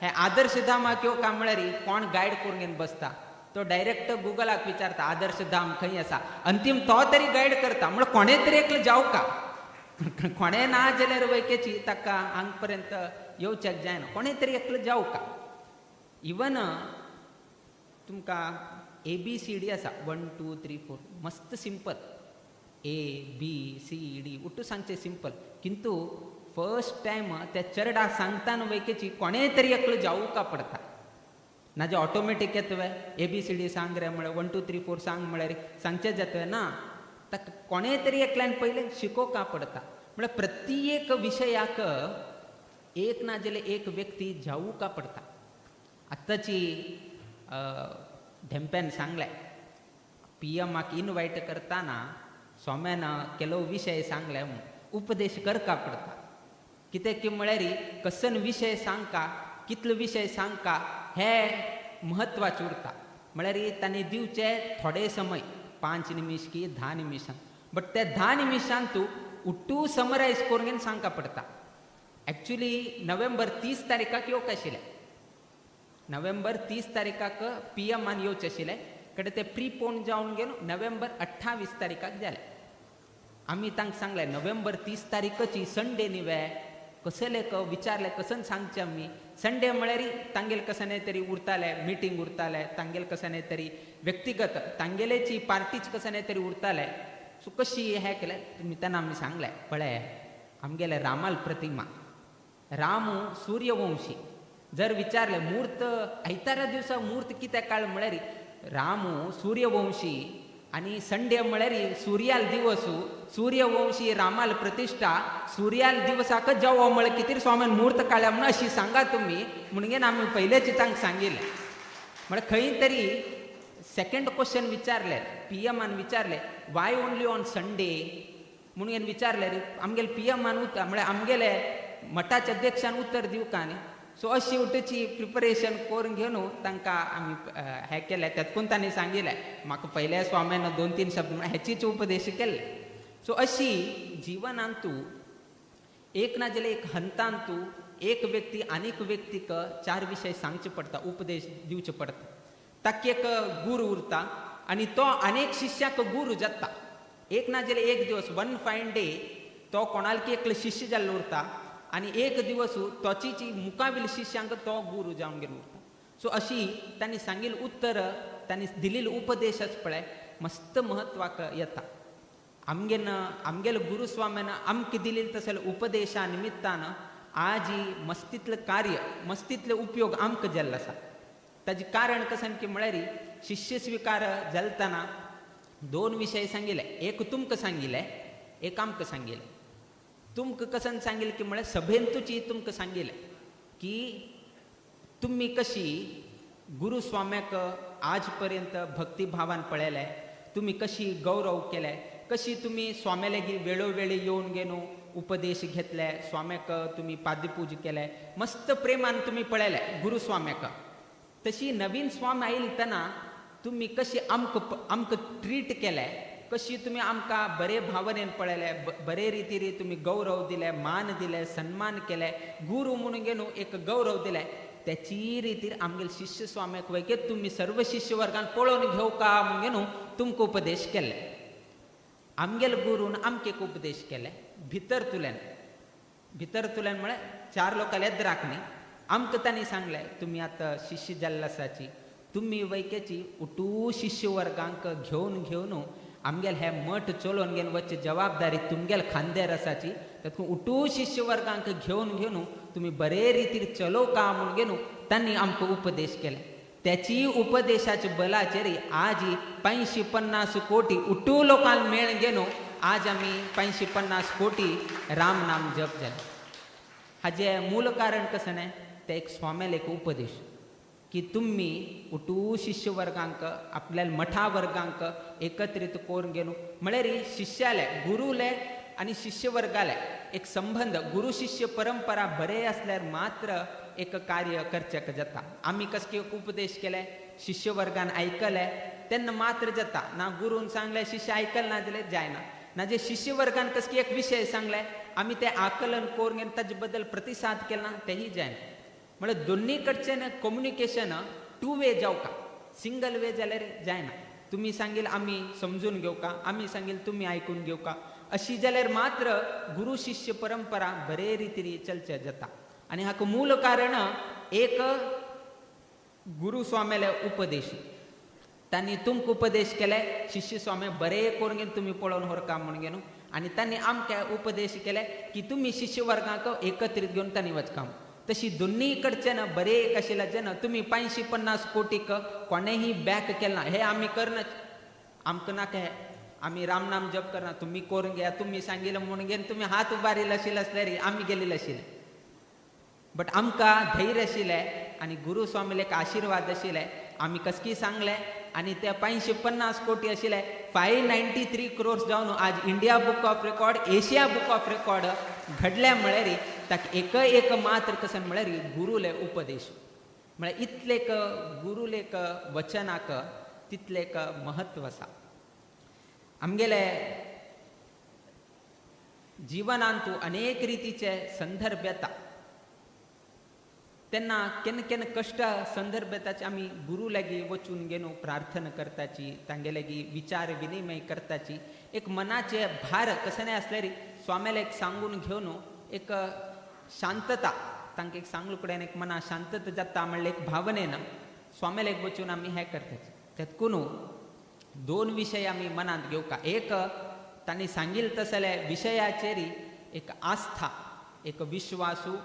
हे आदर्श धामाक येवका म्हळ्यार कोण गायड करून घेवन बसता तो डायरेक्ट गुगलाक विचारता आदर्श धाम खंय आसा, अंतीम तो तरी गायड करता. म्हळ्यार कोणें तरी एकलो जावका, कोणें ना जाल्यार वैकेची ताका हांग पर्यंत येवच्याक जायना, कोणें तरी एकलो जावका. इवन तुमकां ABCD आसा 1 2 3 4 मस्त सिंपल ABCD उट्टू सांगचें सिंपल, किंतु फर्स्ट टायम त्या चरडा सांगताना वैकेची कोणेय तरी एकलो जावूका पडटा. ना जे ऑटोमॅटीक येतवे ABCD सांग रे म्हळ्यार 1 2 3 4 सांग म्हळ्यार सांगचें जातवे ना, ताका कोणेय तरी एकल्यान पयलें शिकोवका पडटा. म्हळ्यार प्रत्येक विशयाक एक ना जाल्यार एक व्यक्ती जावूका पडटा. आत्ताची धेंप्यान सांगलें पीएमाक इनवायट करतना स्वाम्यान केलो विशय सांगले म्हूण उपदेश करका पडटा. कित्याक की म्हळ्यार कसन विशय सांगका कितलो विशय सांगका हे म्हत्वाचें उरता. म्हळ्यार तांणी दिवचे थोडे समय 5 निमिश की 10 निमिशां, बट त्या 10 निमिशान तूं उट्टू समरायज करून घेवन सांगका पडटा. एक्चुली नोव्हेंबर 30 तारीखाक येवंक आशिल्लें, नोव्हेंबर 30 तारीखाक पीएमान येवचें आशिल्लें, कडे ते प्रिपोन जावन घेवन नोव्हेंबर 28 तारीखाक जालें. आमी तांकां सांगलें नोव्हेंबर 30 तारीखची संडे न्ही वे, कसले विचारलें कसन सांगचें आमी. संडे म्हळ्यार तांगेल कशें तरी उरताले मिटींग उरताले, तांगेल कशें तरी व्यक्तिगत तांगेलेची पार्टीच कशें तरी उरताले. सो कशी हें केलें तुमी तेन्ना आमी सांगलें पळय आमगेले रामाल प्रतिमा, रामू सूर्यवंशी, जर विचारलें मूर्त आयतारा दिवसा मूर्त कित्याक काड म्हळ्यार रामू सूर्यवंशी आनी संडे म्हळ्यार सूर्याल दिवस, सूर्यवंशी रामाल प्रतिश्ठा सूर्याल दिवसाकच जेवो म्हळ्यार कितें स्वामीन मूर्त काडल्या म्हणून अशी सांगा तुमी म्हणून आमी पयलेच तांकां सांगिल्लें. म्हळ्यार खंय तरी सेकंड क्वेश्चन विचारलें पीएमान विचारलें वाय ओनली ऑन संडे म्हणून विचारलें आमगेले पीएमान उतर म्हळ्यार आमगेले मठाच्या अध्यक्षान उत्तर दिवका न्ही. सो अशी उठची प्रिपरेशन करून घेवन तांकां आमी हें केलें. तेतकून तांणी सांगिल्लें म्हाका पयल्या स्वाम्यान 2-3 शब्द म्हळ्यार हेचीच उपदेश केल्ले. सो अशी जिवनांत तूं एक ना जाल्यार एक हंतान तूं एक व्यक्ती आनीक व्यक्तीक 4 विशय सांगचे पडटा, उपदेश दिवचे पडटा. ताका एक गुरू उरता आनी तो अनेक शिष्याक गुरू जाता. एक ना जाल्यार एक दिवस वन फायन डे तो कोणालकी एकलो शिष्य जाल्लो उरता आनी एक दिवस तोची मुखावेल शिष्यांक तो गुरू जावन गेलो उरता. सो अशी तांणी सांगिल्लें उत्तर तांणी दिलेलो उपदेशच पळय मस्त म्हत्वाक येता. आमगेन आमगेले गुरुस्वाम्यान आमकां दिलेले तसले उपदेशा निमित्तान आज मस्तीतलें कार्य मस्तीतले उपयोग आमकां जाल्लो आसा. ताजें कारण कशें की म्हळ्यार शिष्य स्विकार जालतना 2 विशय सांगिल्ले, एक तुमकां सांगिल्लें एक आमकां सांगिल्लें. तुमकां कसन सांगिल्लें की म्हळ्यार सभेंतूच तुमकां सांगिल्लें की तुमी कशी गुरुस्वाम्याक आज पर्यंत भक्तिभावान पळयलें, तुमी कशी गौरव केले, कशी तुमी स्वाम्यालागी वेळोवेळी येवन घेवन उपदेश घेतले, स्वाम्याक तुमी पाद्यपूज केले, मस्त प्रेमान तुमी पळयले गुरुस्वाम्याक. तशी नवीन स्वामी आयले तेन्ना तुमी कशी आमकां आमकां ट्रीट केले, कशी तुमी आमकां बरे भावनेन पळयले, बरे रितीन तुमी गौरव दिले, मान दिले, सन्मान केले, गुरू म्हणून घेवन एक गौरव दिले. त्याची रितीर आमगेले शिष्य स्वाम्याक वैके तुमी सर्व शिष्य वर्गान पळोवन घेवका म्हणून घेवन तुमकां उपदेश केले. आमगेले गुरून आमकां एक उपदेश केले भितर तुल्यान, भितर तुल्यान म्हळ्यार 4 लोकांले येद्राक न्ही, आमकां तांणी सांगलें तुमी आतां शिष्य जाल्ले आसाची, तुमी वैकेची उटू शिष्य वर्गांक घेवन घेवन आमगेले हे मठ चलोवन घेवन वचची जबाबदारी तुमगेले खांद्यार आसाची, तातूंत उटू शिष्य वर्गांक घेवन घेवन तुमी बरे रितीर चलोवका म्हणून घेवन तांणी आमकां उपदेश केले. त्याची उपदेशाच्या बलाचेर आज 550 कोटी उटू लोकांक मेळ घेवन आज आमी 550 कोटी राम नाम जप जालें. हाजें मूल कारण कशें न्ही तें एक स्वाम्याले एक उपदेश की तुमी उटू शिष्य वर्गांक आपल्या मठा वर्गांक एकत्रित करून घेवन म्हळ्यार शिष्याले गुरुले आनी शिष्य वर्गाले एक संबंध गुरु शिष्य परंपरा बरे आसल्यार मात्र एक कार्य करचें जाता. आमी कसके एक उपदेश केले शिष्य वर्गान आयकले तेन्ना मात्र जाता ना, गुरून सांगलें शिष्य आयकल ना जाल्यार जायना ना, जे शिष्य वर्गान कसके एक विशय सांगले आमी ते आकलन करून घेवन ताजे बद्दल प्रतिसाद केला ना तेही जायना. म्हळ्यार दोन्ही कडच्यान कम्युनिकेशन 2 वे जावका, सिंगल वे जाल्यार जायना. तुमी सांगील आमी समजून घेवका, आमी सांगील तुमी आयकून घेवका, अशी जाल्यार मात्र गुरु शिष्य परंपरा बरे रितीन चलचे जाता. आनी हाका मूल कारण एक गुरुस्वाम्याले उपदेश, तांणी तुमकां उपदेश केले शिष्य स्वामी बरे करून घेवन तुमी पळोवन व्हरका म्हणून घेवन, आनी तांणी आमकां उपदेश केले की तुमी शिष्यवर्गाक एकत्रीत घेवन तांणी वचका. तशी दोन्ही कडच्यान बरे एक आशिल्ल्याच्यान तुमी 550 कोटीक कोणेंही बॅक केला हे आमी करनच. आमकां नाका हे, आमी रामनाम जप करना, तुमी करून घ्या, तुमी सांगिल्लें म्हणून घेवन तुमी हात उबारिल्ले आशिल्ले आसल्यार आमी गेल्ले आशिल्ले. बट आमकां धैर्य आशिल्लें आनी गुरू स्वामीले एक आशिर्वाद आशिल्ले. आमी कसकी सांगलें आनी ते 550 कोटी आशिल्ले 593 क्रोर्स जावन आज India book of record, Asia book of record घडले म्हळ्यार ताका एक एक मात्र कसन म्हळ्यार गुरुले उपदेश. म्हळ्यार इतलेक गुरुलेक वचनाक तितलेक महत्व आसा. आमगेले जिवनांतू अनेक रितीचे संदर्भ येता तेन्ना केन्ना केन्ना कश्ट संदर्भ येताचे आमी गुरू लागीं वचून घेवन प्रार्थना करताची, तांगे लागीं विचार विनिमय करताची, एक मनाचे भार कसं नाही आसल्यार स्वाम्याला एक सांगून घेवन एक शांतता तांकां एक सांगले कडेन एक मना शांतता जाता म्हणल्यार एक भावनेन स्वाम्याला एक वचून आमी हें करताची. तेतकून दोन विशय आमी मनांत घेवका. एक तांणी सांगिल्लें तसले विशयाचेर एक आस्था, एक विश्वासू,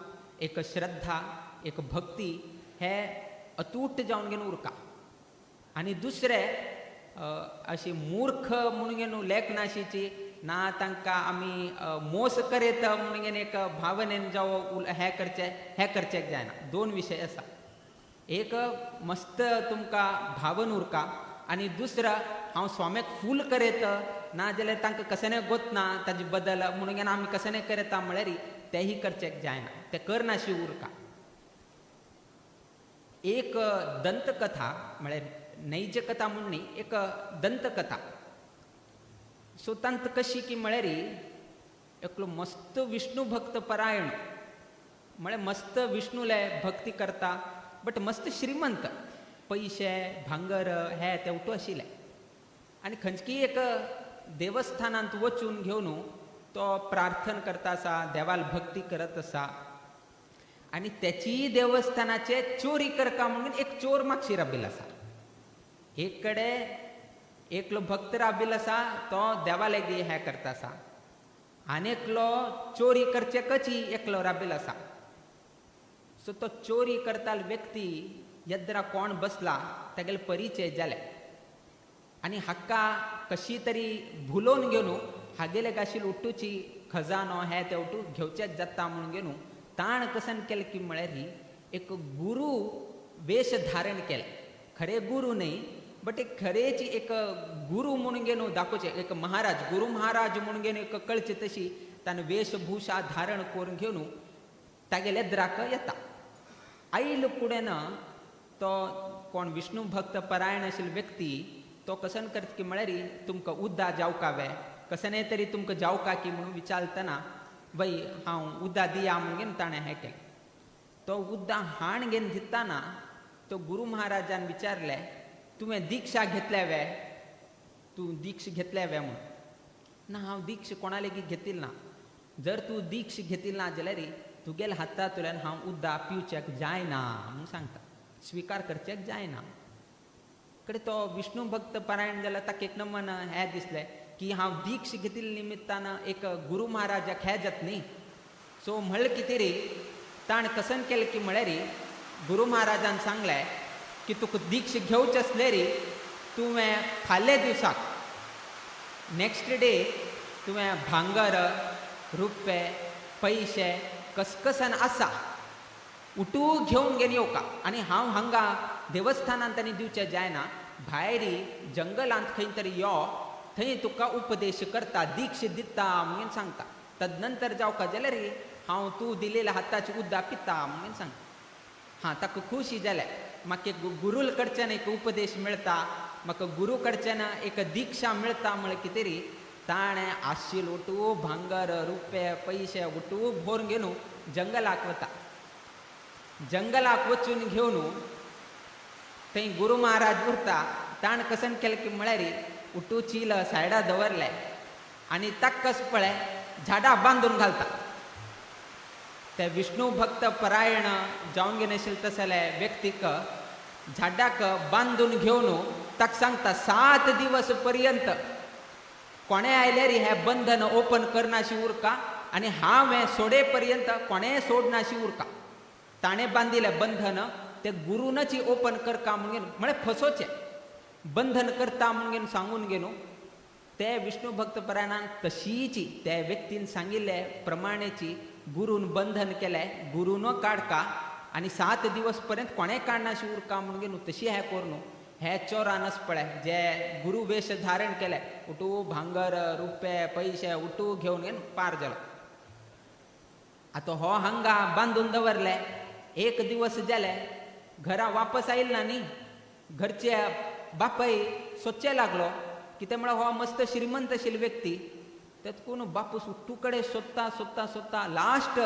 एक श्रद्धा, एक भक्ती हे अतूट जावन घेवन उरका. आनी दुसरें अशी मूर्ख म्हणून घेवन लेखनाशीची ना तांकां आमी मोस करेत म्हणून घेवन एक भावनेन जावं हें करचें हें करचें जायना. दोन विशय आसा. एक मस्त तुमकां भावन उरका आनी दुसरो हांव स्वाम्याक फूल करेत ना जाल्यार तांकां कशें गोतना ताजे बदल म्हणून घेवन आमी कशें करता म्हळ्यार तेंय करचें जायना, तें करनाशी उरका. एक दंतकथा म्हळ्यार नैज कथा म्हूण न्ही, एक दंतकथा. सो तांत कशी की म्हळ्यार एकलो मस्त विष्णू भक्त परायण म्हळ्यार मस्त विष्णूले भक्ती करता बट मस्त श्रीमंत, पयशे भांगर हे ते उठू आशिल्ले. आनी खंयची एक देवस्थानांत वचून घेवन तो प्रार्थना करता आसा, देवाल भक्ती करत आसा आनी तेची देवस्थानाचे चोरी करका म्हणून एक चोर मागशी राबिल्लो आसा. एक कडेन एकलो भक्त राबिल्लो आसा तो देवा लागीं हें करता आसा आनी एकलो चोरी करचे कची एकलो राबिल्लो आसा. सो तो चोरी करता व्यक्ती येद्रा कोण बसला तागेले परिचय जाले आनी हाका कशी तरी भुलोवन घेवन हागेले गाशील उठूची खजानो हे ते उठू घेवचेच जाता म्हणून घेवन ताण कसन केलें की म्हळ्यार ही एक गुरू वेश धारण केलें. खरे गुरू न्ही बट एक खरेची एक गुरू म्हणून घेवन दाखोवचें, एक महाराज गुरू महाराज म्हणून घेवन एक कळचें तशी ताणें वेशभूषा धारण करून घेवन तागेले द्राक येता. आयल कुडेन तो कोण विष्णू भक्त परायण आशिल्लो व्यक्ती तो कसन करता की म्हळ्यार तुमकां उद्दा जावका वे कसने तरी तुमकां जावका की म्हणून विचारतना वय हांव उद्दा दिया म्हणून घेवन ताणें हें केलें. तो उद्दा हाण घेवन दितना तो गुरू महाराजान विचारलें तुवें दीक्षा घेतल्या वे, तूं दीक्षा घेतल्या वे म्हणून. ना हांव दीक्षा कोणा लेगीत घेतिल्ल ना. जर तूं दीक्षा घेतिल्ल ना जाल्यार तुगेल्या हातांतल्यान हांव उद्दा पिवच्याक जायना म्हणून सांगता, स्विकार करच्याक जायना. कडे तो विष्णू भक्त परायण जाल्यार ताका एक नमन हें दिसलें की हांव दीक्षा घेतिल्ल्या निमित्तान एक गुरू महाराजाक हें जात न्ही. सो म्हणलें कितें रे ताणें कसन केलें की म्हळ्यार गुरू महाराजान सांगलें की तुका दीक्षा घेवचें आसलें रे तुवें फाल्यां दिवसाक नेक्स्ट डे तुवें भांगर रुपे पयशे कसकसन आसा उठू घेवन घेवन येवका आनी हांव हांगा देवस्थानांत तांणी दिवचें जायना, भायर जंगलांत खंय तरी यो थंय तुका उपदेश करता दीक्षा दिता म्हणून सांगता. तदनंतर जावका जाल्यार हांव तूं दिलेल्या हाताची उद्दा पिता म्हणून सांगता. हां ताका खुशी जालें, म्हाका एक गुरूल कडच्यान एक उपदेश मेळटा, म्हाका गुरू कडच्यान एक दीक्षा मेळटा म्हळ्यार कितें रे ताणें आशिल उठू भांगर रुपे पयशे उठू भोर घेवन जंगलाक वता. जंगलाक वचून घेवन थंय गुरू महाराज उरता. ताणें कसन केलें की म्हळ्यार उठू चील सायडा दवरलें आनी ताका पळय झाडां बांदून घालता. ते विष्णू भक्त परायण जावन घेवन आशिल्ले तसले व्यक्तीक झाडाक बांदून घेवन ताका सांगता 7 दिवस पर्यंत कोणें आयल्यार हें बंधन ओपन करनाशी उरका आनी हांव हें सोडे पर्यंत कोणें सोडनाशी उरका. ताणें बांदिलें बंधन ते गुरूनच ओपन करका म्हणून म्हळ्यार फसोचें बंधन करता म्हणून सांगून घेवन ते विष्णु भक्त परायणान तशीची त्या व्यक्तीन सांगिल्ले प्रमाणेची गुरून बंधन केलें, गुरून काडका आनी 7 दिवस पर्यंत कोणें काडनाशी उरका म्हणून घेवन तशी हें करून हे चोरानच पळय जे गुरु वेश धारण केले उठू भांगर रुपये पयशे उठू घेवन घेवन पार जालो. आतां हो हांगा बांदून दवरले 1 दिवस जाले घरा वापस आयल ना न्ही. घरचे बापय सोदचे लागलो कितें म्हळ्यार हो मस्त श्रीमंत आशिल्ली व्यक्ती. तेतकून बापूस उट्टू कडेन सोदता सोदता सोदता लास्ट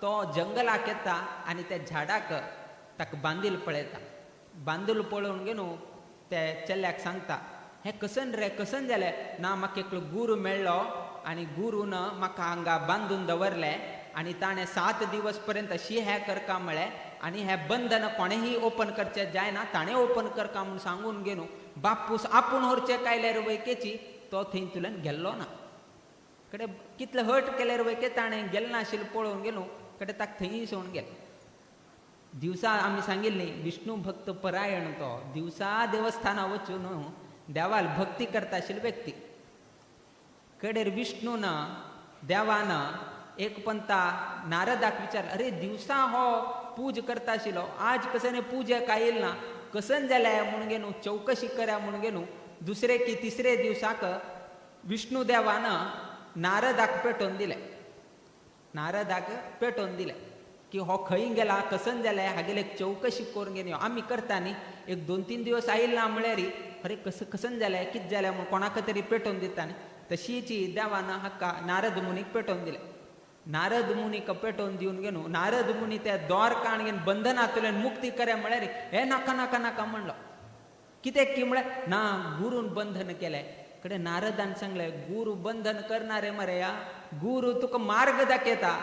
तो जंगलाक येता आनी त्या झाडाक ताका बांदील पळयता. बांदील पळोवन घेवन ते चल्याक सांगता हें कसन रे कसन जालें ना म्हाका एकलो गुरू मेळ्ळो आनी गुरून म्हाका हांगा बांदून दवरलें आनी ताणें 7 दिवस पर्यंत अशी हें करका म्हळें आनी हें बंधन कोणेंय ओपन करचें जायना ताणें ओपन करका म्हूण सांगून घेवन बापूस आपूण व्हरचें कायल्यार वयकेची तो थंय तुल्यान गेल्लो ना. कडे कितलें हर्ट केल्यार वयके ताणें गेल नाशिल्लें पळोवन गेलो कडे ताका थंय सोडून गेलें. दिवसा आमी सांगिल्ली विष्णु भक्त परायण तो दिवसा देवस्थाना वचून देवाल भक्ती करता आशिल्ली व्यक्ती. कडेर विष्णून देवान एक पंता नारदाक विचार अरे दिवसा हो पूज करता आशिल्लो आज कसन पूजा काय येयल ना कसन जालें म्हणून घेवन चवकशी करा म्हणून घेवन दुसरे की तिसरे दिवसाक विष्णु देवान नारदाक पेटोवन दिलें. नारदाक पेटोवन दिलें की हो खंय गेला कसन जालें हागेले चवकशी करून घेवन आमी करता न्ही 1 2 3 दिवस आयल ना म्हळ्यार अरे कसं कसन जालें कितें जालें म्हूण कोणाक तरी पेटोवन दिता न्ही. तशीची देवान हाका नारद मुनीक पेटोवन दिलें. नारद मुनीक पेटोवन दिवन घेवन नारद मुनी त्या द्वारकान घेवन बंधनांतल्यान मुक्ती करे म्हळ्यार हे नाका नाका नाका म्हणलो. कित्याक की म्हळ्यार ना गुरून बंधन केलें. कडे नारदान सांगलें गुरू बंधन करणारे मरे या गुरू तुका मार्ग दाखयता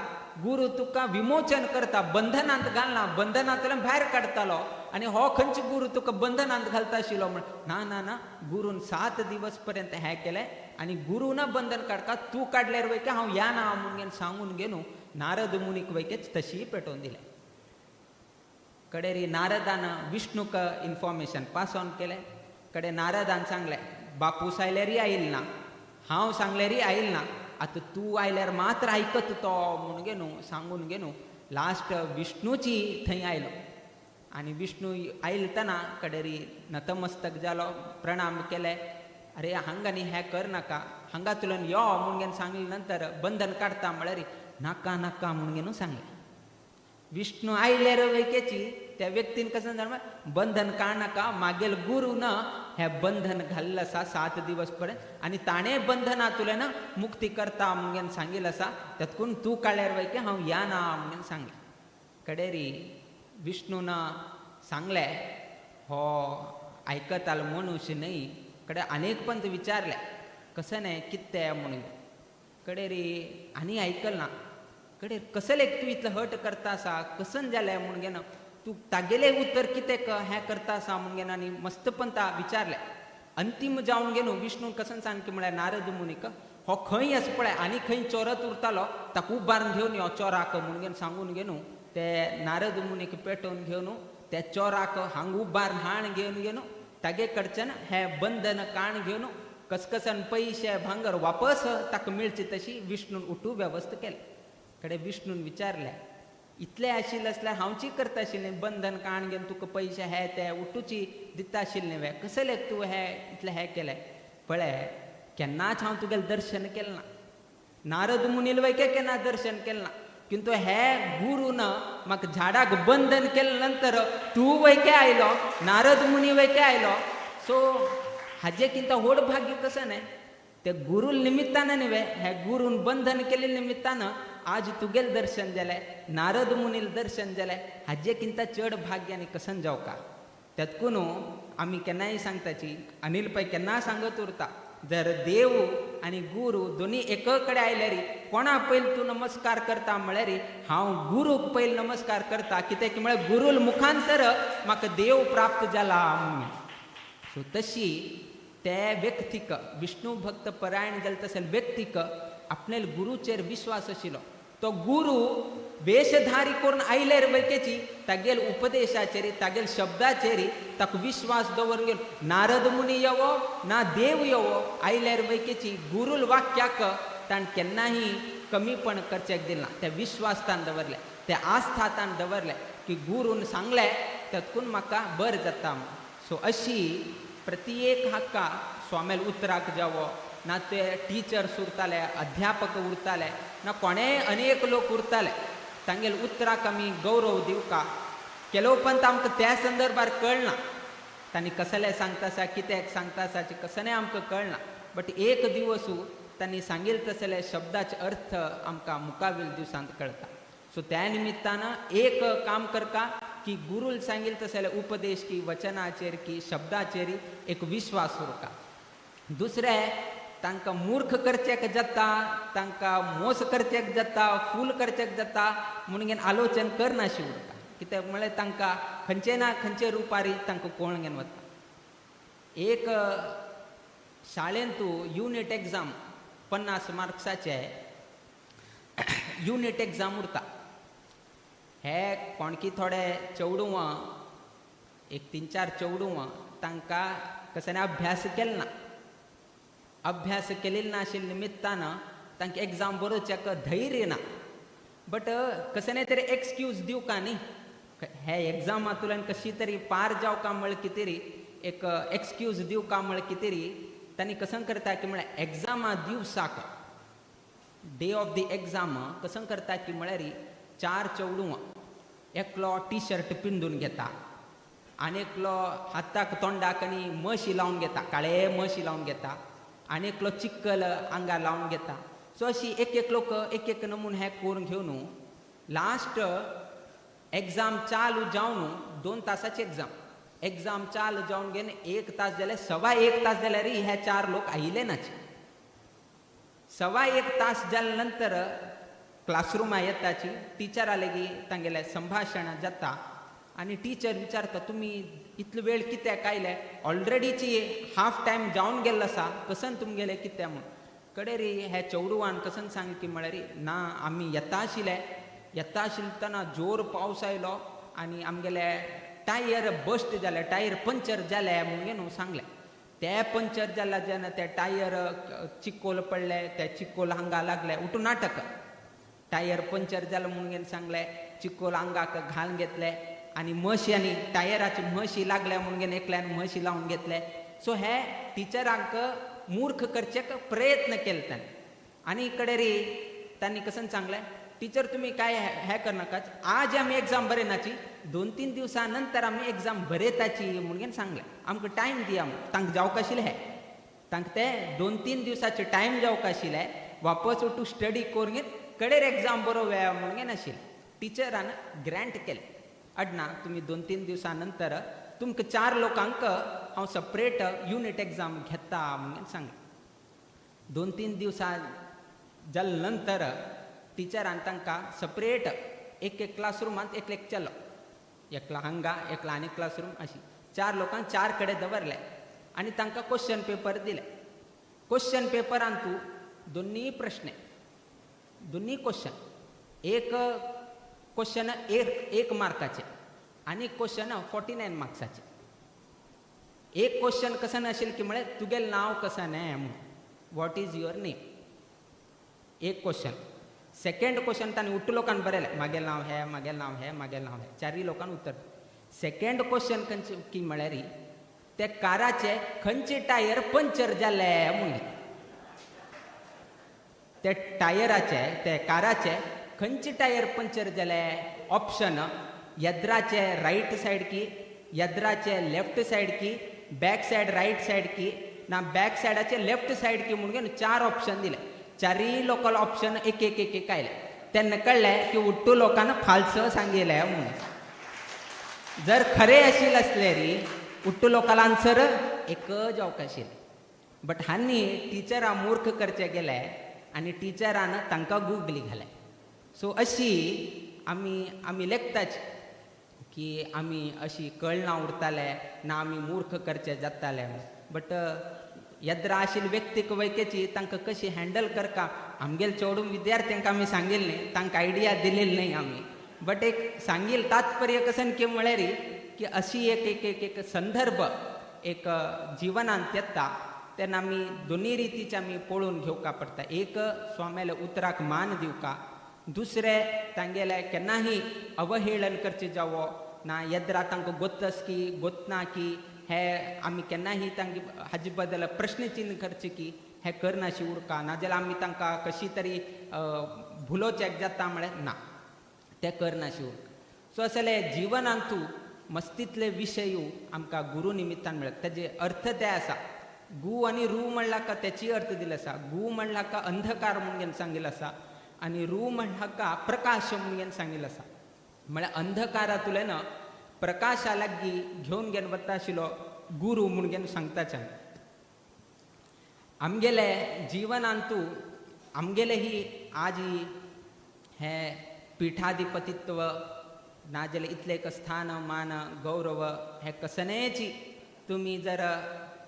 गुरू तुका विमोचन करता बंधनांत घालना बंधनांतल्यान भायर काडटालो आनी हो खंयचो गुरू तुका बंधनांत घालता आशिल्लो म्हण ना ना ना गुरून 7 दिवस पर्यंत हें केलें आनी गुरून बंधन काडका तूं काडल्यार वयके हांव या ना म्हणून सांगून घेवन नारद मुनीक वयकेच तशी पेटोवन दिलें. कडेरी नारदान विष्णूक इन्फॉर्मेशन पास ऑन केलें. कडे नारदान सांगलें बापूस आयल्यारय आयल ना हांव सांगल्यारय आयल ना आतां तूं आयल्यार मात्र आयकत तो म्हणून घेवन सांगून घेवन लास्ट विष्णूची थंय आयलो आनी विष्णू आयलतना कडेरी नतमस्तक जालो प्रणाम केले अरे हांगा न्ही हें कर नाका हांगा तुल्यान यो म्हणून घेवन सांगले नंतर बंधन काडटा म्हळ्यार नाका नाका म्हणून घेवन सांगलें. विष्णू आयल्यार वयकेची त्या व्यक्तीन कसं जालें बंधन काडनाका मागेल गुरून हें बंधन घाल्लें आसा 7 दिवस पर्यंत आनी ताणें बंधनांतल्यान मुक्ती करता म्हणून सांगिल्लें आसा तेतकून तूं काडल्यार वयके हांव या ना म्हणून सांगलें. कडेरी विष्णून सांगलें हो आयकतालो मनुष्य न्हय. कडे अनेक पंत विचारलें कसं न्हय कितें म्हणून कडेरी आनी आयकल ना. कडे कसलें तूं इतलें हट करता आसा कसन जालें म्हणून घेवन तूं तागेलें उतर कितें हें करता आसा म्हणून घेवन आनी मस्त पंता विचारलें. अंतीम जावन घेवन विष्णू कसन सांगकी म्हळ्यार नारद मुनीक हो खंय आसा पळय आनी खंय चोरत उरतालो ताका उबारून घेवन यो चोराक म्हणून घेवन सांगून घेवन ते नारद मुनीक पेटोवन घेवन त्या चोराक हांग उबार हाण घेवन घेवन तागे कडच्यान हें बंधन काण घेवन कसकसन पयशे भांगर वापस ताका मेळची तशी विष्णून उठू वेवस्था केली. कडे विष्णून विचारलें इतलें आशिल्लें आसल्यार हांवची करता आशिल्लें बंधन काण घेवन तुका पयशे हे ते उठूची दिता आशिल्लें वे कसलें तूं हें इतलें हें केलें पळय केन्नाच हांव तुगेलें दर्शन केलें ना नारद मुनील वयके केन्ना दर्शन केलें ना किंतु हे गुरून म्हाका झाडाक बंधन केले नंतर तूं वयके आयलो नारद मुनी वयके आयलो सो हाजे किंत व्हड भाग्य कसं न्हय ते गुरू निमित्तान न्हय हे गुरून बंधन केले निमित्तान आज तुगेल दर्शन जालें नारद मुनील दर्शन जालें हाजे किंत चड भाग्य आनी कसन जावका. तेतकून आमी केन्नाय सांगताची अनिल पै केन्ना सांगत उरता जर देव आनी गुरू दोनी एक कडेन आयल्यार कोणा पयलीं तूं नमस्कार करता म्हळ्यार हांव गुरूक पयलीं नमस्कार करता कित्याक म्हळ्यार गुरूल मुखांतर म्हाका देव प्राप्त जाला म्हणून. सो तशी ते व्यक्तीक विष्णू भक्त परायण जाले तसले व्यक्तीक आपले गुरुचेर विश्वास आशिल्लो. तो गुरु वेशधारी करून आयल्यार वैकेची तागेल उपदेशाचेर तागेल शब्दाचेर ताका विश्वास दवरून गेलो. नारद मुनी येवो ना देव येवो आयल्यार वैकेची गुरुल वाक्याक ताण केन्नाही कमीपण करचेक दिलना. ते विश्वास ताण दवरले, ते आस्था ताण दवरले की गुरून सांगले तेतकून म्हाका बरें जाता. सो अशी प्रत्येक हाका स्वामेल उतराक जावो ना ते टिचर्स उरताले, अध्यापक उरताले ना कोणेय अनेक लोक उरताले, तांगेल उतराक आमी गौरव दिवका. केलोपंत आमकां त्या संदर्भार कळना तांणी कसलें सांगता आसा कित्याक सांगता आसा कसलें आमकां कळना, बट एक दिवसू तांणी सांगील तसले शब्दाचे अर्थ आमकां मुखावेल दिवसांत कळटा. सो त्या निमित्तान एक काम करता की गुरूल सांगील तसले उपदेश की वचनाचेर की शब्दाचेर एक विश्वास उरता. दुसरें तांकां मूर्ख करचेक जाता, तांकां मोस करचेक जाता, फूल करचेक जाता म्हणून आलोचन करनाशी उरता. कित्याक म्हळ्यार तांकां खंयचे ना खंयचे रुपारी तांकां कोण घेवन वता. एक शाळेंतू युनीट एग्जाम 50 मार्क्साचे युनीट एग्जाम उरता. हे कोणकी थोडे चेडवां एक 3-4 चेडवां तांकां कसो अभ्यास केलो ना, अभ्यास केलेलो ना आशिल्ल्या निमित्तान तांकां एग्जाम बरोवच्याक धैर्य ना, बट कसो तरी एक्सक्यूज दिवका न्ही, हे एग्जामांतल्यान कशी तरी पार जावका म्हळ्यार कितें तरी एक एक्सक्यूज दिवका म्हळ्यार कितें तरी तांणी कसं करता की म्हळ्यार एग्जामा दिवसाक डे ऑफ the exam कसं करता की म्हळ्यार 4 चेडवां एकलो टी शर्ट पिंदून घेता आनी एकलो हाताक तोंडाक आनी मशी लावन घेता, काळे मशी लावन घेता आनी एकलो चिक्कल आंगार लावन घेता. सो अशी एक एक लोक एक एक नमून हे करून घेवन लास्ट एग्जाम चालू जावन 2 तासाची एग्जाम, एग्जाम चालू जावन घेवन 1 तास जाल्यार 1.25 तास जाल्यार हे 4 लोक आयिल्ले नाचे. 1.25 तास जाल्या नंतर क्लासरुमा येताची टिचरा लेगी तांगेलें संभाशण जाता आनी टिचर विचारता तुमी इतलो वेळ कित्याक आयले, ऑलरेडीची हाफ टायम जावन गेल्लो आसा, कसन तुमगेले कित्याक म्हूण. कडे रे हे चेडवान कसन सांग की म्हळ्यार ना आमी येता आशिल्ले, येता आशिल्ले जोर पावस आयलो आनी आमगेले टायर बस्ट जाले, टायर पंचर जाले म्हणून न्हू सांगलें. ते पंचर जाल्या जेन्ना ते टायर चिकोल पडले, ते चिकोल हांगा लागले उठून नाटक, टायर पंचर जालें म्हणून सांगलें, चिकोल आंगाक घालून घेतले आनी म्हशी आनी टायराची म्हशी लागल्या म्हणून एकल्यान म्हशी लावन घेतले. सो हे टिचरांक मूर्ख करचे प्रयत्न केले तांणी. आनी कडे रे तांणी कसं सांगलें टिचर तुमी काय हे करनाकाच, आज आमी एग्जाम बरयनाची, 2-3 दिवसां नंतर आमी एग्जाम बरयताची म्हणून सांगलें, आमकां टायम दिया म्हूण. तांकां जावंक आशिल्लें हें, तांकां ते 2-3 दिवसाचे टायम जावंक आशिल्लें, वापस टू स्टडी करून कडेर एग्जाम बरोवया म्हणून आशिल्लें. टिचरान ग्रँट केलें अडना तुमी 2-3 दिवसां नंतर तुमकां 4 लोकांक हांव सपरेट युनीट एग्जाम घेता म्हणून सांगलें. 2-3 दिवसां जाले नंतर टिचरान तांकां सपरेट एक एक क्लासरुमांत एक एक चलो, एकला हांगा एकला आनी क्लासरूम अशी 4 लोकांक 4 कडेन दवरले आनी तांकां क्वेश्चन पेपर दिले. क्वेश्चन पेपरान तूं दोन्ही प्रश्न, दोन्ही क्वेश्चन, एक क्वेश्चन 1 मार्काचे आनी क्वेश्चन 49 मार्क्साचे. एक क्वेश्चन कसं आशिल्लें की म्हळ्यार तुगेलें नांव कसं न्हय म्हणून, what is your name, एक क्वेश्चन. सेकंड क्वेश्चन तांणी उट्टू लोकांक बरयलें मागेलें नांव हें, मागेलें नांव हें, मागेलें नांव हें, 4 लोकांक उत्तर. सेकंड क्वेश्चन खंयचे की म्हळ्यार ते काराचे खंयचे टायर पंचर जाले म्हणून, ते टायराचे ते काराचे खंयचे टायर पंचर जाले, ऑप्शन यद्राचे रायट सायड की, यद्राचे लेफ्ट सायड की, बॅक सायड रायट सायड की, ना बॅक सायडाचे लेफ्ट सायड की म्हणून 4 ऑप्शन दिले. 4 लोकल ऑप्शन एक एक एक एक आयले. तेन्ना कळ्ळें की उट्टू लोकांना फाल्स सांगिल्लें म्हणून. जर खरें आशिल्लें आसलें री उट्टू लोकांक आन्सर एक जावंक आशिल्लें, बट हांणी टिचरां मूर्ख करचे गेले आनी टिचरान तांकां गुगली घाले. सो अशी आमी आमी लेखताच की आमी अशी कळना उरताले ना आमी मूर्ख करचे जाताले. बट येद्रा आशिल्ले व्यक्तीक वैकेची तांकां कशी हँडल करका आमगेले चेडूं विद्यार्थ्यांक आमी सांगिल्लें न्ही, तांकां आयडिया दिलेली न्ही आमी, बट एक सांगील तात्पर्य कसन की म्हळ्यार की अशी एक एक एक एक संदर्भ एक जिवनांत येता तेन्ना आमी दोनी रितीचे आमी पळोवन घेवका पडटा. एक स्वाम्याल्या उतराक मान दिवका, दुसरें तांगेले केन्नाही अवहेळन करचें जावो ना, येद्रा तांकां गोत्तस की गोतना की हे आमी केन्नाही तांगे हाजे बद्दल प्रश्नचिन्ह करचें की हें करनाशी उरका, नाजाल्यार आमी तांकां कशी तरी भुलोचेक जाता म्हळ्यार ना, तें करनाशी उरका. सो असले जिवनांतू मस्तीतले विशयू आमकां गुरू निमित्तान मेळटा. तेजे अर्थ ते आसा, गु आनी रू म्हणला का तेची अर्थ दिलो आसा. गु म्हणला का अंधकार म्हणून सांगिल्लो आसा आनी रू म्हणला का प्रकाश म्हणून सांगिल्लो आसा. म्हळ्यार अंधकारांतल्यान प्रकाशा लागीं घेवन घेवन वता आशिल्लो गुरू म्हणून सांगताच. आमगेले जिवनांतू आमगेले ही आज हे पिठाधिपतित्व नाजाल्यार इतलें एक स्थान मान गौरव हे कसनेची तुमी जर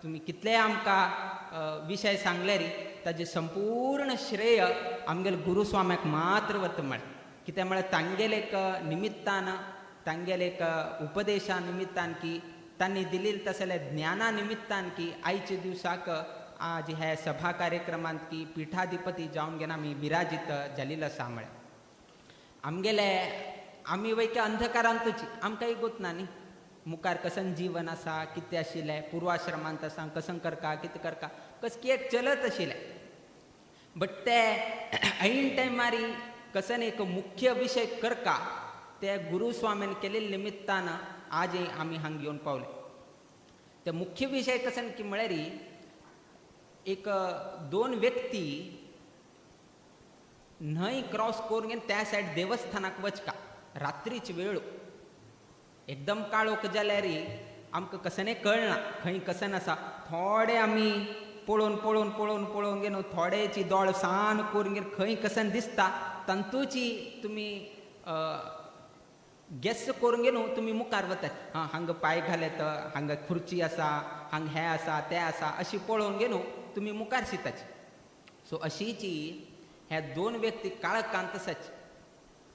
तुमी कितलेय आमकां विशय सांगले री ताजें संपूर्ण श्रेय आमगेले गुरुस्वाम्याक मात्र वता. म्हळ्यार कित्याक म्हळ्यार तांगेले एक निमित्तान तांगेले एक उपदेशा निमित्तान की तांणी दिलेले तसले ज्ञाना निमित्तान की आयच्या दिवसाक आज हे सभा कार्यक्रमांत की पिठाधिपती जावन घेवन आमी विराजीत जालेलो आसा. म्हळ्यार आमगेले आमी वयके अंधकारांतूच आमकां गोत ना न्ही, मुखार कसन जीवन आसा कितें आशिल्लें पुर्वाश्रमांत आसा कसन करका कितें करका कस की एक चलत आशिल्लें. बट ते ऐन टायमारी कसन एक मुख्य विशय करका ते गुरुस्वामीन केल्ले निमित्तान आज आमी हांगा येवन पावले. ते मुख्य विशय कसन की म्हळ्यार एक दोन व्यक्ती न्हंय क्रॉस करून घेवन त्या सायड देवस्थानाक वचका, रात्रीच वेळ एकदम काळोख जाल्यार आमकां कसने कळना खंय कसन आसा. थोडे आमी पळोवन पळोवन पळोवन पळोवन घेवन थोडेची दोळ सान करून घेवन खंय कसन दिसता तांतूची तुमी गेस करून घेवन तुमी मुखार वतात. हां हांगा पांय घालेत, हांगा खुर्ची आसा, हांगा हें आसा तें आसा अशी पळोवन घेवन तुमी मुखार शिताची. सो अशीची ह्या दोन व्यक्ती काळखांत आसाची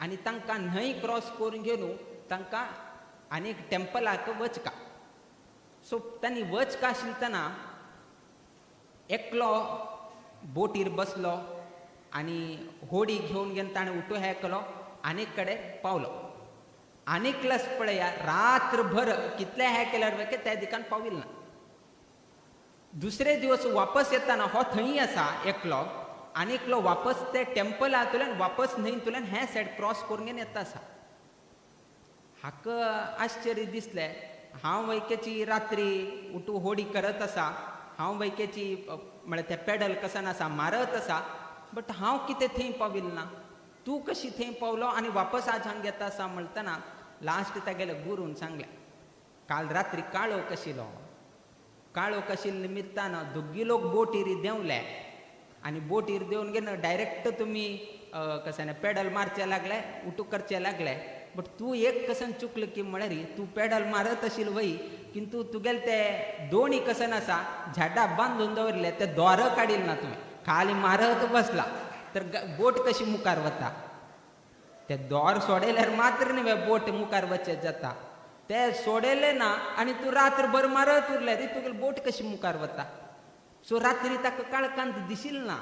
आनी तांकां न्हंय क्रॉस करून घेवन तांकां आनी एक टेम्पलाक वचका. सो तांणी वचका आशिल्तना एकलो बोटीर बसलो आनी होडी घेवन घेवन ताणें उठो हें केलो आनी कडेन पावलो. आनी क्लस पळया रात्रभर कितले हें केल्यार त्या दिकान पाविल ना. दुसरे दिवस वापस येताना हो थंय आसा एकलो आनी एकलो वापस ते टेम्पलांतल्यान वापस न्हंयतल्यान हें सायड क्रॉस करून घेवन येता आसा. हाका आश्चर्य दिसलें, हांव वैकेची रात्री उठू होडी करत आसा, हांव वैकेची म्हळ्यार तें पेडल कसन आसा मारत आसा, बट हांव कितें थंय पाविल ना, तूं कशी थंय पावलो आनी वापस आज हांगा येता आसा म्हणटना लास्ट तागेले गुरून सांगलें काल रात्री काळोख आशिल्लो, काळोख आशिल्ल्या निमित्तान दोगी लोक बोटीर देंवले आनी बोटीर देंवन घेवन डायरेक्ट तुमी कशें पेडल मारचे लागले उठू करचे लागले, बट तूं एक कसन चुकलो की म्हळ्यार तूं पेडल मारत आशिल्लो वय किंतु तुगेले ते दोणी कसन आसा झाडां बांदून दवरले ते दोर काडिल ना तुवें, खाली मारत बसला तर बोट कशी मुखार वता, ते दोर सोडयल्यार मात्र न्ही बोट मुखार वचत जाता, ते सोडयले ना आनी तूं रात्रभर मारत उरले ती तुगेली बोट कशी मुखार वता. सो रात्री ताका काळखांत दिशिल ना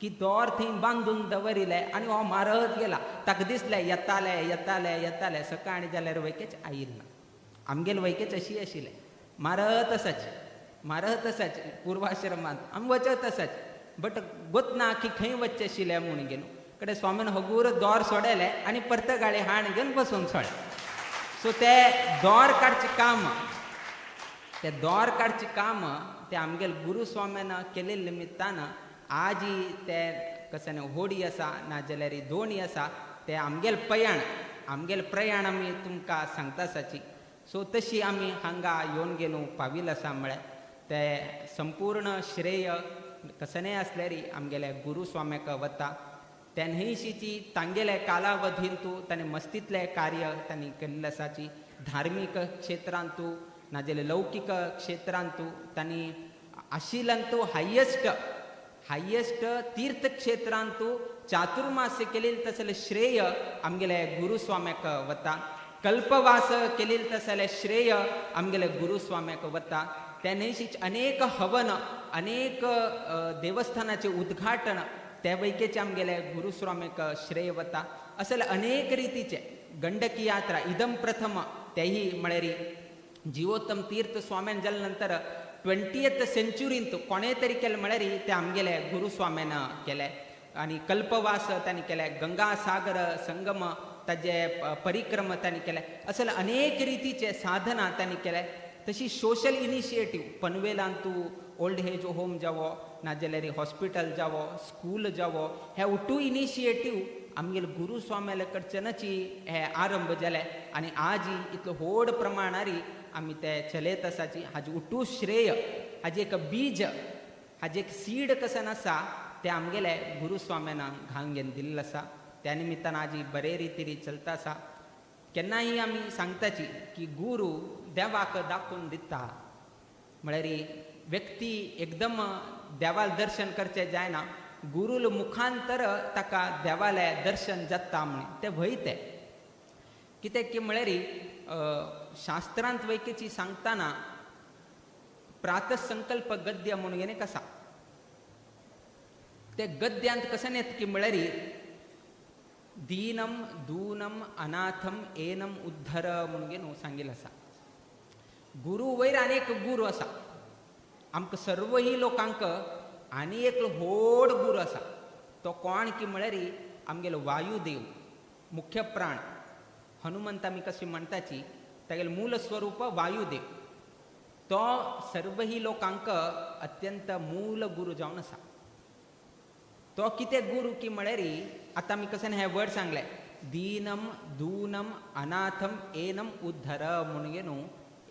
की दोर थंय बांदून दवरिले आनी हो मारत गेला, ताका दिसलें येताले येताले येताले सकाळीं जाल्यार वैकेच आयिल ना. आमगेले वैकेच अशी आशिल्लें मारत आसाची मारत आसाची पुर्वाश्रमांत आमी वचत आसाची बट गोतना की खंय वचचें आशिल्लें म्हूण घेवन कडे स्वामीन हगूर दोर सोडयलें आनी परत गाडी हाण घेवन बसून सोडलें. सो ते दोर काडचें काम, ते दोर काडचें काम ते आमगेले गुरुस्वाम्यान केल्ले निमित्तान आजी ते कशें होडी आसा नाजाल्यार दोणी आसा ते आमगेले प्रयाण आमगेले प्रयाण आमी तुमकां सांगता आसाची. सो तशी आमी हांगा येवन गेलो पाविल आसा म्हळ्यार ते संपूर्ण श्रेय कसनेय आसल्यार आमगेल्या गुरुस्वाम्याक वता. त्या न्हंयशीची तांगेले कालावधींतू ताणें मस्तींतलें कार्य तांणी केल्लें आसाची धार्मीक क्षेत्रांतू नाजाल्यार लौकीक क्षेत्रांतू तांणी आशिलांतू हायेस्ट हायेस्ट तीर्थक्षेत्रांतू चातुर्मास्य केलेल तसले श्रेय आमगेले गुरुस्वाम्याक वता, कल्पवास केलेल तसले श्रेय आमगेले गुरुस्वाम्याक वता. त्या न्हयशीच अनेक हवन, अनेक देवस्थानाचे उद्घाटन त्या वैकेचे आमगेले गुरुस्वाम्याक श्रेय वता. असले अनेक रितीचे गंडकी यात्रा इदम प्रथम तेही म्हळ्यार जिवोत्तम तीर्थ स्वाम्यान जाले नंतर 20th सेंच्युरींत कोणें तरी केलें म्हळ्यार ते आमगेले गुरुस्वाम्यान केलें. आनी कल्पवास तांणी केले, गंगासागर संगम ताजे परिक्रम तांणी केले, असले अनेक रितीचे साधना तांणी केले. तशी सोशल इनिशिएटीव पनवेलान तूं ओल्ड एज होम जावो, नाजाल्यार हॉस्पिटल जावो, स्कूल जावो, हे उटू इनिशिएटीव आमगेले गुरुस्वाम्याले कडच्यानची हे आरंभ जाले आनी आज इतलो व्हड प्रमाणारी आमी ते चलयत आसाची. हाजी उटू श्रेय, हाजी एक बीज, हाजी एक सीड कसन आसा ते आमगेले गुरुस्वाम्यान घालून घेवन दिल्लें आसा. त्या निमित्तान आजी बरे रितीन चलता आसा. केन्नाय आमी सांगताची की गुरू देवाक दाखोवन दिता, म्हळ्यार व्यक्ती एकदम देवाल दर्शन करचें जायना, गुरूल मुखांतर ताका देवालें दर्शन जाता म्हण तें व्हय. तें कित्याक की म्हळ्यार शास्त्रांत वैकेची सांगतना प्रातसंकल्प गद्य म्हणून एक आसा. ते गद्यांत कशें येता की म्हळ्यार दीनम दूनम अनाथम एनम उद्धर म्हणून न्हू सांगिल्लें आसा. गुरू वयर आनी एक गुरू आसा, आमकां सर्वही लोकांक आनी एक व्हड गुरू आसा, तो कोण की म्हळ्यार आमगेलो वायुदेव, मुख्य प्राण. हनुमंत आमी कशी म्हणटाची तागेलें मूल स्वरूप वायुदेव, तो सर्वही लोकांक अत्यंत मूल गुरू जावन आसा. तो कितें गुरू की म्हळ्यार आतां आमी कशें हें वर्ड सांगलें दीनम दूनम अनाथम एनम उद्धर म्हणून न्हू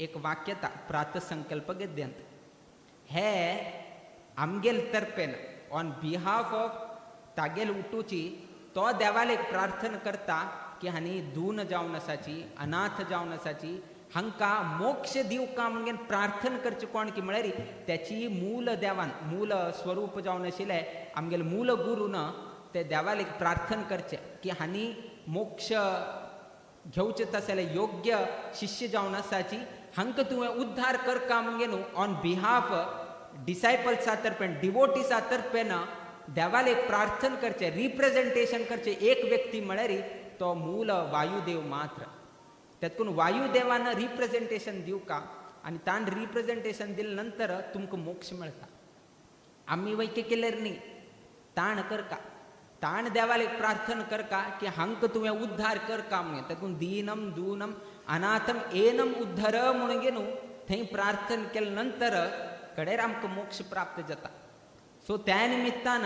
एक वाक्य येता प्रातसंकल्प गद्यांत. हे आमगेल तर्फेन ऑन बिहाफ ऑफ तागेल उठूची तो देवाले प्रार्थना करता की हांणी दून जावन आसाची, अनाथ जावन आसाची, हांकां मोक्ष दिवका म्हणून प्रार्थना करची कोण की म्हळ्यार त्याची मूल देवान मूल स्वरूप जावन आशिल्लें आमगेले मूल गुरून ते देवाले प्रार्थना करचें की हांणी मोक्ष घेवचें तसले योग्य शिष्य जावन आसाची, हांकां तुवें उद्धार करका म्हणून न्हू ऑन बिहाफ डिसायपल्सा तर्फेन, डिवोटीसा तर्फेन देवाले प्रार्थना करचें, रिप्रेजेंटेशन करचें एक व्यक्ती म्हळ्यार तो मूल वायुदेव मात्र. तेतून वायुदेवान रिप्रेजेंटेशन दिवका आनी तान रिप्रेजेंटेशन दिले नंतर तुमकां मोक्ष मेळटा. आमी वैके केल्यार न्ही, ताण करका, ताण देवाले प्रार्थना करका की हांकां तुवें उद्धार करका म्हणून. तेतून दीनम दूनम अनाथम एनम उद्धर म्हणून न्हू थंय प्रार्थना केले नंतर कडेर आमकां मोक्ष प्राप्त जाता. सो त्या निमित्तान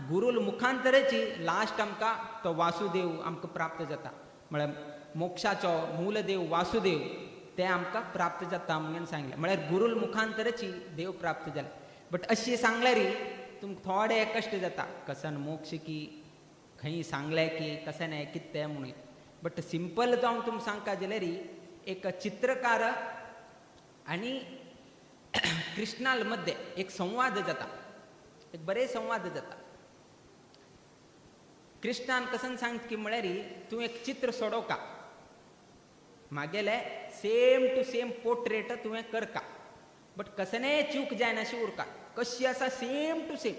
गुरूल मुखांतरची लास्ट आमकां तो वासुदेव आमकां प्राप्त जाता, म्हळ्यार मोक्षाचो मूलदेव वासुदेव ते आमकां प्राप्त जाता म्हणून सांगलें. म्हळ्यार गुरूल मुखांतरची देव प्राप्त जाले. बट अशी सांगल्यार तुमकां थोडे कश्ट जाता, कसन मोक्ष की खंय सांगलें की कशें न्हय कितें तें म्हणून. बट सिंपल जावन तुमकां सांगता जाल्यार एक चित्रकार आनी कृष्णाल मध्ये एक संवाद जाता, एक बरे संवाद जाता. कृष्णान कसन सांगता की म्हळ्यार तूं एक चित्र सोडोवका, मागेले सेम टू सेम पोर्ट्रेट तुवें करका, बट कसने चूक जायना अशी उरका, कशी आसा सेम टू सेम,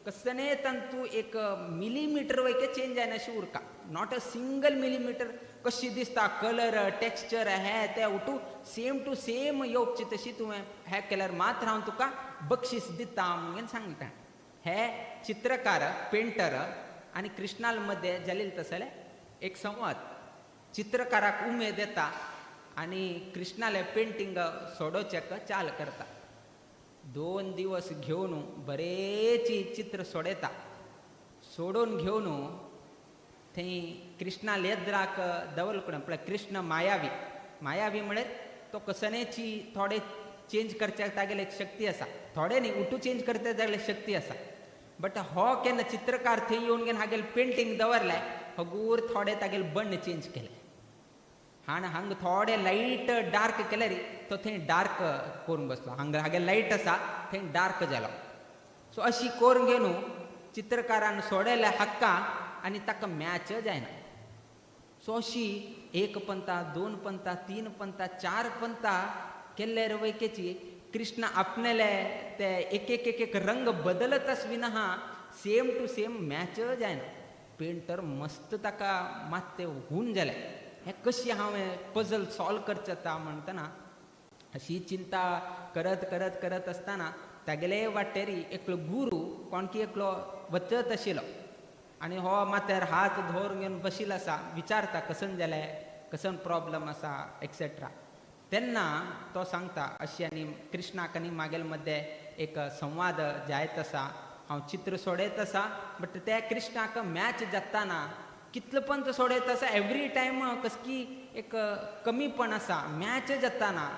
कसने तातूं एक मिलीमिटर वयके चेंज जायना अशी उरका, not a single millimetre, कशी दिसता कलर टेक्स्चर हे ते उठू सेम टू सेम येवची तशी तुवें हें केल्यार मात्र हांव तुका बक्षीस दिता म्हणून सांगता. हे चित्रकार पेंटर आनी कृष्णाल मध्ये जालें तसलें एक संवाद. चित्रकाराक उमेद येता आनी कृष्णाले पेंटींग सोडोवचेक चाल करता. 2 दिवस घेवन बरेची चित्र सोडयता. सोडून घेवन थंय कृष्णा लेद्राक दवल करून पळय कृष्ण मायावी, मायावी म्हळ्यार तो कसनेची थोडे चेंज करच्याक तागेले एक शक्ती आसा, थोडे न्ही उठू चेंज करता तागेले शक्ती आसा. बट हो केन्ना चित्रकार थंय येवन घेवन हागेले पेंटींग दवरलें, हगूर थोडे तागेले बण्ण चेंज केले. हाण हांगा थोडे लायट डार्क केल्यार तो थंय डार्क करून बसलो, हांगा हागे लायट आसा थंय डार्क जालो. सो अशी करून घेवन चित्रकारान सोडयले हक्का आनी ताका मॅच जायना. सो अशी एक पंता, दोन पंता, तीन पंता, चार पंता केल्ले रवैकेची कृष्ण आपणेले ते एक एक एक एक रंग बदलत आसविना, सेम टू सेम मॅच जायना. पेंटर मस्त ताका मात ते हून जालें, हें कशी हांवें पजल सॉल्व करचें आतां म्हणटना अशी चिंता करत करत करत आसतना तागेले वाटेरी एकलो गुरू कोणकी एकलो वचत आशिल्लो आनी हो माथ्यार हात धरून घेवन बशिल्लो आसा, विचारता कसन जालें, कसन प्रॉब्लम आसा एक्सेट्रा. तेन्ना तो सांगता अशी आनी कृष्णाक आनी मागेल मदें एक संवाद जायत आसा, हांव चित्र सोडयत आसा बट ते कृष्णाक मॅच जाताना कितलो पण तो सोडयत आसा, एवरी टायम कसकी एक कमीपण आसा, मॅच जाताना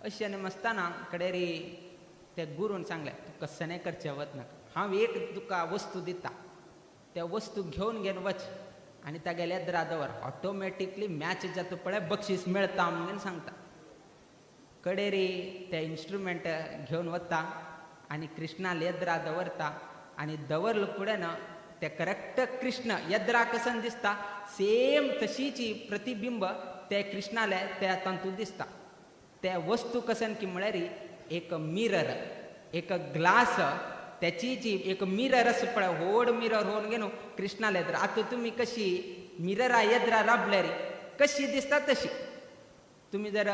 अशें आनी मसतना कडेरी ते गुरून सांगलें तूं कसनें करचें वच नाका, हांव एक तुका वस्तू दिता, त्या वस्तू घेवन घेवन वच आनी तागेल्या येद्रा दवर, ऑटोमॅटिकली मॅच जाता पळय बक्षीस मेळता म्हणून सांगता. कडेरी ते इन्स्ट्रुमेंट घेवन वता आनी कृष्णाल येद्रा दवरता आनी दवरलो फुडें ना ते करेक्ट कृष्ण येद्रा कसन दिसता सेम तशीची प्रतिबिंब ते कृष्णाले त्या तातूंत दिसता. ते वस्तू कसन की म्हळ्यार एक मिरर, एक ग्लास, त्याची जी एक मिरर आसा पळय, व्हड मिरर होवन घेवन कृष्णाले येद्रा. आतां तुमी कशी मिररा येद्रा राबल्यार कशी दिसता तशी तुमी जर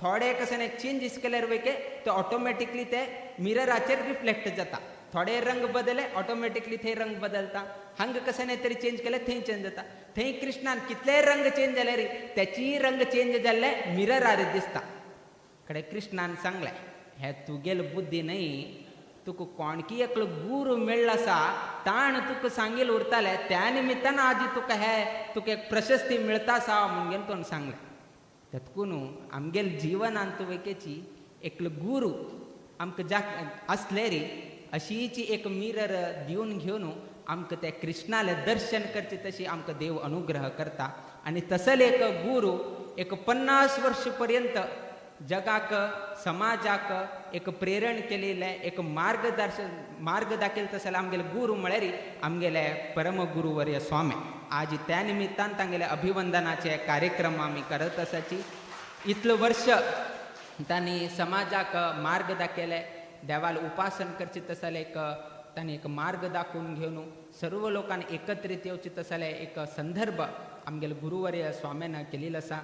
थोडे कशें चेंजीस केल्यार वयके ते ऑटोमॅटिकली ते मिरराचेर रिफ्लेक्ट जाता. थोडे रंग बदले ऑटोमॅटिकली थंय रंग बदलता, हांगा कशें तरी चेंज केले थंय चेंज जाता. थंय कृष्णान कितले रंग चेंज जाल्यार त्याची रंग चेंज जाल्ले मिररार दिसता. कडे कृष्णान सांगलें हे तुगेल बुद्धी न्हय, तुका कोणकी एकलो गुरू मेळ्ळो आसा ताण तुका सांगील उरताले, त्या निमित्तान आजी तुका हे तुका एक प्रशस्ती मेळता आसा म्हणून तो सांगलें. तेतकून आमगेल जिवनांत वयकेची एकलो गुरू आमकां ज्या आसले रे अशीची एक मिरर दिवन घेवन आमकां त्या कृष्णालें दर्शन करचें तशी आमकां देव अनुग्रह करता. आनी तसले एक गुरू एक 50 वर्ष पर्यंत जगाक समाजाक एक प्रेरण केलेलें, एक मार्गदर्शन मार्ग दाखयले तसले आमगेले गुरू म्हळ्यार आमगेले परमगुरुवर्य स्वामी. आज त्या निमित्तान तांगेले अभिवंदनाचे कार्यक्रम आमी करत आसाची. इतलो वर्ष तांणी समाजाक मार्ग दाखयले, देवाल उपासन करचे तसले एक तांणी एक मार्ग दाखोवन घेवन सर्व लोकांनी एकत्रीत येवचे तसले एक संदर्भ आमगेले गुरुवर्य स्वाम्यान केलेलो आसा.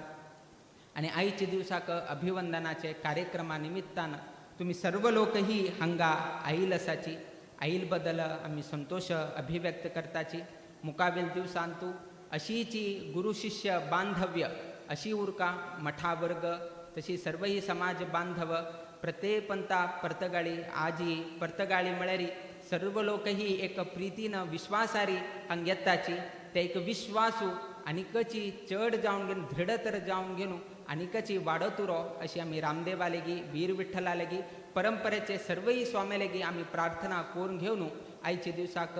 आनी आयच्या दिवसाक अभिवंदनाचे कार्यक्रमा निमित्तान तुमी सर्व लोकही हांगा आयल आसाची, आयल बद्दल आमी संतोश अभिव्यक्त करताची. मुकावेल दिवसांतू अशीची गुरु शिष्य बांधव्य अशी उरका मठावर्ग तशी सर्वही समाज बांधव प्रत्येक पंता पर्तगाळी आजी पर्तगाळी म्हळ्यार सर्व लोकही एक प्रितीन विश्वासारी हांग येताची. ते एक विश्वासू आनीकची चड जावन घेवन दृढतर जावन घेवन आनीकची वाडत उरो अशी आमी रामदेवा लेगी वीर विठ्ठला लेगी परंपरेचे सर्वही स्वामी लेगी आमी प्रार्थना करून घेवन आयच्या दिवसाक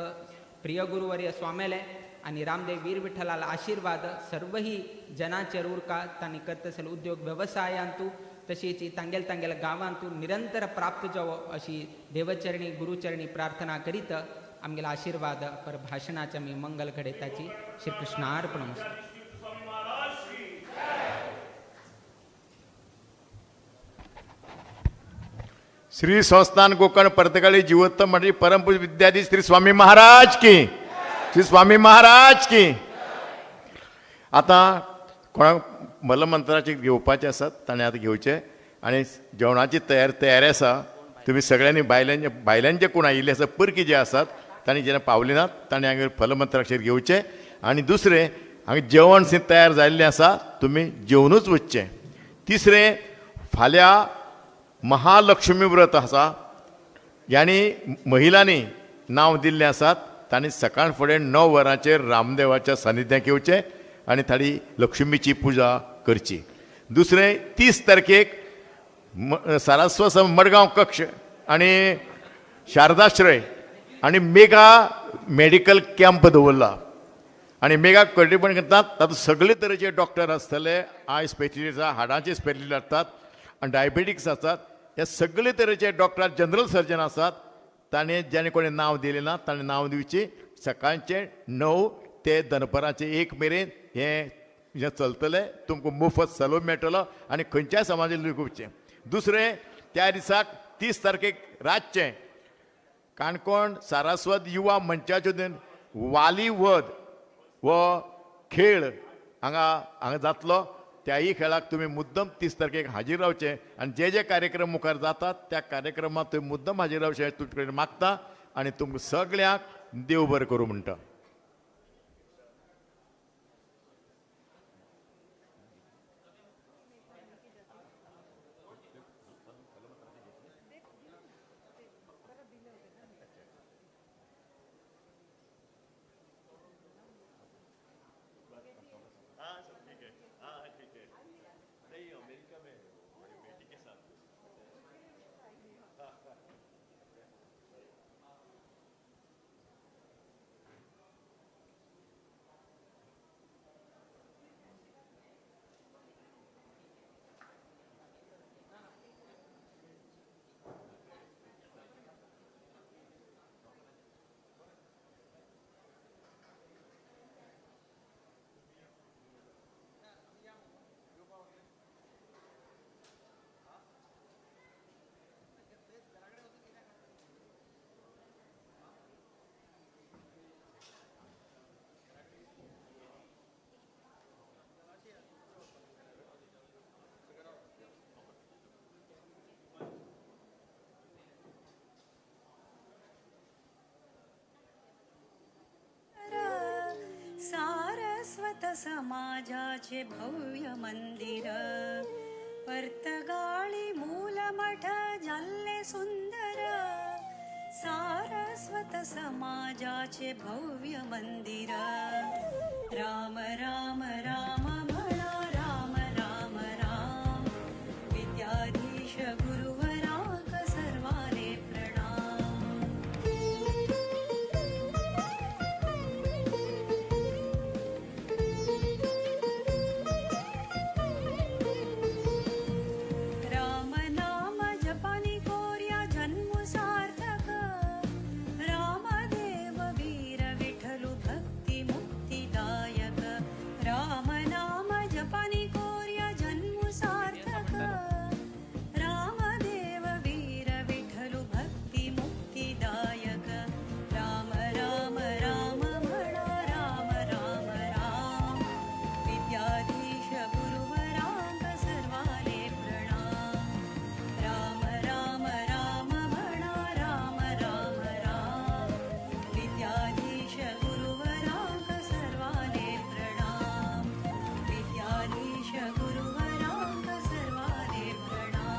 प्रिय गुरुवर्य स्वामेले आनी रामदेव वीर विठ्ठलाला आशीर्वाद सर्वही जनाचेर उरका. तांणी करत उद्योग वेवसायांतू तशीच तांगेल तांगेल गांवांतू निरंतर प्राप्त जावो अशी देवचरणी गुरुचरणी प्रार्थना करीत आमगेला आशीर्वाद पर भाषणाचे आमी मंगल घडयताची. श्रीकृष्णार्पणमस्तु. श्री संस्थान गोकर्ण पर्तगाळी जीवोत्तम मंडळी परमपूज्य विद्याधीश श्री स्वामी महाराज की, श्री स्वामी महाराज की. आतां कोणाक मलमंत्राचे घेवपाचे आसात ताणें आतां घेवचें आनी जेवणाची तयारी आसा. तुमी सगळ्यांनी बायलांचे कोण आयिल्ले आसा परकी जे आसात तांणी जेन्ना पावले नात तांणी हांगा फलमंत्राक्षर घेवचें. आनी दुसरें हांगा जेवण तयार जाल्लें आसा, तुमी जेवणूच वचचें. तिसरें फाल्यां महालक्ष्मी व्रत आसा, यानी महिलांनी नांव दिल्लें आसात तांणी सकाळ फुडें 9 वरांचेर रामदेवाच्या सानिध्याक येवचें आनी ताणी लक्ष्मीची पुजा करची. दुसरें 30 तारखेक सारस्वत मडगांव कक्ष आनी शारदाश्रय आनी मेगा मेडिकल कॅम्प दवरला. आनी मेगा ट्रिटमेंट करतात तातूंत सगळे तरेचे डॉक्टर आसतले, I specialist, हाडांचे स्पेशलिस्ट आसतात आनी डायबेटिक्स आसतात. हे सगळे तरेचे डॉक्टर, जनरल सर्जन आसात. ताणें जेणे कोणें नांव दिलें ना ताणें नांव दिवचें. सकाळचें 9 ते दनपराचें 1 मेरेन हें हें चलतलें. तुमकां मुफत सलो मेळटलो आनी खंयच्याय समाजान लिखुचें. दुसरें, त्या दिसाक 30 तारखेक रातचें काणकोण सारस्वत युवा मंचाचे वतीन वालीवध हो खेळ हांगा हांगा जातलो. त्याही खेळाक तुमी मुद्दम 30 तारखेक हाजीर रावचें आनी जे जे कार्यक्रम मुखार जातात त्या कार्यक्रमात तुमी मुद्दम हाजीर रावचें तुमचे कडेन मागता आनी तुमकां सगळ्यांक देव बरें करूं म्हणटा. सारस्वत समाजाचे भव्य मंदिर पर्तगाळी मूलमठ जाल्ले सुंदर. सारस्वत समाजाचे भव्य मंदिर. राम राम.